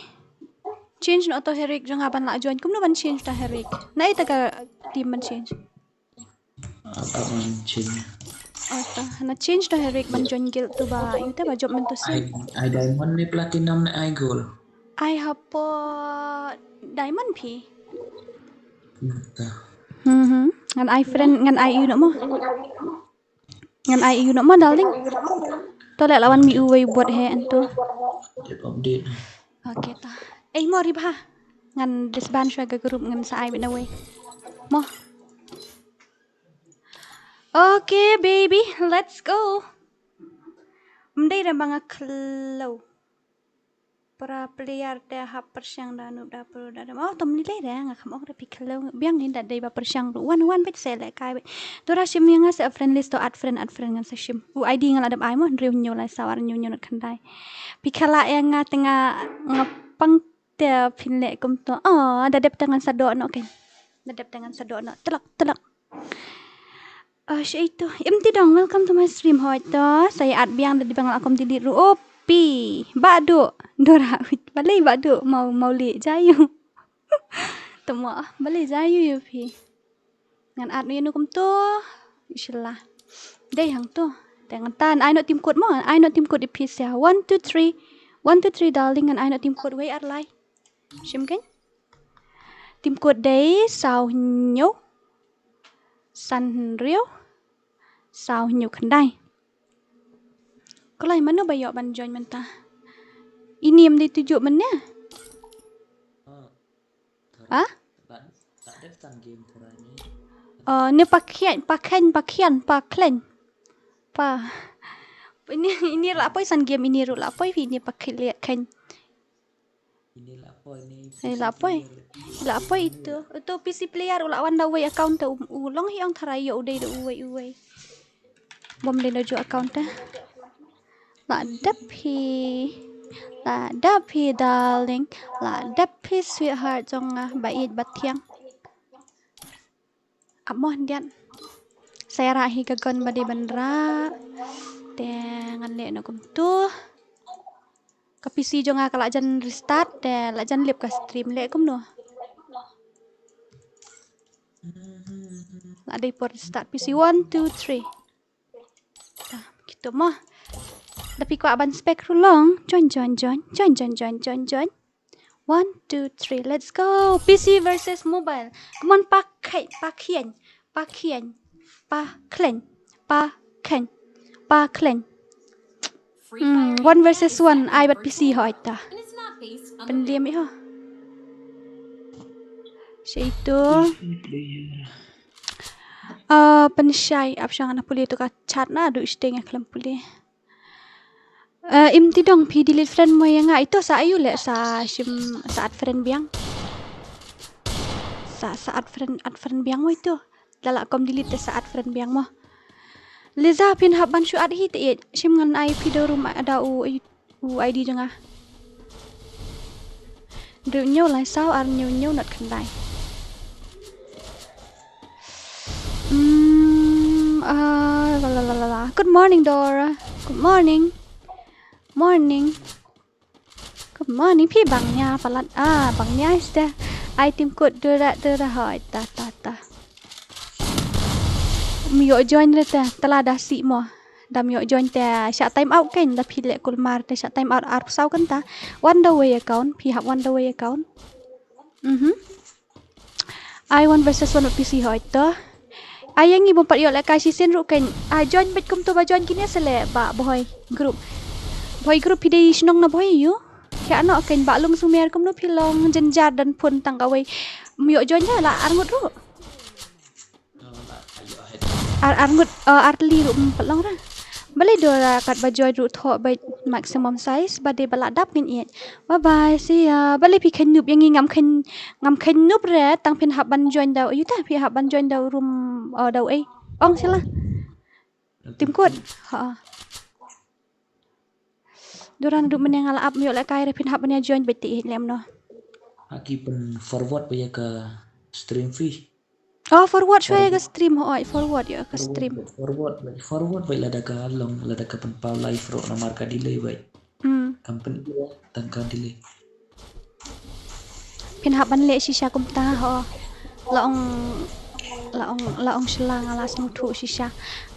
Change no to Herik jong nga ban la join. Kumno ban change ta Herik? Na ita ka team ban change. Ap ap ngan change. Oh, ta. Na change da Eric ban join guild tu ba. Yu te ba jop men tu Ai sin. ai diamond ne platinum ne ai gold. Ai hapo diamond phi. Nata. Hmm. Ngan ai friend ngan ai yu no mo. Ngan ai yu no mo darling. To le lawan mi uwei bot he antu. Update update. Okay ta. Eh mo ri bha. Ngan disband shwa ga group ngan sa ai bit na wei. Mo. Okay baby, let's go. Mdei da banga klo. Para player te hap persiang da nup da pro da. Oh tom ni le da nga kham ok da pi klo. Biang ni da dei ba persiang ru. Wan wan bet se le kai bet. Tora shim yang se friend list to add friend add friend ngan sa shim. U I D ngan la dep ai mo hynriew hynñiew lai saw ar hynñiew hynñiew nat khyndai. Pi khala ya nga te nga nga pang te phin leh kumto. Oh da dep te ngan sa doh noh ken. Da dep te ngan sa doh noh. Telak telak. Ah, sha ito. Im ti dong, welcome to my stream. Hoi to, sa ïa at biang da dibang la kom delete ru. Oh, pi. Ba du. Dora. Balei ba du. Mau mau leh jayu. Tamo ah, balei jayu yu pi. Ngan at nu kum tu. Inshallah. Dei hang tu. Te ngan tan ai no tim kut mo. Ai no tim kut di pi sia. One two three. One two three darling ngan ai no tim kut wei ar lai. Shim kan? Tim kut dei saw hynñiew. San hynriew. Saw hynñiew khyndai. Kloi mano ba ïoh ban join mynta. Ini em dei tujuh mynne. Ah? Uh, ne pakhian pakhian pakhian paklen. Pa. Ini ini la poi san game ini ru la poi ini pakhian. Ini la poi ni. Eh la poi. La poi itu. Itu P C player u la wan da wei account te u long hi ong tharai ïoh u dei da uwei uwei. Bom dei da ju account te. La dep hi. La dep hi darling. La dep hi sweetheart jong nga ba ïeit ba thiang. Ap mo hyndiat. Sa ïa rah hi ka gun ba dei ban rah. Te ngan leh noh kumtu. Ka P C jong nga ka la jan restart te la jan lip ka stream leh kumno. La dei por restart P C one two three. Kita mo. Da phi kwah ban spec ru long. Join join join. Join join join join join. One two three. Let's go. P C versus mobile. Come on, pakhian pakhian pakhian paklen paklen paklen. Hmm, one versus one. Ai bat P C ho ita. Pendiam ho. Sha itu. Ah, penshai ap shang ana pule tu ka chat na du sting a klem pule. Eh, im ti dong phi delete friend mo ïa nga ito sa ayu leh sa shim sa add friend biang. Sa sa add friend add friend biang mo ito. Da la kom delete te sa add friend biang mo. Liza phin hap ban shu add hi te ïeit shim ngan ai phi da rum da u u I D jong nga. Hynriew hynñiew lai saw ar hynñiew hynñiew nat khyndai. Mm, ah, la la la la la. Good morning, Dora. Good morning. Morning. Good morning. Phi bang nia palat. Ah, bang nia ista. Ai tim kut dura dura hoi ta ta ta. Ym ïoh join re te. Tala da si mo. Dam ïoh join te. Sha time out kein da phi leh kulmar te sha time out ar saw kan ta. One the way account. Phi hap one the way account. Mhm. Ai one versus one P C hoi to. Ai yang ngi bym pat ïoh lehkai shisien ruh kein. Ai join beit kumto ba join kine sele ba Bhoi group. Bhoi group phi dei shnong na Bhoi yu. Khia noh kein ba lung sumer kumno phi long jynjar dan phone tang kawei. Ym ïoh join ja la arngut ruh. Ar arngut, eh, ar tylli ruh ym pat long ra. Balei Dora kat ba join ruh thoh beit maximum size ba dei ba la dap ngin ïeit. Bye bye, see ya. Balei phi kheiñ nup ïa ngi ngam kheiñ ngam kheiñ nup re tang phin hap ban join da u yu ta phi hap ban join da u room, eh, da u ei. Ong sila. Tim kut. Ha. Dora naduh mynne nga la ap ym ïoh lehkai re phin hap ban ïa join beit te ïeit lem no. Ha ki pyn forward ba ïa ka stream fee. Oh, forward shwa ïa ka stream hooid forward ïa ka stream. Forward beit forward beit lada ka long lada ka pynpaw live ruh namar ka delay beit. Hmm. Kam pyn tang ka delay. Phin hap ban leh shisha kumta ho. La ong La ong, la ong shylla nga la sngewthuh shisha.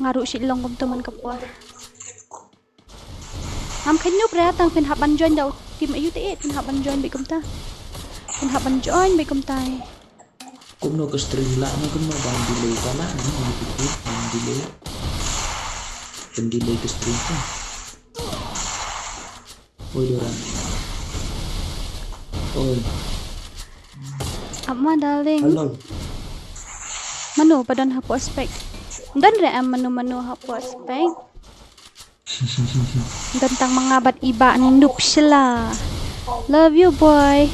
Nga ruh shu long kumta man ka por. Ngam kheiñ noob re, tang phin hap ban join da u team aïu te, phin hap ban join beit kumta. Phin hap ban join beit kumta. Kumno ka stream la, kumno ban delay ka la, ban delay. Ban delay ka stream ka. Oi, Dora. Oi. Ap ma, darling. Hello. Mano ba don hapoh spec? Don re em mano mano hapoh spec? Don tang ma nga bad i Bah Noob shylla. Love you, boy.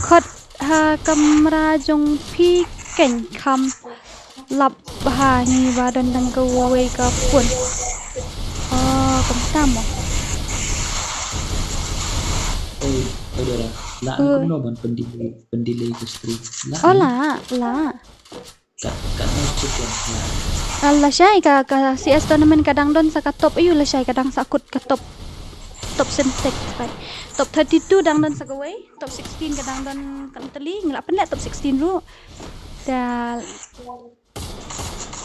Khot ha kamra jong phi keiñ kham lap bha, ngi ba don tang kawei ka phone. Oh, kumta mo. Oi, oi, Dora. La, kumno ban pyndelay, pyndelay ka stream? La. Oh, la, la. Ka, ka, ka, ka, ka. Ah, lashai ka, ka C S tournament ka dang don sa ka top aïu, lashai ka dang sa kut ka top. Top synthetic, right. Top thirty-two dang don sa kawei. Top sixteen ka dang don ka tali, ngi la pynleh top sixteen ruh. Te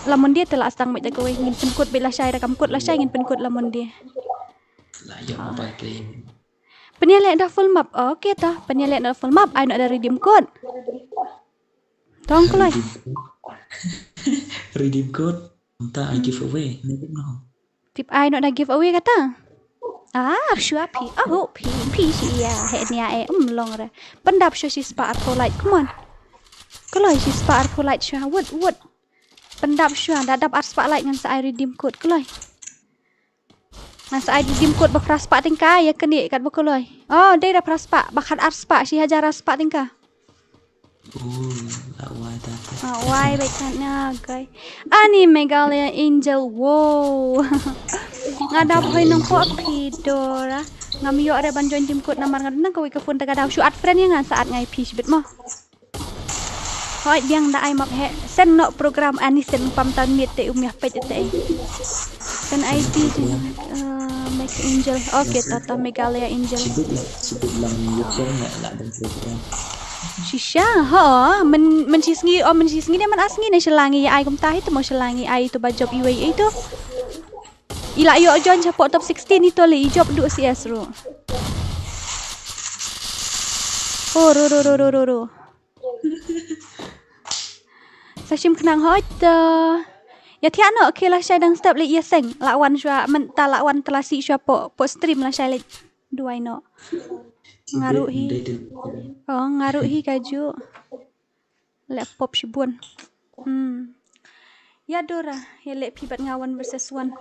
la mon die te la sdang beit da kawei, ngin pynkut beit lashai, da kam kut lashai ngin pynkut la mon die. La ïoh mobile play. Pynïaleh da full map. Okay ta, pynïaleh da full map, ai noh da redeem code. Tong kloi. Redeem code. Mynta ai giveaway. Tip ai noh da giveaway kata. Ah, shuwa phi. Oh, phi, phi shi ïa. He nia e, um, long re. Pyndap shuwa shi spah arphew light, come on. Kloi shi spah arphew light shuwa. Wut, wut. Pyndap shuwa, da dap ar spah light ngan sa ai redeem code, kloi. Ngan sa ai redeem code ba phra spah tyngka, ïa kane katba kloi. Oh, dei da phra spah, ba khat ar spah, shi hajar ar spah tyngka. Oh, la wai ta. Ah, wai beit katne, guys. Ani Meghalaya Angel, wow. Nga da phai nang pok phi Dora. Ngam ïoh re ban join redeem code namar nga don kawei ka phone te ka daw shu add friend ïa nga, sa add nga ïa phi shibit mo. Hoi, biang da ai map he. Send noh program, ani send pam tan miet te um ïa peit te. Send I D jin, uh, Mega Angel. Okay, tata Meghalaya Angel. Sibuk lah, sibuk lang YouTube na lah dan program. Shisha, ha, men, men shisngi, oh, men shisngi ne, men asngi ne, shelangi ai kumta hi tu mo, shelangi ai tu ba job iwei ai tu. Ila ïoh join shapoh top sixteen ito le i job du C S ruh. Oh, ro, ro, ro. Sa shim khnang hoi ta. Ïa thiah noh, okay, lashai dang step le ïa seng. La wan shuwa, mynta la wan tla shi shuwa poh, poh stream lashai le. Duwai noh. Nga ruh hi. Oh, nga ruh hi ka ju. Leh pop shibun. Hmm. Ïa Dora, ïa leh phi bad nga one versus one.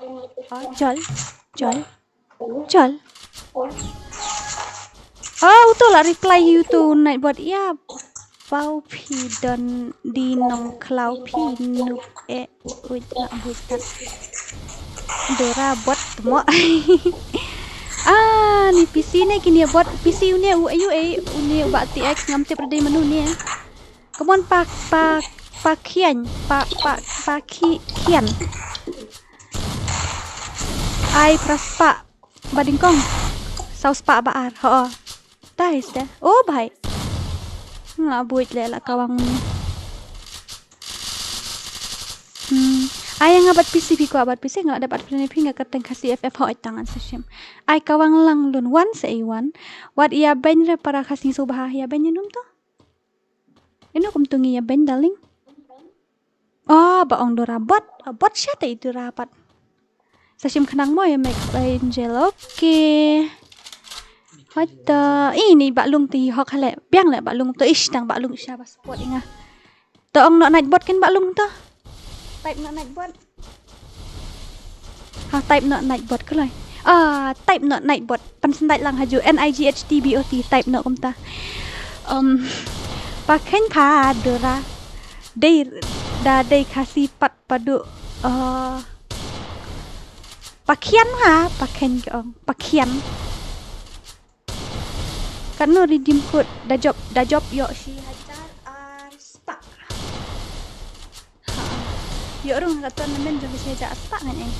Oh, jol, jol, jol. Oh, uto la reply hi uto Nightbot ïa. Pau phi don di nongkhlaw phi noob eh. Uj, la buj tat. Dora bot mo. Ah, ni P C ne kine bot. P C une u ayu eh, une u ba T X ngam tip re dei mano ne. Come on, pa, pa, pa khian, pa, pa, pa khi, khian. Ai phra spah ba dingkong. Saw spah ba ar, ho. Dai ste. Oh, bhai. Nga buit le la kawang ni. Hmm. Ai nga bat P C phi kwah bat P C nga la dep bat phi nga kyrteng Khasi F F ho tangan sa shim. Ai kawang lang lun wan sa i wan. Wat ïa beiñ re para Khasi subha ïa beiñ num to. Ino kumto ngi ïa beiñ, darling? Oh, ba ong Dora bot. Oh, bot sha te i Dora pat. Sa shim khnang mo ïa Meg Angel, okay. Hoi ta. Ih, ni ba lung te i hok hale. Biang le ba lung to ish tang ba lung sha ba support i nga. To ong noh Nightbot ken ba lung to. Type noh Nightbot. Ha, type noh Nightbot kloi. Ah, type noh Nightbot. Pynsyndaid lang haju, N I G H T B O T, type noh kumta. Um, pa kheiñ pha Dora. Dei da dei Khasi pat padu. Ah, pa khian ha, pa kheiñ ka ong. Pa khian. Katno redeem code da job, da job ïoh shi hajar ar spah. Ha. Ïoh rung ka tournament jong shi hajar ar spah ngan eng.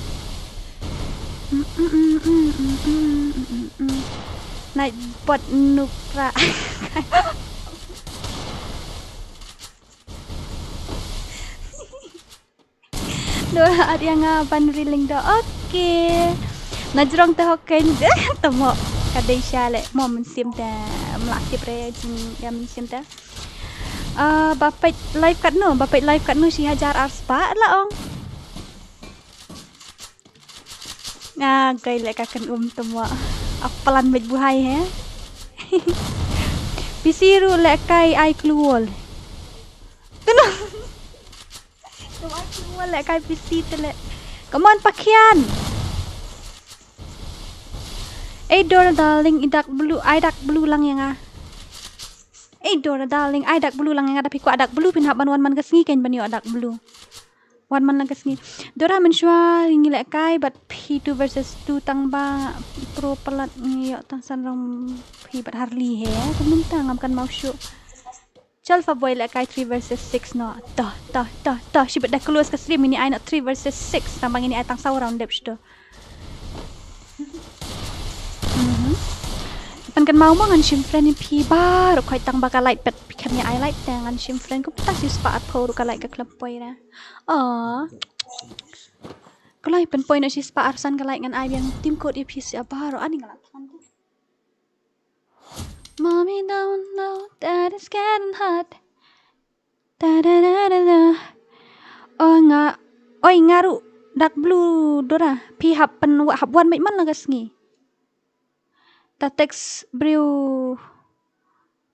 Nightbot noob ra. At ïa nga ban riling da. Okay. Na jrong te hok ken. Tamo. Ka dei sha le. Mo mynsiem te. Mla tip re jing ïa mynsiem te. Ah, ba peit live katno, ba peit live katno shi hajar ar spah la ong. Ah, kai le ka kan um tamo. Ap plan beit buhai he. P C ruh le kai ai kluol. Tano. Kum ai kluol le kai P C te le. Come on, Pakhian. Ei Dora darling, i dak blue, ai dak blue lang ïa nga. Ei Dora darling, ai dak blue lang ïa nga, da phi kwah dak blue phin hap ban wan man ka sngi kein ban ïoh dak blue. Wan man lang ka sngi. Dora mynshuwa ngi lehkai bad phi two versus two tang ba pro palat ngi ïoh tang san rong phi bad Harley he. Kumno mynta ngam kan mau shuh. Chal fa boy lehkai three versus six no. Toh, toh, toh, toh. Shibit da close ka stream ini ai no three versus six. Tang ba ngini ai tang saw round dep shuh. Mhm. Pan kan mau mo ngan shim friend ïa phi baroh khoit tang ba ka light pat phi khlem ïa ai light te ngan shim friend kumta shi spah arphew ruh ka light ka khlem poi ra. Aw. Ka light pynpoi na shi spah arsan ka light ngan ai biang team code ïa phi shi baroh ani nga la than. Mommy don't know that it's getting hot. Da, da, da, da, da. Oh, nga, oi, nga ruh dak blue Dora. Phi hap pen hap wan beit man la ka sngi. Da text briew.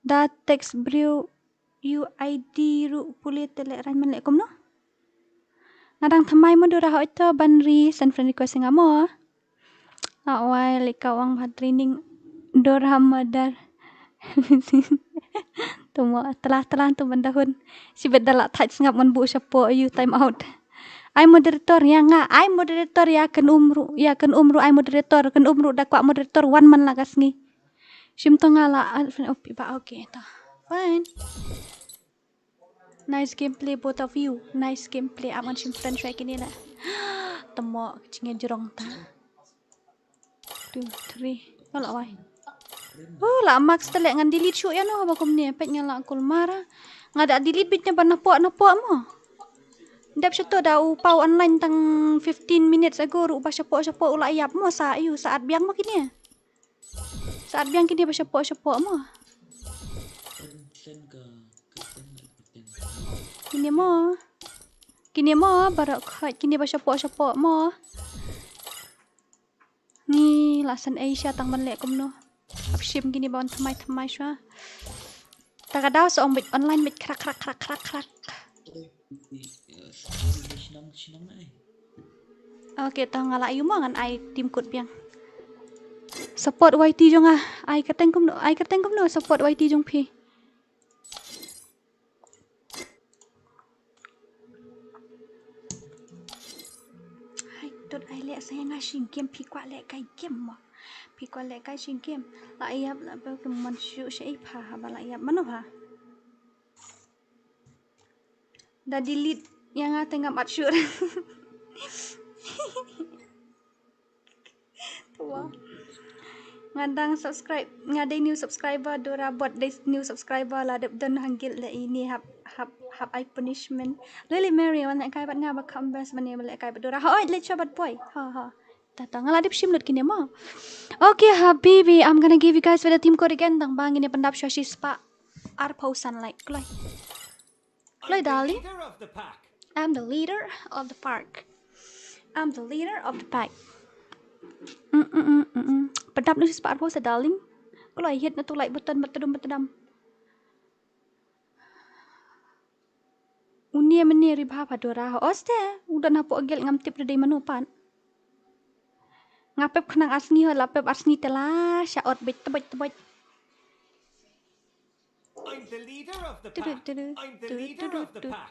Da text briew U I D ruh pule te le ran man le kumno. Nga dang thymmai mo Dora hoi to ban ri send friend request nga mo. Awai lika wang bha training Dora mother. Tumo telah telah tu benda hun. Sibet dalah thait sngap ngan bu shapo you time out. Ai moderator ya nga ai moderator ya ken umru ya ken umru ai moderator ken umru da kwah moderator wan man la ka sngi. Shim to nga la oh pi ba okay ta. Fine. Nice gameplay both of you. Nice gameplay. Am an shim friend shwa kini la. Tamo jingeh jrong ta. Two, three. Oh la wai. Oh la max telek ngan delete shu ya no ba kumne pet nga la kulmara. Nga da delete bit ne ba napo napo mo. Dep shu to da u pau online tang fifteen minutes ago ru ba shapo shapo u la yap mo sa yu sa at biang mo kini. Sa at biang kini ba shapo shapo mo. Kini mo. Kini mo barok hot kini ba shapo shapo mo. Ni la san Asia tang ban le kumno. Ap shim kini ba on thamai thamai shwa. Ta ka daw sa ong bit online bit krak krak krak krak krak. Okay, ta nga la yu mo ngan ai team code biang. Support Y T jong ah. Ai kerteng kumno, ai kerteng kumno support Y T jong phi. Hai tut ai leh sa nga shing game phi kwah leh kai game mo. Phi kwah leh kai shing game. La ïap la ba kum man shu sha i pha ha ba la ïap mano ha. Da delete ya nga te ngam at shu. Tua. Nga dang subscribe, nga dei new subscriber, Dora bot dei new subscriber la dep don hanggil le ini hap hap hap ai punishment. Lily Mary wan leh kai bat nga ba kam bes mane ba leh kai bat Dora. Hoi le chabat boy. Ha ha. Tata nga la dep shim lut kine mo. Okay habibi, I'm gonna give you guys with a team code again tang bang ini pendap shwa shi spah. Arpau sunlight. Kloi. Kloi darling. I'm the leader of the pack. I'm the leader of the pack. Mm, mm, mm, mm, mm. Pedap na sis par sa darling. Kloi hit na tu like button betedum betedam. Unia mene ri bha pha Dora ho oste. Udah napo agel ngam tip dei manu pan. Ngapep khnang asngi ho lapep asngi tela sha ot bet tebet tebet. I'm the leader of the pack. I'm the leader of the pack.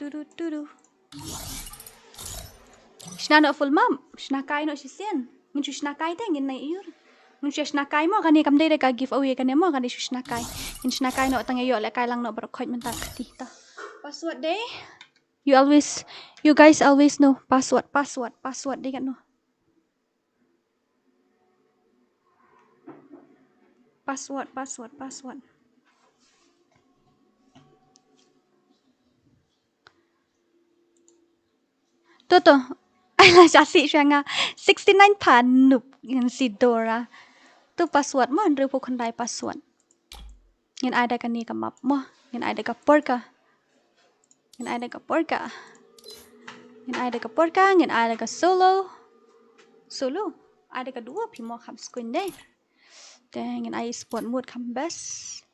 Shna no full map, shna kai no shisien. Ngin shu shna kai te ngin nai iur. Ngin shu shna kai mo kane kam dei de ka giveaway kane mo kane shu shna kai. Ngin shna kai no tang yo le kai lang no bar khoi mentar kati ta. Password de. You always, you guys always know password, password, password de kan no. Password, password, password. To to. Sha si sha nga. Sixty nine pha nup ngan si Dora. Tu password mo, hynriew phew khyndai password. Ngin ai da kane ka map mo. Ngin ai da ka por ka. Ngin ai da ka por ka. Ngin ai da ka por ka, ngin ai da ka solo. Solo. Ai da ka duo phi mo kham skuin de. Te ngin ai sport mode kham best.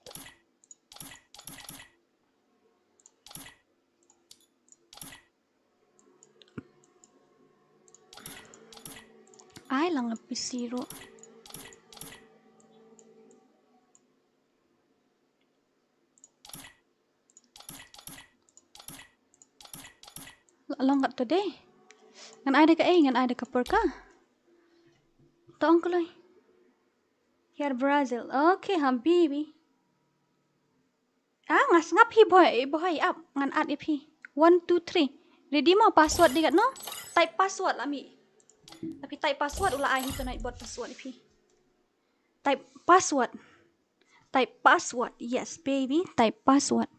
Ai lang P C ruh. Long kat today. Ngan ai da ka eh, ngan ai da ka por ka. Tong kloi. Here Brazil. Okay, habibi. Ah, nga sngap hi boy, eh, boy, ap, ngan add ïa phi. One, two, three. Ready mo, password di kat no? Type password lah mi. Tapi type password u la ai hi tu Nightbot password ïa phi. Type password. Type password. Yes, baby. Type password.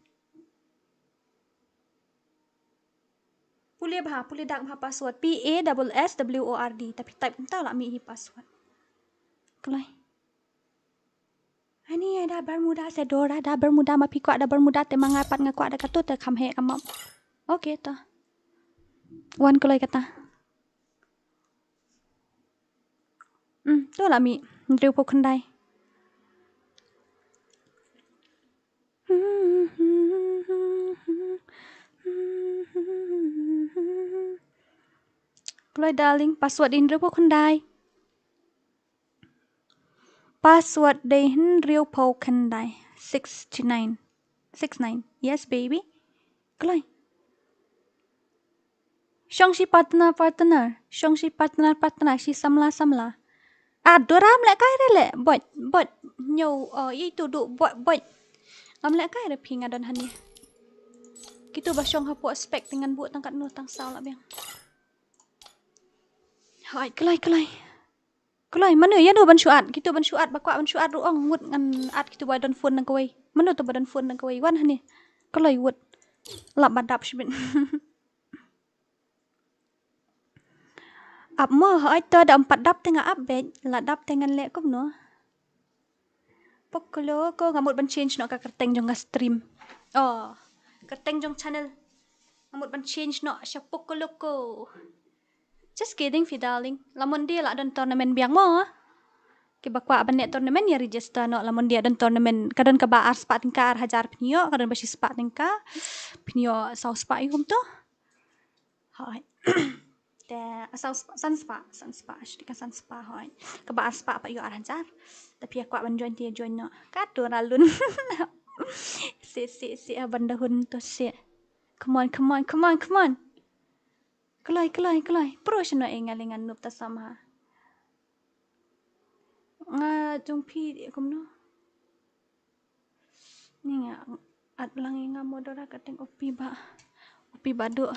Pule bha, pule dak bha password. P A double S W O R D. Tapi type kumta lah mi hi password. Kloi. Ani da Bermuda se Dora da Bermuda ma phi kwah da Bermuda te ma nga pat nga kwah da katu te kham heh ka map. Okay to. Wan kloi kata. Hmm, to lah mi. Hynriew phew khyndai. Kloi darling, password hynriew phew khyndai. Password dei hynriew phew khyndai. Sixty nine. Six nine. Yes, baby. Kloi. Shong shi partner, partner. Shong shi partner, partner. Shi samla, samla. Ah, Dora, ym leh kai re leh. Bot, bot. Nyo, oh, itu du, bot, bot. Ngam leh kai re phi nga don hani. Kitu ba shong hapoh spek te ngan buh tang katno tang saw lah biang. Hai, kloi, kloi. Kloi, mano ïa no ban shu add? Kitu ban shu add, ba kwah ban shu add ruh ong, ngut ngan add kitu ba don phone nang kawei. Mano tu ba don phone nang kawei? Wan hani. Kloi wut. Lap ba dap shibit. Ap mo, hoi to da ym pat dap te nga ap beit, la dap te ngan leh kumno. Pokolo ko nga mut ban change noh ka kyrteng jong ka stream. Oh, kyrteng jong channel. Nga mut ban change noh sha Pokoloko. Just kidding phi darling. La Monday la don tournament biang mo. Kiba kwah ban leh tournament ïa register noh, la Monday la don tournament. Ka don kaba ar spah tyngka, ar hajar phin ïoh, ka don ba shi spah tyngka phin ïoh saw spah ïa kumto. Hoi. Te, ah, saw spah, san spah, san spah, shu dei ka san spah hoi. Kaba ar spah pat ïoh ar hajar. Te phi kwah ban join te join noh. Katu ra lun. Si, si, si, ah, ban da hun to si. Come on, come on, come on, come on. Kloi, kloi, kloi. Pro shano e nga lyngan nup ta sama. Nga jong phi kumno. Ni nga at lang i nga mo Dora ka teng upi ba. Upi ba du.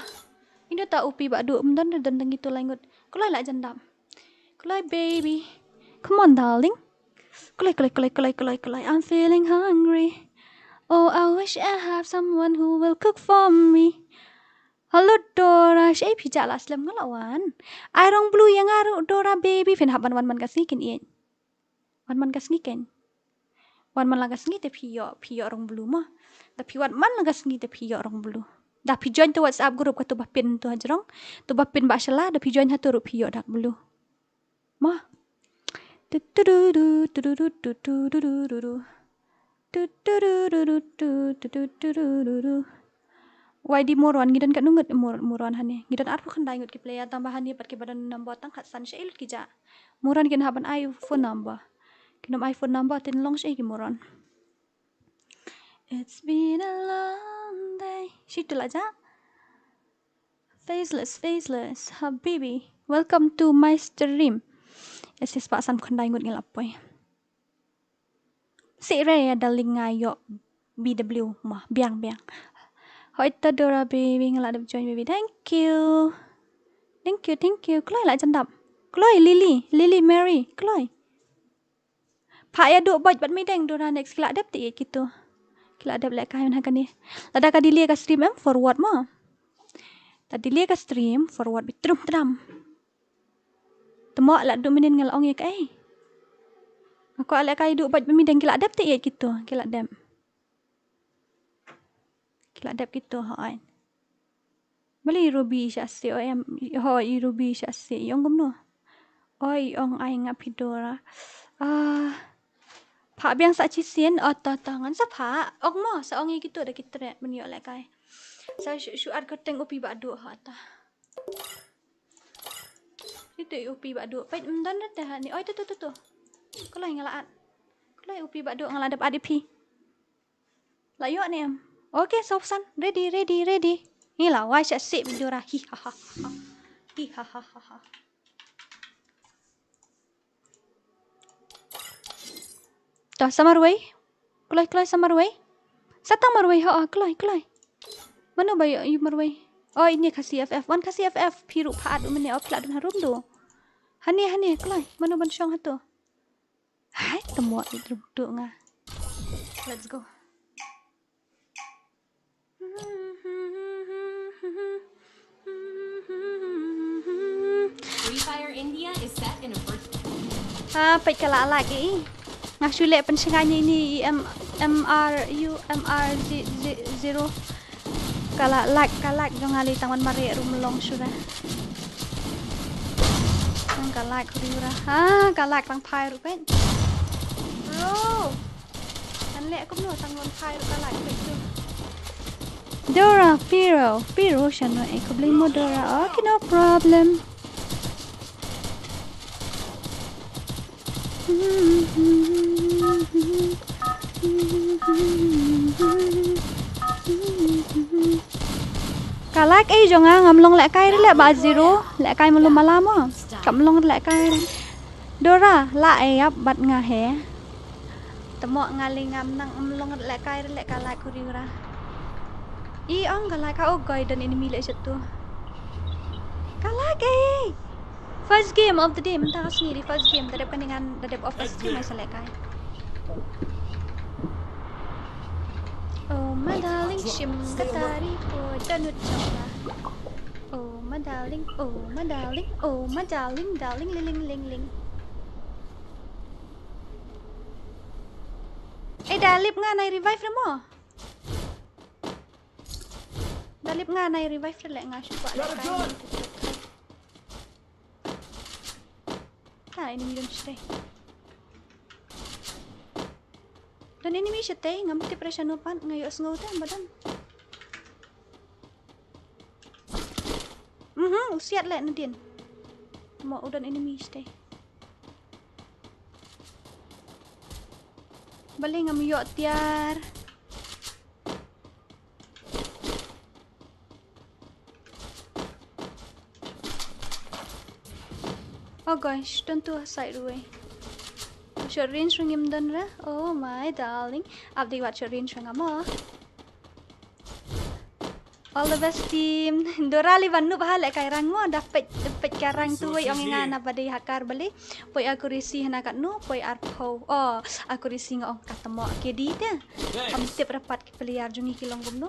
Ino ta upi ba du. Mdon don dang itu langut. Kloi la jan dap. Kloi baby. Come on darling. Kloi, kloi, kloi, kloi, kloi, kloi. I'm feeling hungry. Oh, I wish I have someone who will cook for me. Hello Dora, shaei phi jah la slem nga la wan. Ai rong blue ïa nga ruh Dora baby, phin hap ban wan man ka sngi kin ïeit. Wan man ka sngi ken. Wan man la ka sngi te phi ïoh, phi ïoh rong blue mo. Da phi wan man la ka sngi te phi ïoh rong blue. Da phi join tu WhatsApp group katu ba pin tu hajrong. Tu ba pin ba shala, da phi join hatu ruh phi ïoh dak blue. Mo. Tu tu du du, tu du du, tu tu du du du du. Tu tu du du du, tu tu du du du du. Wai di moron, ngi don katno ngut mor-, moron hani. Ngi don arphew khyndai ngut ki player, tang ba hani pat kiba don number tang khatsan, shaei lut ki jah. Moron kin hap ban ai phone number. Kin ym ai phone number, tin long shaei ki moron. It's been a long day. Shi tu la jah. Faceless, faceless, habibi. Welcome to my stream. Ese spah san khyndai ngut ngi la poi. Si re ïa darling nga ïoh B W ma, biang, biang. Hoi ta Dora baby, nga la dep join baby. Thank you. Thank you, thank you. Kloi la jan dap. Kloi, Lily, Lily Mary, kloi. Pha ïa duh bad bad mi deng Dora next ki la dep te ïa kitu. Ki la dep leh kai ha kane. Lada ka delay ka stream em forward mo. Ta delay ka stream forward bi trum tram. Te mo la duh mynnin nga la ong ïa kaei. Nga kwah lehkai duh bad ba mi dang ki la dep te ïa kito, ki la dep. Ki la dep kito hooid. Balei i Ruby sha se o em, hooid i Ruby sha se i ong kumno. Oi ong ai nga phi Dora. Ah. Pha biang sa chi sien, o to to ngan sa pha. Ong mo sa ong ïa kito da ki treh ban ïoh lehkai. Sa shu shu ar kyrteng u pi ba duh ha ta. Ito i u pi ba duh. Peit ym don te ha ni. Oi tu tu tu tu. Kloi nga la at. Kloi u pi ba duh nga la dep at ïa phi. La ïoh ne em. Okay, so san. Ready, ready, ready. Ni la wai sha sip Dora. Hi ha ha ha. Hi ha ha ha ha. To sa marwei. Kloi kloi sa marwei. Sa tang marwei ho, kloi kloi. Mano ba ïoh ïoh marwei. Oh ini ka C F F. Wan ka C F F. Phi ruh pha at u mene o phi la dun harum do. Hani hani kloi. Mano ban shong hato. Hai, te mo i ruh do nga. Let's go. Free Fire India is set in a virtual. Ah, peit ka la lag i. Nga shu leh pynshngaiñ ïa ini i M, M R U, M R zero. Ka la lag, ka lag jong nga lei tang wan mareh ruh mlong shuh da. Tang ka lag ruh ra. Ah, ka lag tang phai ruh peit. Bro. Kan leh kumno tang wan phai ruh ka lag peit tu. Dora, Piro, Piro, shano eh, khublei mo Dora. Okay, no problem. Ka lag ei jong nga ngam long lehkai re leh ba zero, lehkai mlum mala mo. Kam long lehkai re. Dora, la ei ap bat nga he. Te mo nga lei ngam nang ym long lehkai re leh ka lag u riu ra. I ong ka lag ka o goi don enemy leh sha tu. Ka lag ei. First game of the day, mynta ka sngi dei first game, da dep kane ngan, da dep off ka stream ai sa lehkai. Oh my darling, shim ka tari po, donut chapla. Oh my darling, oh my darling, oh my darling, darling, liling, ling, ling. Eh, da lip nga nai revive re mo. Da lip nga nai revive re leh nga shu kwah lehkai. Ta enemy don shatei. Don enemy shatei, ngam tip re shano pat, nga ïohsngew te ba don. Mhm, u siat leh nadien. Mo u don enemy shatei. Balei ngam ïoh tiar. Oh gosh, don tu ha side ruh ei. Short range ruh ngim don re. Oh my darling. Ap dei wat short range ruh nga mo. All the best team. Dora lei ban nup ha lehkai rang mo, da peit, da peit ka rang tu wei ong nga na ba dei hakar balei. Poi accuracy hana katno, poi arphew. Oh, accuracy nga ong kata mo K D te. Kam tip re pat ki player jong ngi ki long kumno.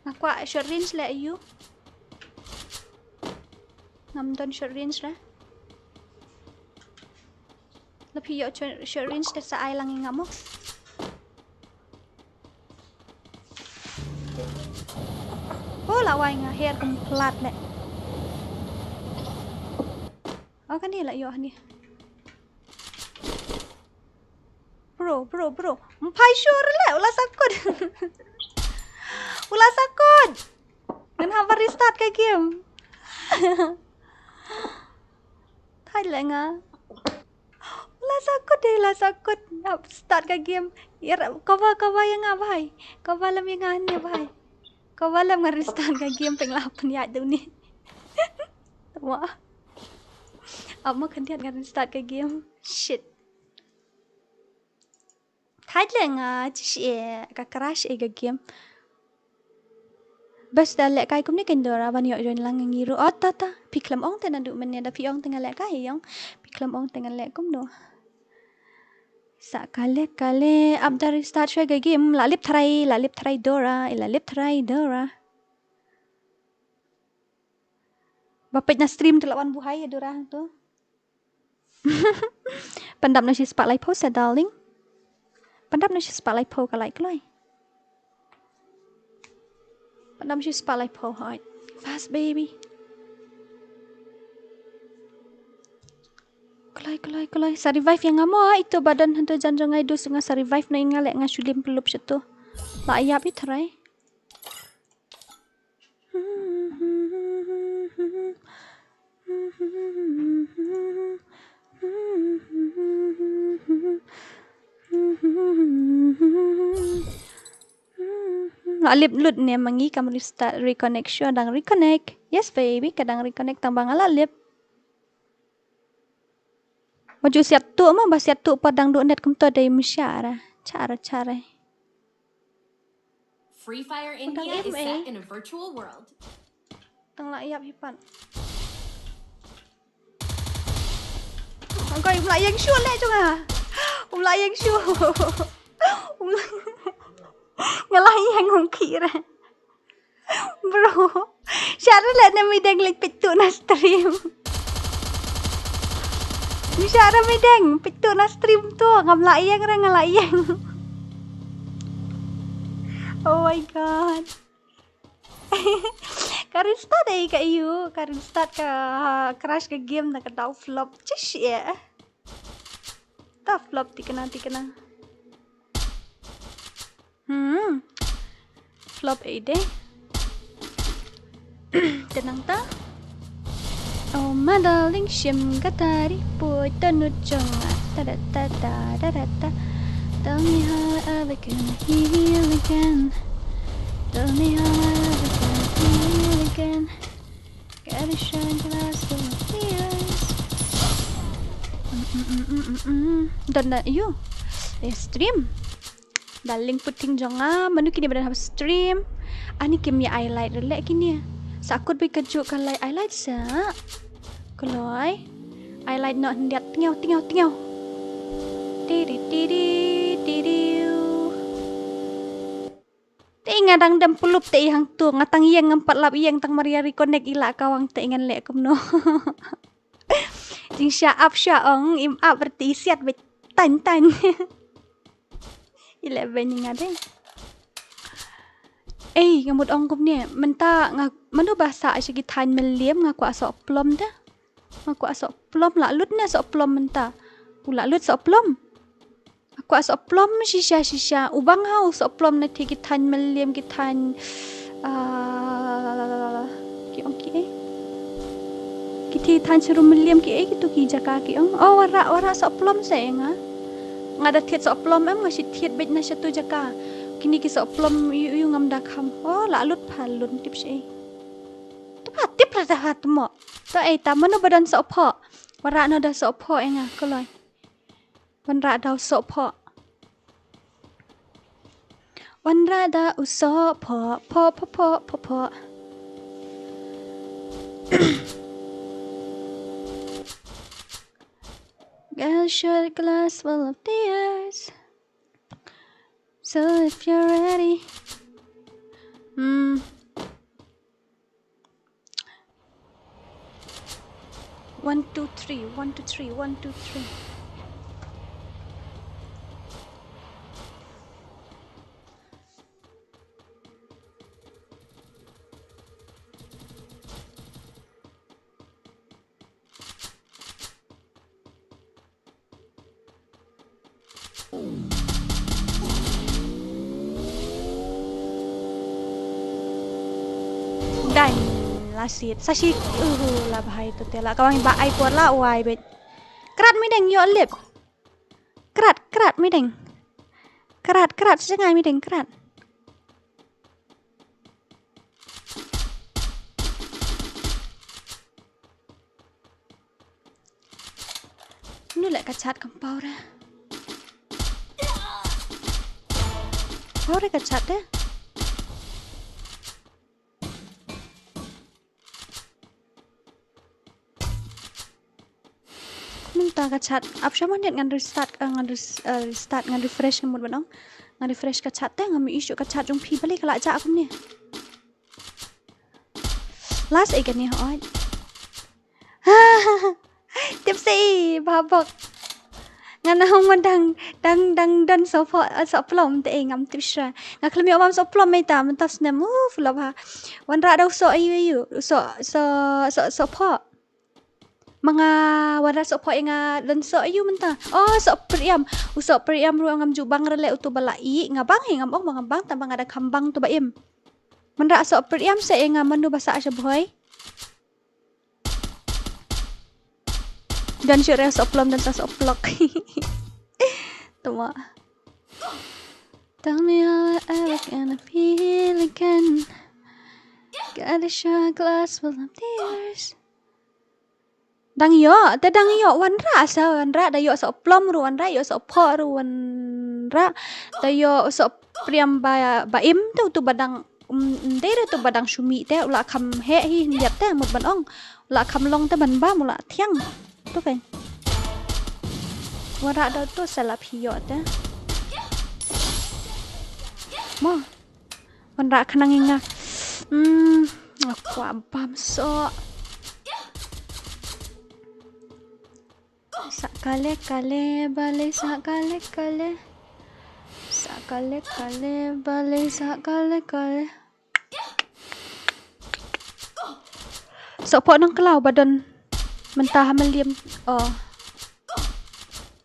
Nga kwah short range leh ïa u. Ngam don short range re. La phi ïoh short, short range te sa ai lang ïa nga mo. Oh, la wai nga her kum plat leh. Oh, kane la ïoh ni. Bro, bro, bro. Mphai sure leh, u la sakut. U la sakut. Ngan hap ban restart ka game. Thait leh nga. U la sakut dei, u la sakut. Hap start ka game. Ïa, cover, cover ïa nga bhai. Cover lem ïa nga ne bhai. Cover lem, ngan restart ka game, pynlah pynïaid da une. Wah. Ap ma khyndiat ngan restart ka game. Shit. Thait leh nga, chi shi e, ka crash e ka game. Bas da lehkai kumne kein Dora ban ïoh join lang ngi ruh. Oh, ta, ta. Phi khlem ong te naduh mynne da phi ong te nga lehkai ïong. Phi khlem ong te nga leh kumno. Sa kale, kale. Ap da restart shwa ka game. La lip tharai, la lip tharai Dora, la lip tharai Dora. Ba peit na stream te la wan buhai ïa Dora hangto. Pyndap na shi spah laiphew sa darling. Pyndap na shi spah laiphew ka like kloi. Pyndap shi spah laiphew hoi. Fast baby. Kloi kloi kloi. Sa revive ïa nga mo ito ba don hangto jan jong nga i dus nga sa revive na ïa nga leh nga shu lim pyllup shato. La ïap i tharai. La lip lut ne mangi kam restart reconnect sure dang reconnect. Yes baby ka dang reconnect tang ba nga la lip. Maju siat tu ma ba siat tu pa dang du net kumto dei msyara. Chara chara. Free Fire India is set in a virtual world. Tang la ïap hi pat. Angkoi um la ïeng shu leh jong nga. Um la ïeng shu. Um la nga la ïeng um khira. Bro. Share leh ne mideng leh peit tu na stream. Share mideng peit tu na stream tu ngam la ïeng re nga la ïeng. Oh my god. Ka restart ai ka ïu, ka restart ka crash ka game na ka dau flop. Chish eh. Ta flop tikna tikna. Hmm. Flop ai de. Tenang ta. Oh my darling shim katari poi tanu chonga ta da ta ta da da ta. Tell me how I ever gonna heal again. Tell me how I ever gonna heal again. Gotta shine glass for my tears. Mm, mm, mm, mm, mm, mm. Don't that you? Eh, stream. Darling puting jong nga, manu kini ba don ha stream. Ani kim ïa highlight re leh kini. Sa kut bi ka juk ka light highlight sa. Kloi. Highlight noh ndiat tingaw tingaw tingaw. Tiri tiri tiri. Te nga dang dem pulup te i hang tu nga tang ïeng ngam pat lap ïeng tang maria reconnect i la kawang te ngan leh kumno. Jing sha ap sha ong im ap berti siat bet tan tan. I leh ben nga de. Ei nga mut ong kumne mynta nga manu ba sa sha ki than meliam nga kwah sok plom da. Nga kwah sok plom la lut ne sok plom mynta. U la lut sok plom. Nga kwah sok plom shisha shisha. U bang ha u sok plom na thi ki than meliam ki than. Ah, ki ong ki ei. Ki thi than sharum meliam ki ei ki tu ki jaka ki ong. Oh wara wara sok plom sa nga. Nga da thied sok plom em nga shi thied beit na shatu jaka. Kini ki sok plom yu yu ngam da kham. Oh la lut pha lun tip shi ei. Tip ha tip ra da ha tmo. To ei ta manu ba don sok pho. Wara no da sok pho ei nga koloi. Wanrah da u soh phoh. Wanrah da u soh phoh, phoh, phoh, phoh, phoh, phoh. Got a shot glass full of tears. So if you're ready, mm. One, two, three, one, two, three, one, two, three. Done. Last hit. Sa shi. Uh, la bhai to te la. Kawang ba ai por la wai bet. Krat mideng ïoh lip. Krat, krat mideng. Krat, krat sa ngai mideng krat. Nu leh ka chat kam pau re. Pau re ka chat de. Mynta ka chat ap sha mon ngan restart, eh, ngan res-, eh, restart ngan refresh ngan mut ban ong. Ngan refresh ka chat te ngam issue ka chat jong phi balei ka la jah kumne. Last ei kane hooid. Te, babok. Ngan ong man dang, dang, dang don sohphoh, sohplom te, ngam tip shuh. Nga khlem ïoh bam sohplom mynta, mynta snem, uh, phlop ha. Wanrah da u soh aiu aiu, u soh, soh, soh, sohphoh. Ma nga wanrah sohphoh ïa nga don soh aiu mynta. Oh, sohpyrïam. U sohpyrïam ruh ngam ju bang re leh utu ba la ih, nga bang hi ngam ong ba ngam bang, tang ba nga da kham bang utu ba im. Wanrah sohpyrïam seh ïa nga mano ba sah sha bhoi. Don shuh re sohplom, don sa sohplok. Tama. Tell me how I ever gonna feel again. Got a shot glass full of tears. Dang ïoh, te dang ïoh, wanrah sa, wanrah, da ïoh sohplom ruh wanrah, ïoh sohphoh ruh wanrah, da ïoh sohpyrïam ba, ba im te utu ba dang, um, um, dei re utu ba dang shu mih te, u la kham heh hi hyndiat te, mut ban ong. U la kham long te ban bam, u la thiang. Tu kan. Wanrah da utu sa la phi ïoh te. Mo. Wanrah khnang ïa nga. Hmm, nga kwah bam soh. Sa kale kale bale, sa kale kale. Sa kale kale bale, sa kale kale. Sohphoh nongklaw ba don mynta ha Mylliem. Oh.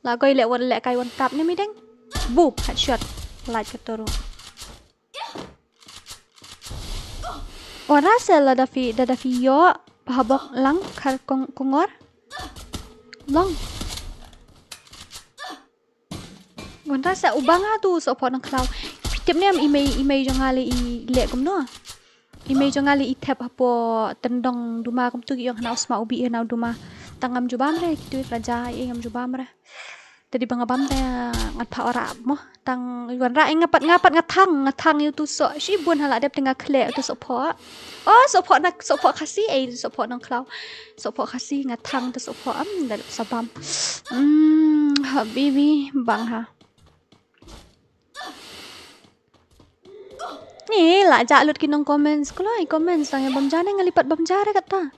La koi leh wan leh kai wan tap ne mideng. Bup, headshot. Lait kato ruh. Wanrah seh lada phi, lada phi ïoh, pahabok lang, khar kong, kongor. Long. Wanrah seh u bang ha tu sohphoh nongklaw. Phi tip ne em i mei, i mei jong nga lei i leh kumno. I mei jong nga lei i thep hapoh tyndong duma kumtu ki ong hana u sma u bih hana u duma. Tang ngam ju bam re, kitu ki la ja i ngam ju bam re. Te dei ba nga bam te ngan phah wanrah mo. Tang wanrah ïa nga pat, nga pat nga thang, nga thang ïa utu soh. Shibun ha la dep te nga khleh utu sohphoh. Oh, sohphoh na, sohphoh Khasi, eh, sohphoh nongklaw. Sohphoh Khasi nga thang utu sohphoh, am, da dep sa bam. Hmm, habibi, bang ha. Ni la jah lut ki nong comments, kloi comments tang ïa bam ja ne nga lei pat bam ja re kata.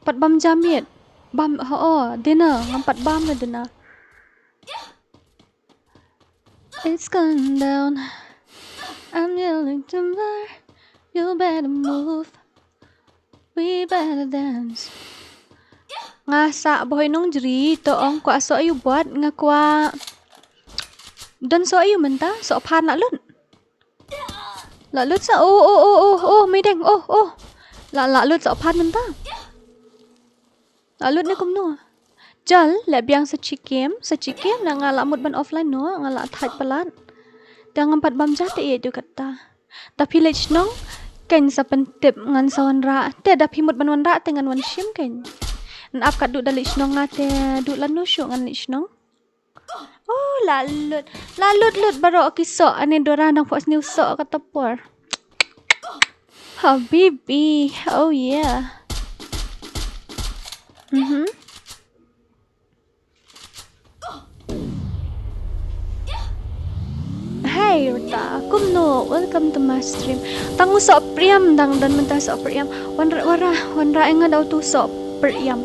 Pat bam ja miet. Bam, ho, oh, dinner, ngam pat bam re dinner. It's going down. I'm yelling timber. You better move. We better dance. Nga sah bhoi nongjri to ong kwah soh aiu bad nga kwah. Don soh aiu mynta, soh phan la lut. La lut sa, oh, oh, oh, oh, oh, mideng, oh, oh. La, la lut soh phan mynta. La lut ne kumno. Jal, leh biang sa chikem, sa chikem na nga la mut ban offline noh, nga la thait palat. Te ngam pat bam ja te ïa du kata. Da phi leit shnong, kein sa pyntip ngan sa wanrah. Te da phi mut ban wanrah te ngan wan shim kein. Ngan ap kat du da leit shnong nga te du lano shuh ngan leit shnong. Oh, la lut. La lut lut baroh ki soh, ane Dora nang pok sniew soh kata por. Habibi, oh yeah. Mhm. Hey Rita, kumno, welcome to my stream. Tang u soh pyrïam dang don mynta soh pyrïam. Wanrah, wanrah, wanrah ïa nga da utu soh pyrïam.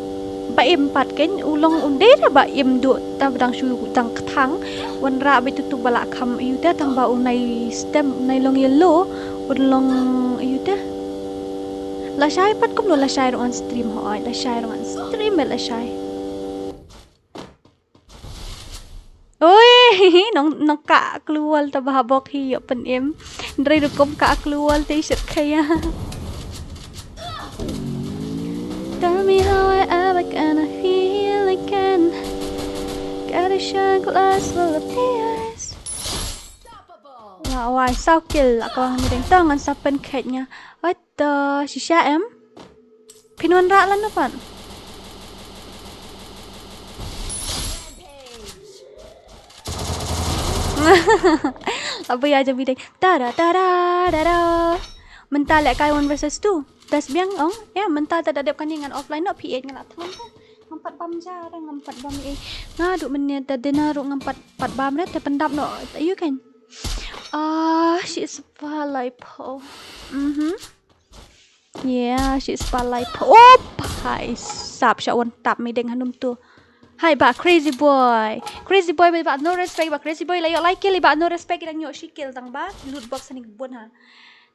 Ba im pat kein u long u dei re ba im du ta ba dang shu dang kthang. Wanrah ba itu tu ba la kham aiu te tang ba u nai stem nai long yellow u long aiu te. Lashai pat kumno lashai ruh ngan stream hoi, lashai ruh ngan stream eh lashai. Oi, nong, nong kah klur wall ta ba ha bok hi ïoh pynim. Hynrei rukom kah klur wall te i shyrkhei ïa. Tell me how I ever gonna feel again. Got a shot glass full of tears. Wah, wah, saw kill la kawang ni deng tong ngan sa pynkheit nga. Oi, to shisha em. Phin wanrah lano pat? Apa ïa jam bideng. Tada, tada, tada. Mynta leh kai one versus two. Das biang ong. Ya, mynta ta da dep kane ngan offline noh P eight ngan la thang. Ngam pat bam ja, ngam pat bam eh. Nga du mynne ta dinner ruh ngam pat, pat bam re, ta pyndap noh. You can. Ah, shi spah laiphew. Mhm. Yeah, shi spah laiphew. Oh, bhai sab, sha wan tap mi deng hanum tu. Hai ba crazy boy. Crazy boy ba no respect ba crazy boy la ïoh lai kill ba no respect dang ïoh shi kill tang ba loot box ni bun ha.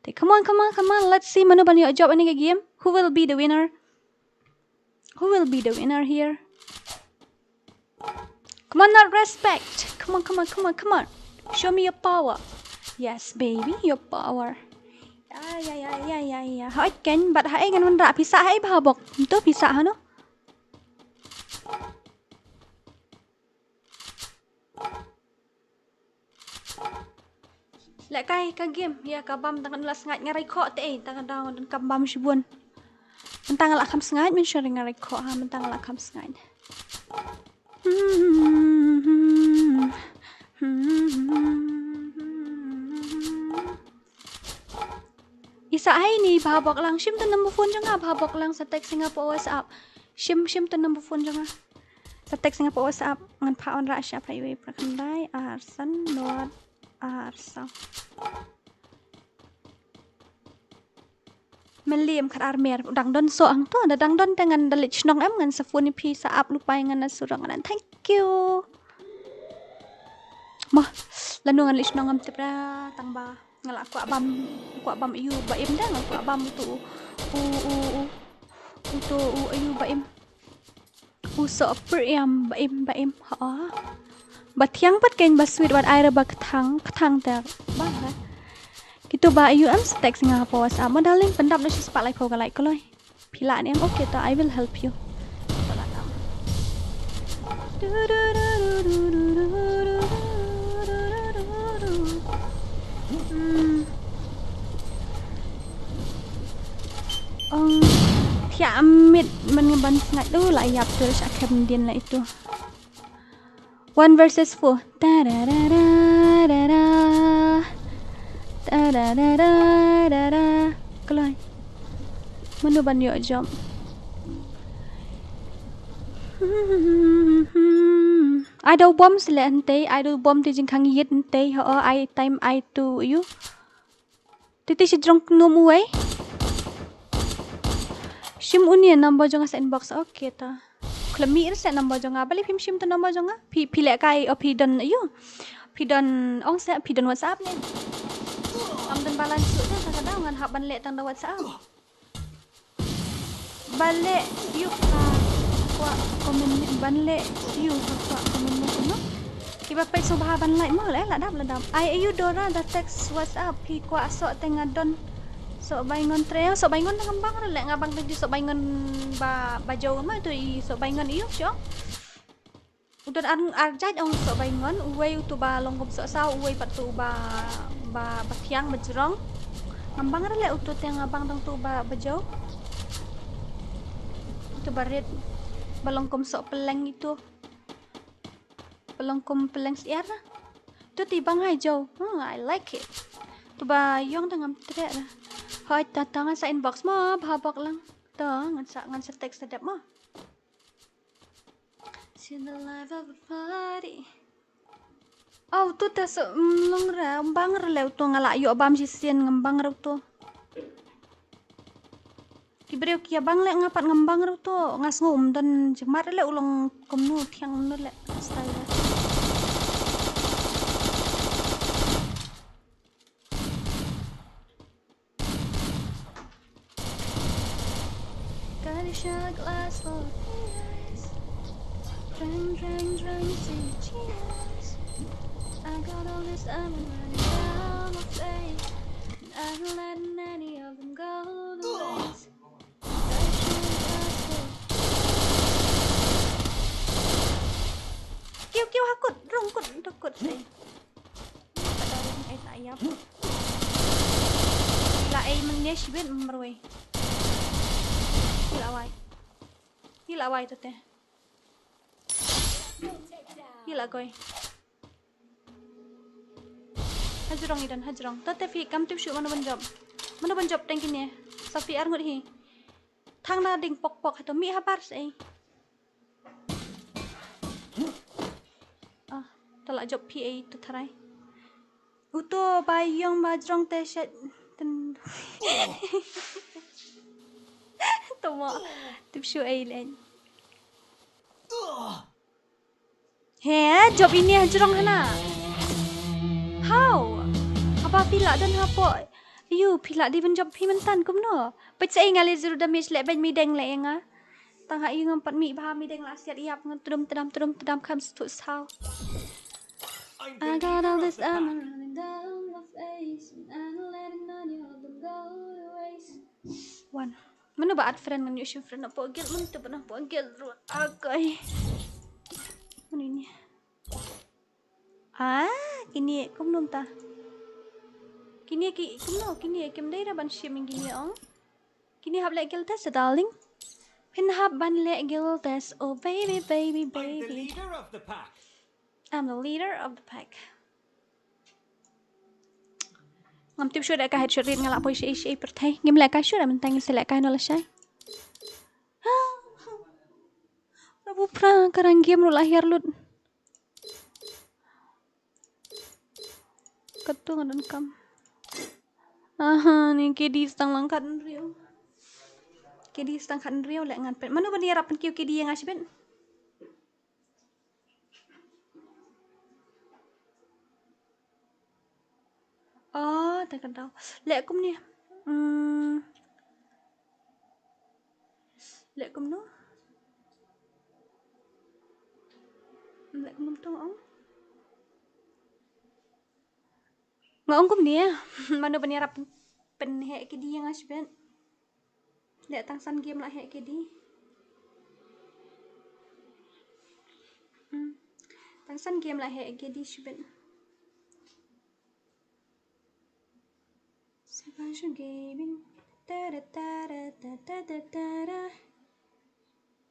Te come on, come on, come on. Let's see mano ban ïoh job ani ka game. Who will be the winner? Who will be the winner here? Come on, not respect. Come on, come on, come on, come on. Show me your power. Yes, baby, your power. Ya, ya, ya, ya, ya, ya. Hai ken, bat hai ngan wanrah pisa hai ba bok. Itu pisa hano. Leh kai ka game, ïa ka bam tang kan la sngaid nga rai khoh te ei, tang da ngan kam bam shibun. Mynta nga la kham sngaid, men shari nga rai khoh ha, mynta nga la kham sngaid. Isa hai ni ba bok lang, shim tu number phone jong nga ba bok lang sa text nga po WhatsApp. Shim, shim tu number phone jong nga. Sa text nga po WhatsApp, ngan pha on ra sha pha iwi pra khandai, arsan, not, arsan. Meliam khat armer, dang don so ang to, da dang don te ngan da leit shnong em, ngan sa phone phi sa ap lupai ngan na surok ngan thank you. Mah, lanu ngan leit shnong em tip ra tang ba. Nga la kwah bam, kwah bam ayu ba im da, nga kwah bam tu u, u, u, u tu u ayu ba im. U soh per em ba im ba im ha. Ba thiang pat kein ba sweet wat ai ra ba kthang kthang ter ba ha. Kitu ba ayu em sa text nga ha WhatsApp ma darling pyndap na shi spah lai phew ka lai kloi. Phi lah ne em okay ta I will help you. Hmm. Ong thiah mit man nga ban sngaid tu la ïap tu sha khem din la itu. One versus four. Ta da da da da da. Ta da da da da da. Kloi. Mano ban ïoh jump. Ai dau bom sele ente, ai dau bom te jingkhang yit ente, ho ai time ai tu yu. Titi shi jrong num uwei. Shim uni number jong nga sa inbox. Okay ta. Khlem mih re sa number jong nga. Balei phim shim tu number jong nga. Phi phi leh kai o phi don ayu. Phi don ong sa phi don WhatsApp ne. Am don balance tu sa ka dau ngan hap ban leh tang da WhatsApp. Ban leh yu ka kwah comment ban leh yu ka kwah comment no. Kiba peit sngewbha ban like mo leh la dap la dap. Ai ayu Dora da text WhatsApp phi kwah soh te nga don. Soh baingon tre soh baingon da ngam bang re leh nga bang te ju soh baingon ba ba jaw ma tu i soh baingon ayu sho. U don ar, ar jait ong soh baingon, uwei utu ba long kum soh saw, uwei pat tu ba ba ba thiang ba jrong. Ngam bang re leh utu te nga bang dang tu ba ba jaw. Utu ba red ba long kum soh peleng itu. Ba long kum peleng siar. Tu ti bang hai jaw. Hmm, I like it. Tu ba yong dang ngam treh re. Hoi ta ta ngan sa inbox mo ba bok lang. To ngan sa ngan sa text sa dep mo. See the life of a party. Au tu te se mm, long re bang re leu tu nga la ïoh bam shisien ngam bang re tu. Ki briew ki bang le nga pat ngam bang re tu nga sngew um don jemat le u long kumnu thiang nu le style. Got a shot glass full of tears. Drink, drink, drink, say cheers. I got all this diamond running down my face. And I haven't letting any of them go to waste. Got a shot glass full. Kiu kiu hakut, rung kut, rung kut say. Ai ta ïap. Ila ai men ne shibit marwei. Ila wai. Ila wai tu te. Ila koi. Hajrong idan hajrong. Tu te phi kam tip shu mano ban jop. Mano ban jop tengki ne. Sa phi ar ngut hi. Thang na ding pok pok hato mi habar sei. Ah, ta la jop phi ei tu tharai. Uto ba yong ba jrong te shet ten. Tomo tip shu ei len. Eh, jop ine ha jrong hana. How? Haba phi la don hapoh. Yu, phi la dei ban jop phi myntan kumno? Peit sa ïa nga leh zero damage leh bad mi deng leh ïa nga. Tang ha ïa ngam pat mih bha mi deng la siat ïap ngan tdum tdam tdum tdam kham stu saw. I got all this armor running down my face, and I'm letting none of them go to waste. One. Mano ba add friend ngan ïoh shim friend hapoh guild, mano tu ba hapoh guild ruh. Akai. Mano ine? Ah, kine kumno mynta? Kine ki kumno? Kine kim dei ra ban shim ïa kine ong. Kine hap leh guild test, darling. Phin hap ban leh guild test. Oh baby, baby, I'm the baby. Leader of the pack. I'm the leader of the pack. Ngam tip shuh da ka headshot rate nga la poi shi shi pyrthei. Ngim leh kai shuh da mynta ngin sa leh kai no lashai. Rabu pra ka rang game ruh la hiar lut. Katu nga donkam. Aha, ni K D stang lang khat hynriew. K D stang khat hynriew leh ngan pyn. Mano ban ïarap pynkiew K D ïa nga shibit? Oh, te ka daw. Leh kumne. Hmm. Leh kumno? Leh kumno tong ong? Nga ong kumne. Mano ban ïarap pyn-, pynheh K D ïa nga shibit? Leh tang san game la heh K D. Hmm. Tang san game la heh K D shibit. Sebastian Gaming. Tada, tada, tada, tada, tada.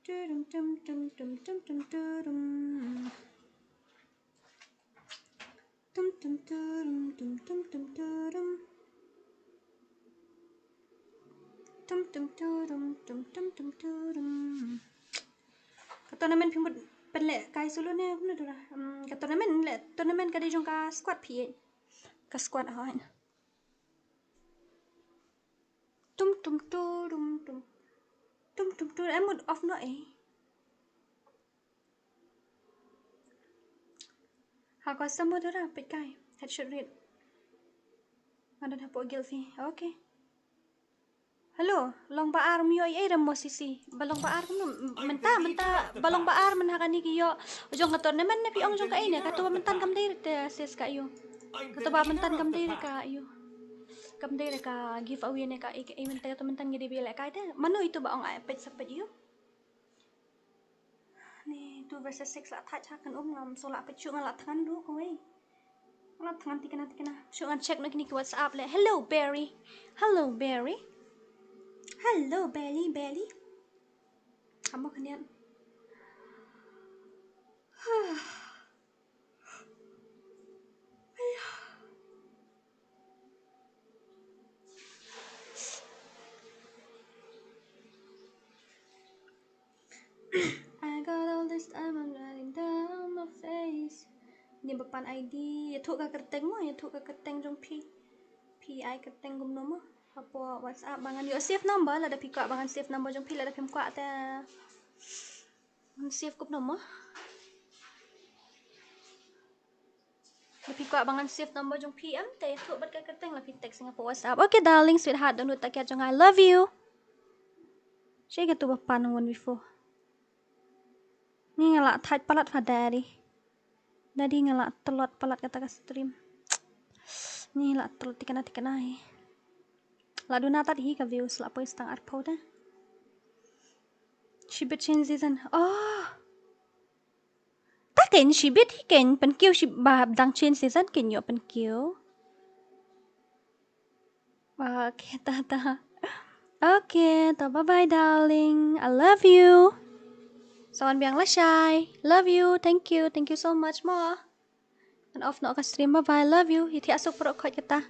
Turum, tum, tum, tum, tum, tum, turum. Tum, tum, turum, tum, tum, tum, turum. Tum, tum, turum, tum, tum, tum, turum. Ka tournament phi mut pynleh kai solo ne kumno dura? Hmm, ka tournament leh, tournament ka dei jong ka squad phi. Ka squad hoi. Tum, tum, turum, tum. Tum, tum, turum. Em mut off no eh. Ha, ko sa mo dura peit kai. Headshot rate. Nga don hapoh guild phi. Okay. Hello, long ba ar um ïoh ei ei da mo sisi. Ba long ba ar kumno mynta, mynta ba long ba ar mynta ha kane ki ïoh. Jong ka tournament ne phi ong jong ka ei ne, kato ba mynta kam dei te sis ka ïoh. Kato ba mynta kam dei ka ïoh. Kam dei ka giveaway ne ka ei, ei mynta kato mynta ngi dei ba leh kai te. Mano ito ba ong ai peit sa peit ïoh. Ni two versus six la thait ha kan um ngam so la peit shu nga la thngan ruh kawei. Nga la thngan tikna tikna. Shu ngan check na kini ki WhatsApp le. Hello Berry. Hello Berry. Hello Belly Belly. Kamu kenian. I got all this diamond running down my face. Ni ba pan I D, ïathuh ka kyrteng mo, ïathuh ka kyrteng jong phi. Phi ai kyrteng kumno mo. Hapoh WhatsApp ba ngan ïoh save number, lada phi kwah ba ngan save number jong phi, lada phim kwah te. Ngan save kumno mo. Lada phi kwah ba ngan save number jong phi em, te ïathuh bad ka kyrteng la phi text nga hapoh WhatsApp. Okay darling, sweetheart, download ta kiat jong nga. I love you. Shi ka tu ba pan one before. Ni nga la thait palat pha daddy. Daddy nga la tlot palat kata ka stream. Ni la tlot tikna tikna hi. La duna tat hi ka views la poi stang arphew da. Shibit change season. Oh. Ta ken shibit hi ken pynkiew shi ba dang change season ken ïoh pynkiew. Okay, ta ta. Okay, ta bye bye darling. I love you. Sawan biang lashai. Love you. Thank you. Thank you so much mo. An off no ka stream. Bye bye. Love you. Iti asuk pro khot kita.